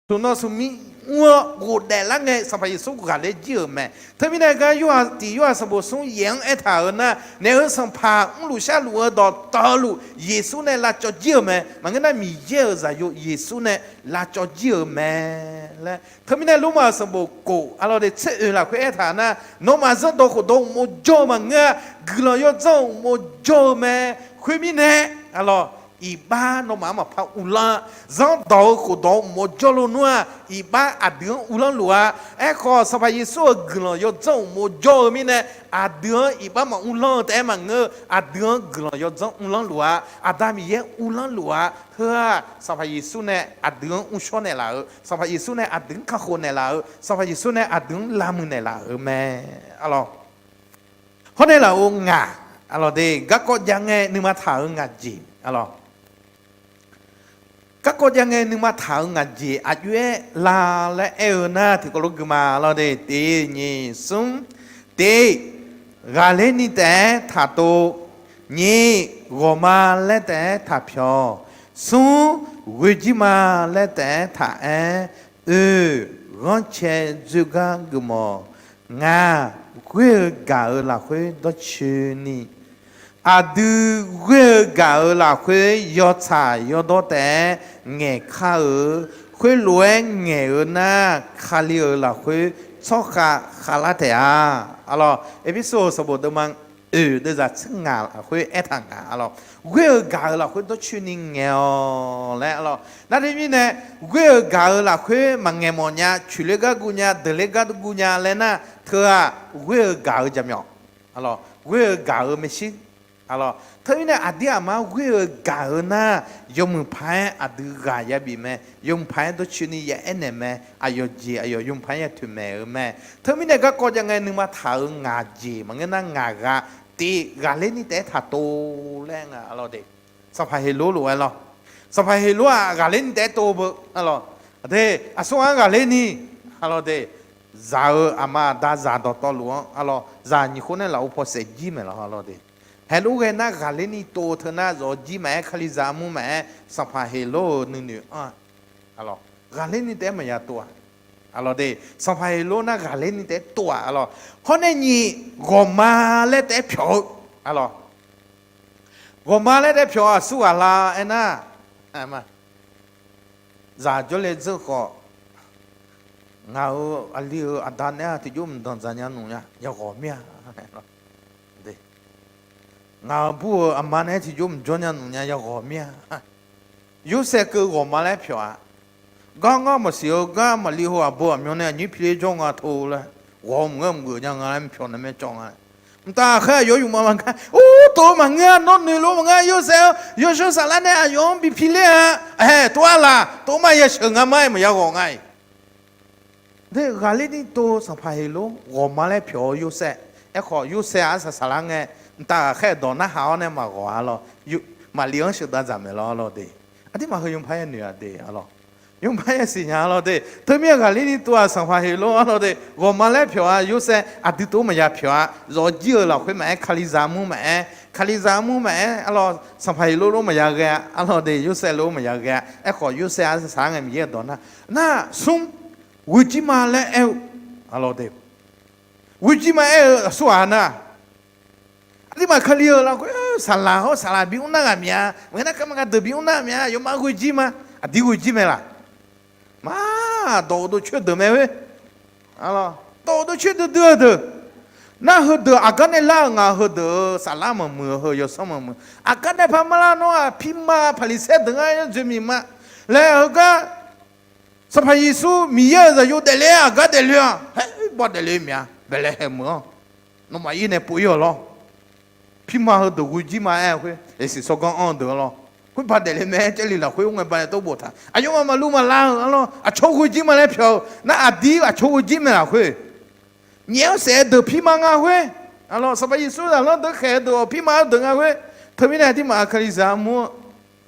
smq nan smq mir mr-awr ghofdaef lar ngae Sanqpaq Yeqsur ghaqler jir-euq mae. Teumirnae gar Yorhaq tiq Yorhaq sanqbof smr yaef-anr aertaq-euq nar, naef-eu sanqpaq mrluf sharluf-eu dawqtawvluf Yeqsur nae lavcawv jir-euq mae. Maqngeur nar Miqyaer-euq zaqyo Yeqsur nae lavcawv jir-euq mae laer. Teumirnae Lormav-euq sanqbof kof arlawr de tser oeq lafkhoer aertaq nar, nawmaf zanrdawq khofdawq uqmov jawr-eu maqngeur-a, guiqlanq yawdzanr-eu uqmov jawr-eu mae. Khoermirnae, arlawr, iqbax nawmaf-anr maqpar uvlanr-a. Zanrdawq-eu khofdawq uqmov jawrluf nmr-aq, iqbax aqdui-anr uvlanr luf-a. Aerkhawf, Sanqpaq Yeqsur-euq guiqlanq yawdzanr uqmov jawr-eu mirnae, aqdui-anr iqbax maquvlanr-eu taef-aer maqngeur-eu, aqdui-anr guiqlanq yawdzanr uvlanr luf-a. Aqda Miqyaer uvlanr luf-a. Heu-aq, Sanqpaq Yeqsur nae aqdui-anr mrshawr naeqlaf-eu, Sanqpaq Yeqsur nae aqdui-anr kakhof naeqlaf-eu, Sanqpaq Yeqsur nae aqdui-anr lavmuiq naeqlaf-euq mae. Arlawr, hawr nae laf-eu ngaq, arlawr de, garkawv jav ngae nuima taq-euq ngaq jeq, arlawr, garkawv jav ngae nuima taq-euq ngaq jeq aqjox-aer la laer aer-eu nar, tiqkawv lof gui ma. Arlawr de, tiq nyiq smr, tiq, ghaqler ni taef-aer taqtov. Nyiq, ghawq ma laer taef-aer taqpyawq. Smr, ghoe jir ma laer taef-aer taqaer. Oe, ghanrcae dzoergar geufmawf. Ngaq ghoer-eu gaq-euq lafkhoer dawrcoeni, aqdui ghoer-eu gaq-euq lafkhoer yawtsaq yawdawr taef-aer ngaeqkar-eu, khoerlof-aer ngaeq-eu nar, Kali-euq lafkhoer tsawrkhav khavlar taef-a. Arlawq, Erpersu-euq sanqbof deuvma oeq deuvzaq tser ngaq lafkhoer aertaq nga. Arlawq, ghoer-eu gaq-euq lafkhoer dawrcoeni ngaeq-awq laer. Arlawq, nar teumirnae, ghoer-eu gaq-euq lafkhoer maqngaeq mawf nya, coeqler gar guv nya, deuqler gar guv nya laer nar, teu-aq, ghoer-eu gaq-eu jaqmyawf. Arlawq, ghoer-eu gaq-eu maershuir. Arlawq, teumirnae aqdir aqmar ghoer-eu gaq-eu nar, yawmuiq paq-aer aqdui ghaq yabif mae, yawmuiq paq-aer dawrcoeni ya aernaeq mae, aqyawf jeq aqyawf yawmuiq paq-aer ya toeqmaeq-eu mae. Teumirnae garkawv jav ngae nuima taq-euq ngaq jeq maqngeur nar ngaq ghaq tiv ghaqler ni taef-aer taqtov laer nga. Arlawq de, Sanqpaq Heqlor lof-aer lawr. Sanqpaq Heqlor-aq ghaqler ni taef-aer tov beu. Arlawq, aqde, aqsur ghaq ghaqler ni, arlawq de, zaq-eu aqma aqda zaq dawqtawvluf-anr, arlawq, zaq nyiq khof nae lafov paw saef jir maeq lawr. Arlawq de, haeqlof ghae nar ghaqler ni tov teu nar zawq jir maqaer, Kalizaq armur maqaer, Sanqpaq Heqlor-euq nuinoeq-anr, arlawq, ghaqler ni taef-aer maqya tov-aq. Arlawq de, Sanqpaq Heqlor nar ghaqler ni taef-aer tov-aq. Arlawq, hawr nae nyiq, ghawqma laer taef-aer pyawq-eu. Arlawq, ghawqma laer taef-aer pyawq-eu aqsur ghaq la aernar, zaq jawrle dzeur khawf, ngaq-euq aqli-euq aqda naeq-aer tiqjawr mqdanq dzaq nya nmr nya yaghawq mir-a. Ngaq-euq bur-euq aqma naeq-aer tiqjawr mqjawr nya nmr nya yaghawq mir-a. Yorsaev keuv ghawqma laer pyawq-a. Gar ngar maqsiq-eu gar maqli heu aqbeu aqmyan nae aqnyir pi ler jawr nga tov laer, ghawq-eu maqngeur maqgeuf nya nga laer, mqpyawq nae maer cawv nga. Mqtav ghaqkhaer aqyawf yufma ma gar, ur, tov-eu maqngeur-a, nawr noeq lof maqngeur-a, Yorsaev-eu yawshawr saflar nae aqyawf-anr bi pi ler-a. Ae, tov-a laq, tov ma, yasheuq nga ma-aer maqya ghawq nga-iq. De, ghaqler ni tov-eu Sanqpaq Heqlor, ghawqma laer pyawq-eu Yorsaev. Aerkhawf Yorsaev arsaq saqlar ngae, mqtav ghaqkhaer dawq narhaq-awr nae maqghawq-a lawr. Maqli-anr sheuqdav dzaq maeq lawr. Arlawq de, aqdirmaf heu yawmuiq paq-aer noeq-a de. Arlawq, yawmuiq paq-aer siqnya. Arlawq de, teumir-aq ghaqler ni tov-aq Sanqpaq Heqlor. Arlawq de, ghawqma laer pyawq-a Yorsaev, aqdui tov maqya pyawq-a. Zawq jir-euq lafkhoer maqaer, Kalizaq armur maqaer, Kalizaq armur maqaer, arlawq, Sanqpaq Heqlor lof maqya ghae-a. Arlawq de, Yorsaev lof maqya ghae-a. Aerkhawf Yorsaev arsaq saqlar ngae Miqyaer-euq dawq nar, nar, smr, ghoeqjir ma laer aer-eu. Arlawq de, ghoeqjir ma aer-eu aqsur ghaq nar, aqdirmaf Kali-euq lafkhoer saqlaq hawr saqlaq bimr nar ghaq mya, maqngeur nar kama gaq deuq bimr nar ghaq mya, yawma ghoeqjir ma. Aqdir ghoeqjir mae laq? Ma, dawq uqduq coer deuq mae khoer. Dawq uqduq coer duidui-eu deuq. Nar heudeuq aqgar nae lar-euq ngaq heudeuq-euq saflar maqmuiq-eu heu yawsanr maqmuiq. Aqgar nae paq ma lar nawr-aq pirma Paqliqsaer deuq ngar yar dzoeq miq ma laer heugar Sanqpaq Yeqsur Miqyaer-euq zaqyo daefle-aer aqgar daefle-a. Haer, bar daefle mya, Baeqlaeqhaeq meuq-anr nawmaf ir nae pov ir-awq lawr. Pirma heudeuq ghoeqjir ma aer-eu khoer, yasiq tsawrganr anr-eu deuq-a lawr. Khoer bar daefle mae-aer Jarlif lafkhoer ur ngae bar nae tov boftaq. Aqyawfmaf maqluv maqlar-eu, arlawr, aqcawq ghoeqjir ma laer pyawq-eu nar, aqdir aqcawq ghoeqjir mae laf khoer. Nyaef-anr saef-eu deuq pirma nga khoer. Arlawr, Sanqpaq Yeqsur zaqlanr deuq khaeq-eu deuq-awq pirma-eu deuq nga khoer. Teumirnae aqdirmaf Kalizaq armur-anr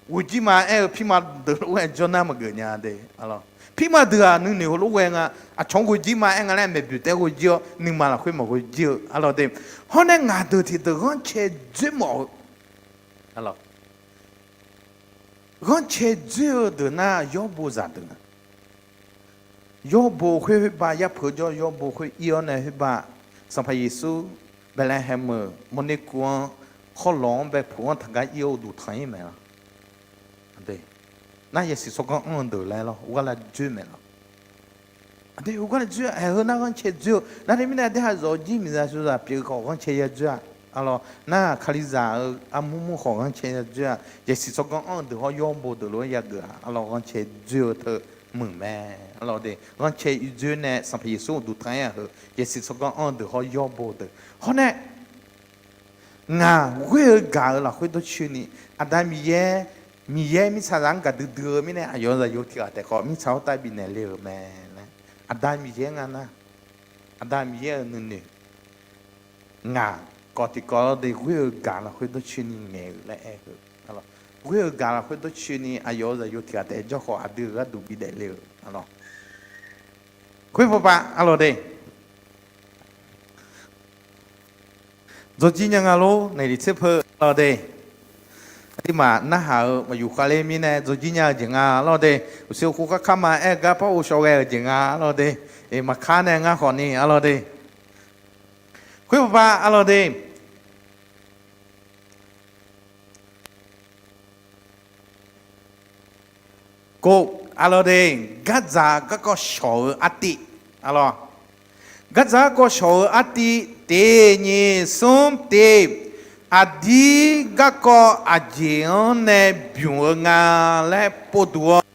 ghoeqjir ma aer-eu pirma deuq lof-aer jawr nar maqgeuf nya de. Arlawr, pirma deuq-aq nuinoeq heulof ghae nga. Aqcawq-anr ghoeqjir ma aer nga laer maeqboeq taef-aer ghoeqjir-awr nuima lafkhoer maqghoe jir-eu. Arlawr de, hawr nae ngaq deuq tiqdeuq ghanrcae dzoer mawf-eu. Arlawr, ghanrcae dzoer-eu deuq nar yawrbo zaqdeuq nga. Yawrbo khoer khoerbav yarpeuq jawr yawrbo khoer ir-awr nae khoerbav, Sanqpaq Yeqsur Baeqlaeqhaeq meuq mawrner kuv-anr hawrlawq-anr bae puq-anr taqgar ir-awr uqduq tanq ir mae lawr. Nar yasiq tsawrganr anr-eu deuq laer lawr, uqgharlav dzoer mae lawr. Aqde, uqgharlav dzoer-a, ae, heu nar ghanrcae dzoer-eu nar teumirnae aqde, ha zawqjir miqzaq suzaq pyeuf khawf ghanrcae ya dzoer-a. Arlawr, nar Kalizaq-euq armur mur khawf ghanrcae ya dzoer-a. Yasiq tsawrganr anr-eu deuq hawr yawrbo deuq lof-aer yageuf-a. Arlawr, ghanrcae dzoer-eu teu muiq mae. Arlawr de, ghanrcae ir dzoer nae Sanqpaq Yeqsur uqduq tanq ir-aq heu, yasiq tsawrganr anr-eu deuq hawr yawrbo deuq. Hawr nae, ngaq ghoer-eu gaq-euq lafkhoer dawrcoeni, Aqda Miqyaer, Miqyaer mirtsaqzaq-anr gaqdui dui-eu mirnae aqyawf zaqyo tiq ghaq taef khawf mirtsaq khoertav bifnaeq le-euq mae laer, Aqda Miqyaer nga nar, Aqda Miqyaer-euq nuinoeq ngaq kawv tiqkawv lawr de, ghoer-eu gaq lafkhoer dawrcoeni ngaeq-euq laer aer-eu. Ghoer-eu gaq lafkhoer dawrcoeni aqyawf-euq zaqyo tiq ghaq taef jawr khawf aqdui-euq gharduq bidaef le-euq. Khoer papav arlawr de, dzawrjir nya nga lor, naeqlif tser peu arlawr de. Aqduimaf narhaq-eu maqyuf khavler mirnae dzawrjir nya-eu jeq nga arlawr de. Uqshoe uqkhov kharkar ma aer-eu gar par ghovshaw ghae-euq jeq nga arlawr de. Maqkar nae ngar khawfni arlawr de. Khoerpaq arlawr de, kov arlawr de, gardzaq garkawv shawq-eu artiv arlawr. Gardzaq garkawv shawq-eu artiv, tiq nyiq smr tiq, aqdir garkawv aqjeq-anr nae bymq-eu nga laer povduq-awr,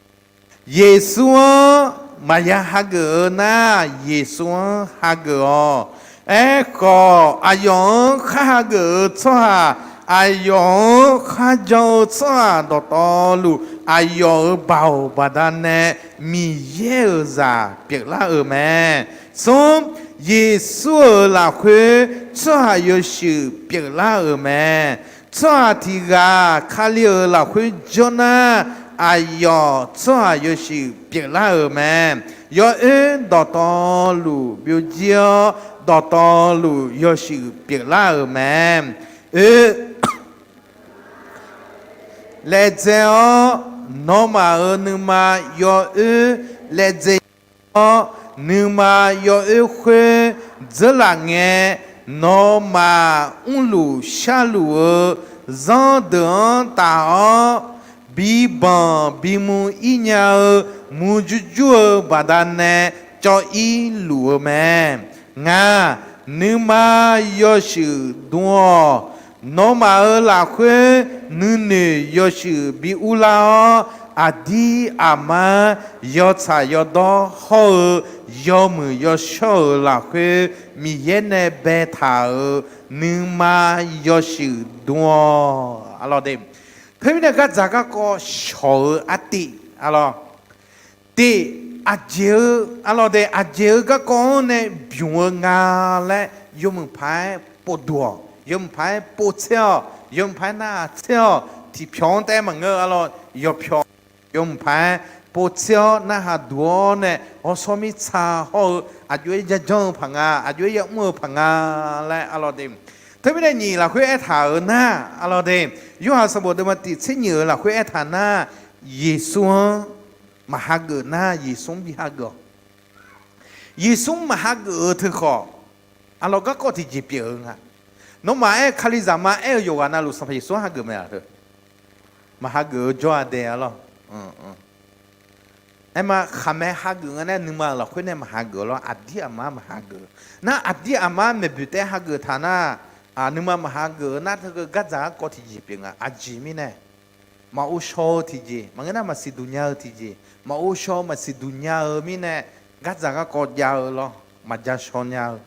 Yeqsur-anr maqya hageuf-eu nar, Yeqsur-anr hageuf-awq. Aerkhawf, aqyawf-anr khar hageuf-eu tsawrhaq, aqyawf-anr kharjan-eu tsawrhaq dawqtawvluf, aqyawf-euq baoq baqdanae Miqyaer-euq zaq pyeuflar-euq mae. Smr, Yeqsur-euq lafkhoer tsawrhaq yawshuif pyeuflar-euq mae. Tsawrhaq tiq ghaq Kali-euq lafkhoer jawr nar, aqyawf tsawrhaq yawshuif pyeuflar-euq mae. Yawoer dawqtawvluf byovjir-awr, dawqtawvluf yawshuif pyeuflar-euq mae. Oe, laedzae-awr, nawmaf-euq nuima yawoer laedzae-awr, nuima yawoer khoer dzeurlaf ngae, nawmaf mrluf sharluf-eu zanrdeuq-anr taf-awr, bibanq bimuv ir nya-eu murjur jur-eu baqdanae cawv ir luf-eu mae. Ngaq, nuima yawshuif dm-awq. Nawmaf-euq lafkhoer nuinoeq yawshuif bi urlar-awr, aqdir aqmar yawtsaq yawdawr hawr-eu yawmuiq yawshawr-euq lafkhoer Miqyaer nae baetaq-euq nuima yawshuif dm-awq. Arlawr de, teumirnae gardzaq garkawv shawq-eu artiv arlawr. Tiq, aqjeq-eu arlawr de, aqjeq-eu garkawv-anr nae bymq-eu nga laer yawmuiq paq-aer povduq-awq, yawmuiq paq-aer povtser-awq, yawmuiq paq-aer narhaq tser-awq. Tiqpyawq-anr taef-aer maqngeur arlawr, yawpyawq yawmuiq paq-aer povtser-awr narhaq duq-awr nae ghawrshawr mirtsa hawr-eu aqjox-aer yajanr-eu paq nga, aqjox-aer yamr-eu paq nga laer arlawr de. Teumirnae nyiq lafkhoer aertaq-euq nar arlawr de, Yorhaq sanqbof deuvma tiq tser nyiq-euq lafkhoer aertaq nar, Yeqsur-anr maqhageuf nar, Yeqsur-anr bi hageuf-awq. Yeqsur-anr maqhageuf-eu teukhawf, arlawr garkawv tiqjeq pyeuf-eu nga. Nawmaf aer-eu Kalizaq ma aer-eu yawqghaq navluf Sanqpaq Yeqsur-anr hageuf mae-a teu? Maqhageuf-eu jawr-a dae arlawr. Aerma khaqmae hageuf nga nae nuima-euq lafkhoer nae maqhageuf lawr, aqdir aqmar maqhageuf. Nar aqdir aqmar maeqboeq taef-aer hageuf taq nar, nuima maqhageuf-eu nar teu gardzaq garkawv tiqjeq pyeuf nga. Aqjeq mirnae, maqghov shaw-eu tiqjeq maqngeur nar, maqsiq duq nya-eu tiqjeq, maqghov shaw-eu maqsiq duq nya-eu mirnae, gardzaq garkawv jav-eu lawr, maqja shaw nya-eu.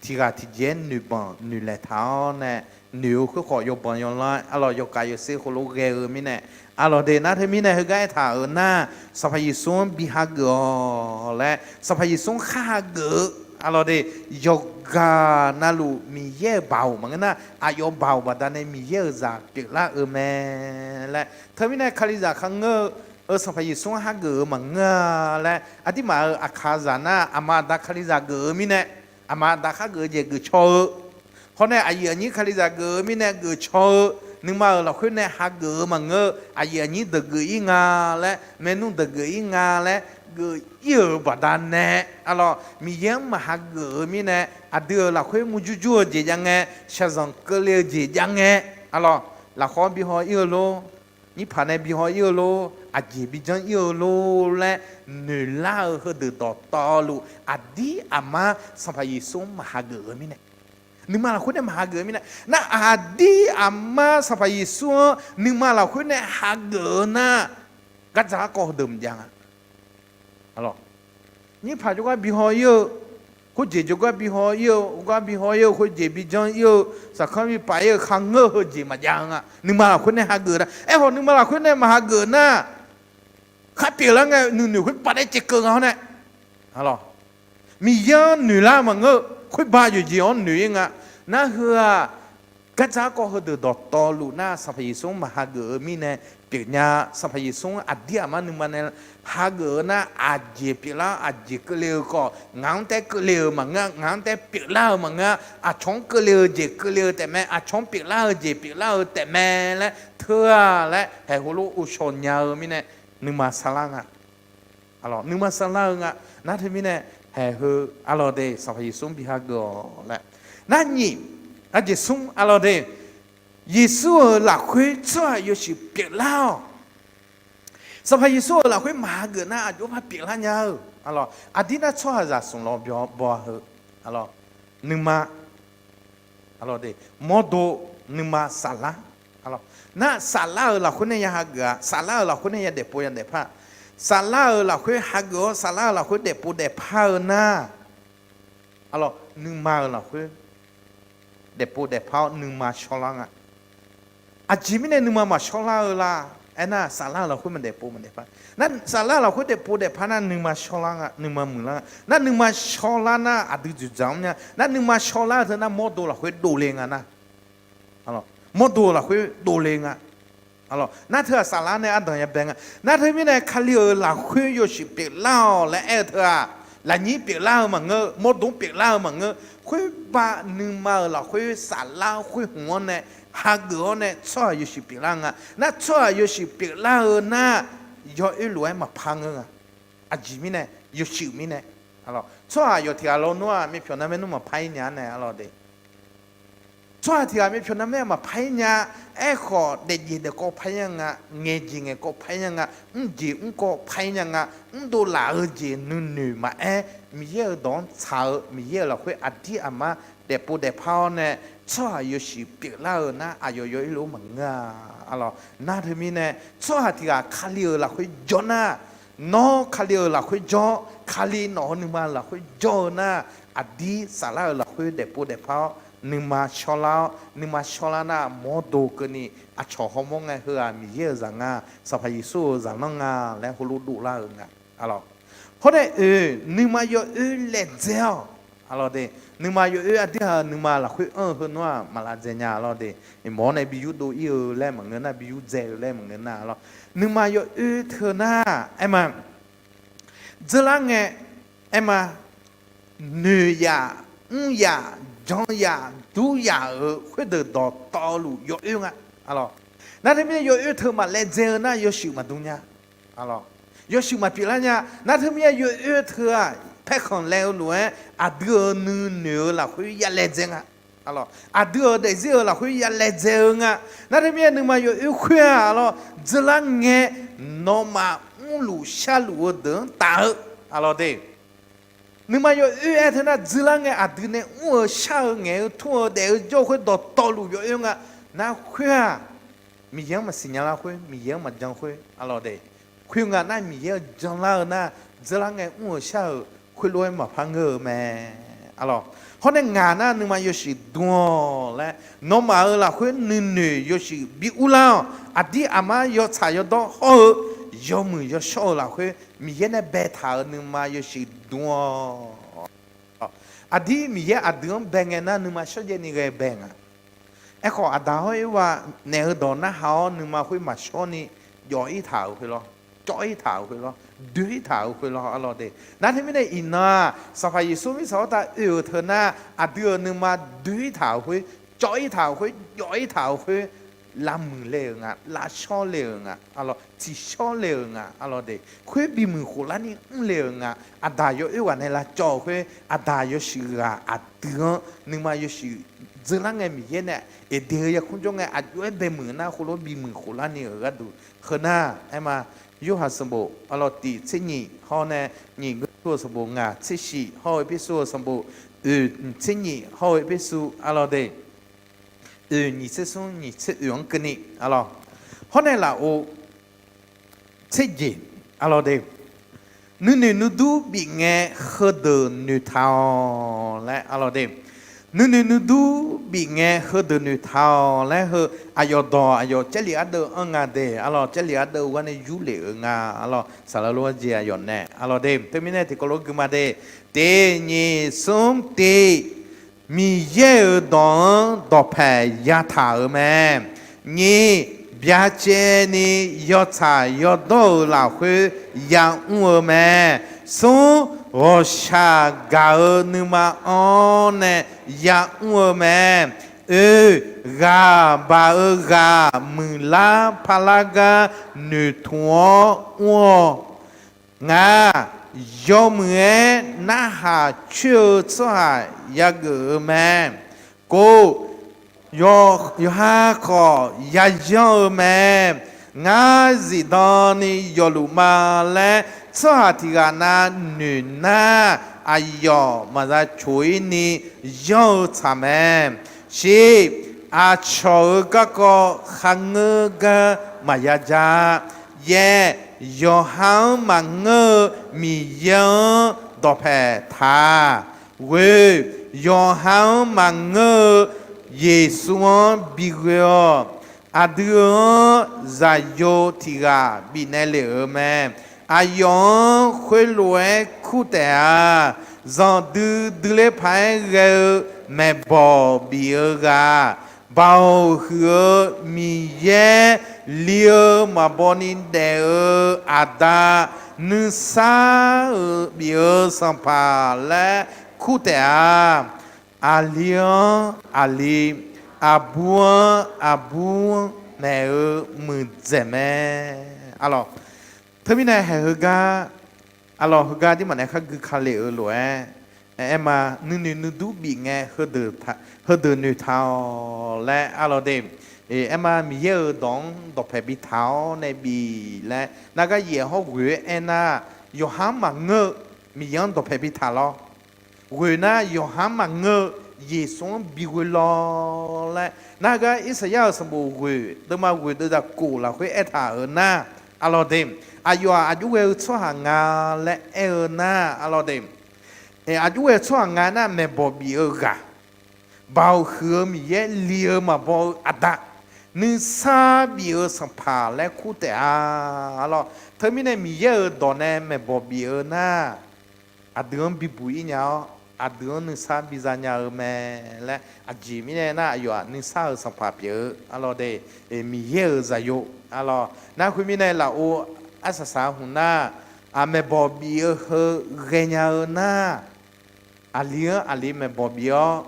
Tiq ghaq tiq jeq-aer noeqbanq noeqlaeq taq-awr nae, noeq-eu khoerkhawf yawbanq yawlanr arlawr yawkav yawsher khoerlof ghae-eu mirnae, arlawr de nar teumirnae heugar aertaq-euq nar, Sanqpaq Yeqsur-anr bi hageuf-awq laer Sanqpaq Yeqsur-anr khar hageuf-eu, arlawr de, yawqghaq navluf Miqyaer-euq baoq maqngeur nar, aqyawf baoq baqdanae Miqyaer-euq zaq pyeuflar-eu mae laer. Teumirnae Kalizaq kharngeur-eu Sanqpaq Yeqsur-anr hageuf-eu maqngeur-a laer, aqdirmaf-euq aqkaqzaq nar aqma aqda Kalizaq geuf-eu mirnae, aqma aqda khar geuf-eu jeq geuf caw-eu, hawr nae aqyuif aqnyir Kalizaq geuf-eu mirnae geuf caw-eu, nuima-euq lafkhoer nae hageuf-eu maqngeur-eu, aqyuif aqnyir deuq geuf ir nga laer, maernmr deuq geuf ir nga laer geuf ir-euq baqdanae, arlawr Miqyaer-anr maqhageuf-eu mirnae, aqdui-euq lafkhoer murjur jur-eu jeq jav ngae, shaqzanq keuvle-eu jeq jav ngae, arlawr lafkhawr bi haw ir-eu lor, nyirpaq nae bi haw ir-eu lor, aqjeq bi janr ir-eu lor laer noeqlar-eu heudeuq dawqtawvluf, aqdir aqmar Sanqpaq Yeqsur-anr maqhageuf-eu mirnae, nuima lafkhoer nae maqhageuf-eu mirnae, nar aqdir aqmar Sanqpaq Yeqsur-anr nuima lafkhoer nae hageuf-eu nar, gardzaq garkawv heudeuq maqjav nga. Nyirpaq jawrgar bi haw ir-eu, khoerjeq jawrgar bi haw ir-eu, gar bi haw ir-eu, khoerjeq bi janr ir-eu, saqkanr bi paf ir-eu, kharngeur-eu heujeq maqjav-eu nga. Nuima lafkhoer nae hageuf nar, aerkhawf nuima lafkhoer nae maqhageuf nar, khar pyeuflar ngae nuinoeq khoer baqdaer caevkeuv nga hawr nae, Miqyaer-anr noeqlar-eu maqngeur-eu, khoerba yawqjeq-anr noeq ir nga. Nar heu-aq, gardzaq garkawv heudeuq dawqtawvluf nar Sanqpaq Yeqsur-anr maqhageuf-eu mirnae pyeufnya. Sanqpaq Yeqsur-anr aqdir aqmar nuima nae hageuf-eu nar, aqjeq pyeuflar-awr aqjeq keuvle-eu khawf, ngaq-anr taef keuvle-eu maqngeur, ngaq-anr taef pyeuflar-eu maqngeur, aqcawq-anr keuvle-eu jeq keuvle-eu taefmae, aqcawq-anr pyeuflar-eu jeq pyeuflar-eu taefmae laer teu-a laer haeq heulof ghovshaw nya-eu mirnae, nuima sarlar nga. Nuima sarlar-eu nga. Nar teumirnae, haeq heu arlawq de, Sanqpaq Yeqsur-anr bi hageuf-awq laer. Nar nyiq, aqjeq smr arlawq de, Yeqsur-euq lafkhoer tsawrhaq yawshuif pyeuflar-awq. Sanqpaq Yeqsur-euq lafkhoer maqhageuf nar aqjox par pyeuflar nya-eu arlawq. Aqdir nar tsawrhaqzaq smq lawq baw-a heu arlawq. Nuima arlawq de, mawrdo, nuima saflar. Nar saflar-euq lafkhoer nae ya hageuf-a, saflar-euq lafkhoer nae ya daefpov ya daefpar. Saflar-euq lafkhoer hageuf-awr saflar-euq lafkhoer daefpov daefpar-eu nar, arlawq, nuima-euq lafkhoer daefpov daefpar-awr nuima shawrlar nga. Aqjeq mirnae nuima maqshawrlar-eu la? Aernar, saflar-euq lafkhoer maqdaefpov maqdaefpar. Nar saflar-euq lafkhoer daefpov daefpar nar nuima shawrlar nga, nuima muiqlar nga. Nar nuima shawrlar nar aqdui dzoeqdzaq-anr mya. Nar nuima shawrlar-eu teu nar mawrdo lafkhoer dovle nga nar. Mawrdo lafkhoer dovle nga. Nar teu-aq saflar nae ardanq yabae nga. Nar teumirnae Kali-euq lafkhoer yawshuif pyeuflar-awq laer aer-eu teu-aq, lafnyir pyeuflar-eu maqngeur, mawrdo pyeuflar-eu maqngeur. Khoerbav nuima-euq lafkhoer saflar khoer hmq-anr nae hageuf-awr nae tsawrhaq yawshuif pyeuflar nga. Nar tsawrhaq yawshuif pyeuflar-eu nar, yawoer lof-aer maqpar ngeur nga. Aqjeq mirnae, yawshuif mirnae. Tsawrhaq yawq tiq ghaq lawnmr-aq myavpyawq narmaer nmr maqpar-ir nya nae arlawq de. Tsawrhaq tiq ghaq myavpyawq narmaer maqpar-ir nya. Aerkhawf daefjeq daefkawv par-ir nya nga, ngaeqjeq ngaeqkawv par-ir nya nga, mrjeq mrkawv par-ir nya nga. Mrdov laf-eu jeq nuinoeq maqaer, Miqyaer-euq dawq-anr tsaq-eu Miqyaer-euq lafkhoer aqdir aqmar daefpov daefpar-awr nae tsawrhaq yawshuif pyeuflar-eu nar aqyawf yawoer lof-aer maqngeur-a arlawq. Nar teumirnae tsawrhaq tiq ghaq Kali-euq lafkhoer jawr nar, nawr Kali-euq lafkhoer jawr, Kali nawq-eu nuima lafkhoer jawr-eu nar, aqdir saflar-euq lafkhoer daefpov daefpar-awr nuima shawrlar-awr, nuima shawrlar nar mawrdo keuvni aqcawq hawmawr ngae heu-aq Miqyaer-euq zaq nga, Sanqpaq Yeqsur-euq zaqlanr nga laer heulof dovlar-euq nga. Hawr nae oeq nuima yawoer laedzae-awq. Arlawq de, nuima yawoer aqdui-aq nuima lafkhoer anr-eu heu nawr-aq maq lav dzae nya arlawq de. Iqmawr nae bi yurdov ir-eu laer maqngeur nar, bi yurdzae-eu laer maqngeur nar arlawq. Nuima yawoer teu nar, aerma, dzeurlar ngae, aerma, noeq yaf, mr yaf, jan yaf, dur yaf-euq khoerdeuq dawqtawvluf yawoer nga. Nar teumirnae yawoer teu maq laedzae-eu nar yawshuif maqdm nya. Yawshuif maqpyeuflar nya. Nar teumirnae yawoer teu-aq paerkhanq laev-eu lof-aer aqdui-euq nuinoeq-eu lafkhoer ya laedzae nga. Aqdui-euq daefzir-euq lafkhoer ya laedzae-eu nga. Nar teumirnae nuima yawoer khoer-aq arlawq, dzeurlar ngae nawmaf mrluf sharluf-eu deuq-anr taf-eu arlawq de. Nuima yawoer aer teu nar, dzeurlar ngae aqdui nae mr-eu shar-eu ngaeq-eu tmr-eu daef-eu jawr-eu khoer dawqtawvluf yawoer nga. Nar khoer-aq, Miqyaer-anr maqsiq nya lar khoer, Miqyaer-anr maqjan khoer arlawq de. Khoer nga nar Miqyaer-anr janlar-eu nar, dzeurlar ngae mr-euq shar-euq khoerlof-aer maqpar ngeur-eu mae. Arlawq, hawr nae ngaq nar nuima yawshuif dm-awq laer, nawmaf-euq lafkhoer nuinoeq yawshuif bi urlar-awq. Aqdir aqmar yawtsaq yawdawr hawr-eu yawmuiq yawshawr-eu lafkhoer Miqyaer nae baetaq-euq nuima yawshuif dm-awq. Aqdir Miqyaer aqdui-anr bae ngae nar nuima shawrjaev ni ghae bae nga. Aerkhawf Aqda hawr Erwa naeq-eu dawq narhaq-awr nuima khoer maqshawr ni jawv-ir taq-euq khoer lawr, cawv-ir taq-euq khoer lawr, doe-ir taq-euq khoer lawr arlawr de. Nar teumirnae iqnan-aq Sanqpaq Yeqsur mirtsaq khoertav oe-euq teu nar, aqdui-euq nuima doe-ir taq-euq khoer, cawv-ir taq-euq khoer, jawv-ir taq-euq khoer, lavmuiq le-euq nga, lavshawr le-euq nga, arlawr tiqshawr le-euq nga arlawr de. Khoer bimuiq khoflar ni mr le-euq nga. Aqda yawoer ghaq nae lavcawv-eu khoer, Aqda yawshuif ghaq aqdui-anr nuima yawshuif dzeurlar ngae Miqyaer nae Eqdeq-eu yarkmr jawr ngae aqjox-aer baemuiq nar khoerlof-aer bimuiq khoflar ni-euq gharduq. Heu nar, aerma, Yorhaq sanqbof arlawr tiq tser nyiq hawr nae, nyiq Gawrliqtu-euq sanqbof ngaq tser shif hawr-eu Erpersu-euq sanqbof oeq nyiq tser nyiq hawr-eu Erpersu arlawr de. Oeq nyiq tser smr nyiq tser oeq-anr keuvni arlawr. Hawr nae lafov tser jeq arlawr de. Nuinoeq nuidur bif ngae heudeuq noeqtaq-awq laer arlawr de. Nuinoeq nuidur bif ngae heudeuq noeqtaq-awq laer heu aqyawf dawq aqyawf Jarlif ardeuv anr nga de arlawr, Jarlif ardeuv-eu gar nae yurlef-euq nga arlawr, saqlaq lof-aer jeq aqyawf nae arlawr de. Teumirnae tiqkawv lof-aer guima de, tiq nyiq smr tiq Miqyaer-euq dawq-anr dawqpaeq yataq-euq mae. Nyiq, byacaevni yawtsaq yawdawr-euq lafkhoer yamr-eu mae. Smr, ghawqshaq gaq-eu nuima anr nae yamr-eu mae. Oe, ghaq baq-eu ghaq muiqlar parlar gar noeqtmq-awr mr-awq. Ngaq, yawmuiq-aer narhaq coer-eu tsawrhaq yageuf-eu mae. Kov, yawqha khawf yayanr-eu mae. Ngar zifdan ni yawfluf ma laer tsawrhaq tiq ghaq nav noeq nar, aqyawf maqza coq-ir ni yanr-eu tsaq mae. Shir, aqcawq-euq garkawv kharngeur gar maqya ja. Yaer, yawqha-anr maqngeur-eu Miqyaer-anr dawqpae taq. Ghoe, yawqha-anr maqngeur-eu Yeqsur-anr bighoe-awq. Aqdui-anr zaqyo tiq ghaq bifnaeq lef-euq mae. Aqyawf-anr khoerlof-aer kur taef-a. Zanqdui dui ler paq-aer ghae-eu maeqbawq bif-eu ghaq, Baoq huiq-eu Miqyaer, li-eu maqbaw ni daef-eu Aqda, nuisar-euq bif-eu Sanqpaq laer kur taef-a. Aqli-anr aqli, aqbur-anr aqbur maeq-eu muiqdzaeq mae. Arlawq, teumirnae haeq heugar, arlawq, heugar dirmaf nae khargui ka lef-eu lof-aer, aer ma, nuinoeq nuidur bif ngae heudeuq noeqtaq-awq laer, arlawq de. Aer ma, Miqyaer-euq dawq-anr dawqpae bitaq-awr nae bif laer nargar yaef hawr ghoe-aer aernar, yawqha-anr maqngeur-eu Miqyaer-anr dawqpae bitaq lawr. Ghoe nar, yawqha-anr maqngeur-eu Yeqsur-anr bighoe lawr laer nargar Irsaqyar-euq sanqbof ghoe deuvma ghoe deuvzaq kof lafkhoer aertaq-euq nar, arlawq de, aqyawf-aq aqjox ghae-eu tsawrhaq nga laer aer-eu nar, arlawq de, aqjox ghae-eu tsawrhaq nga nar, maeqbawq bif-eu ghaq, Baoq huiq-eu Miqyaer, li-eu maqbaw-eu Aqda, nuisar bif-eu Sanqpaq laer kur taef-a. Arlawq, teumirnae Miqyaer-euq dawq nae maeqbawq bif-eu nar, aqdui-anr bibuq-ir nya-awr, aqdui-anr nuisar biza nya-eu mae laer, aqjeq mirnae nar, aqyawf-aq nuisar-euq Sanqpaq pyeuf-eu, arlawq de, Miqyaer-euq zaqyo, arlawq. Nar khoermirnae lafov arsaq saq-eu hmq nar, maeqbawq bif-eu heu ghaenya-eu nar, aqli-anr aqli maeqbawq bif-awr,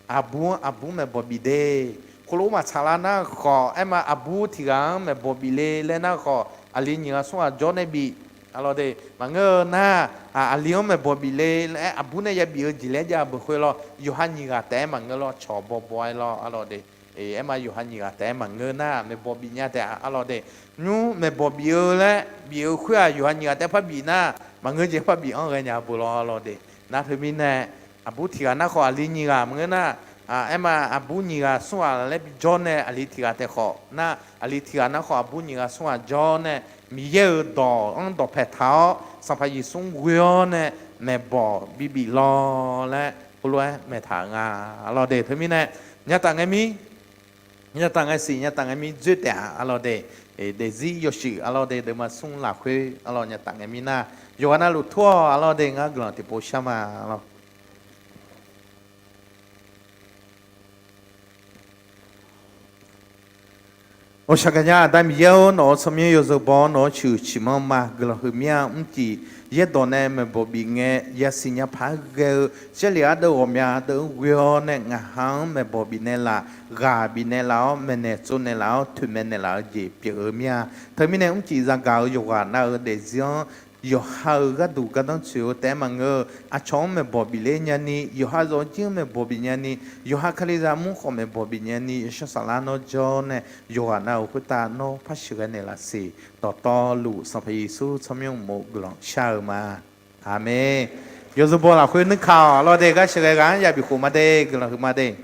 aqbur-anr aqbur maeqbawq bif de. Khoerlof maqtsaq lar nar khawf, aer ma, aqbur tiq ghaq-anr maeqbawq bif le laer nar khawf, aqli nyiq ghaq smr ghaq jawr nae bif, arlawq de, maqngeur-eu nar, aqli-anr maeqbawq bif le laer aqbur nae yabif-eu jeq laer jav beuq khoer lawr, yawqha nyiq ghaq taef-aer maqngeur lawr, cawq bawbaw-aer lawr, arlawq de. Aer ma, yawqha nyiq ghaq taef-aer maqngeur nar, maeqbawq bif nya taef-a, arlawq de. Nymr maeqbawq bif-eu laer bif-eu khoer-aq, yawqha nyiq ghaq taef-aer par bif nar, maqngeur jeq par bif-anr ghaenya beuq lawr, arlawq de. Nar teumirnae, aqbur tiq ghaq nar khawf aqli nyiq ghaq maqngeur nar, aer ma, aqbur nyiq ghaq smr ghaq laer bijawr nae aqli tiq ghaq taef khawf nar, aqli tiq ghaq nar khawf aqbur nyiq ghaq smr ghaq jawr nae, Miqyaer-euq dawq-anr dawqpae taq-awr, Sanqpaq Yeqsur-anr ghoe-awr nae maeqbawq bibif lawr laer heulof-aer maeqtaq-euq nga, arlawq de. Teumirnae, nyataf ngae mir, nyataf ngae siq, nyataf ngae mir dzoer taef-a, arlawq de. Daefzir yawshuif, arlawq de, deuvma smr lafkhoer, arlawq, nyataf ngae mir nar, yawqghaq navluf tur-awq, arlawq de, ngar guiqlanq tiqpov shar ma, arlawq. Awqshaq gaqnya Aqda Miqyaer-or, nawq-euq tsawrmyanr yawzeu baw-awr nawq-anr ciqhuiq ciqmanr ma. Guiqlanq huiq mir-a. Mrcif yaerdawq nae maeqbawq bif ngae, yasiq nya paq-aer ghae-eu Jarlif ardeuv ghawqmya deuv-anr ghoe-awr nae, ngaqha-anr maeqbawq bifnaeq laf, ghaq bifnaeq laf-awr, maeqnaeq tsovnaeq laf-awr, toeqmaeq naeq laf-eu jeq pyeuf-eu mir-a. Teumirnae mrcif zagaq-euq yawqghaq nav-euq daefzir-anr, yawqha-euq gharduq gardanr tsoeq-eu taef-aer maqngeur-eu, aqcawq-anr maeqbawq bif ler nyani, yawqha zawqjir-anr maeqbawq bif nyani, yawqha Kalizaq mur khawf maeqbawq bif nyani, Yawshawr Saflar nawr jawr nae yawqghaq nav-euq khoertav nawr par sheuqghae naeqlaf siq. Dawqtawvluf Sanqpaq Yeqsur tsawrmyanr uqmov guiqlanq shar-eu ma. Aqmeq. Yawzeu baw lafkhoer nuirka-awq, arlawq de, gar sheuqghae ghaq-anr yabif khof ma de, guiqlanq huiq ma de.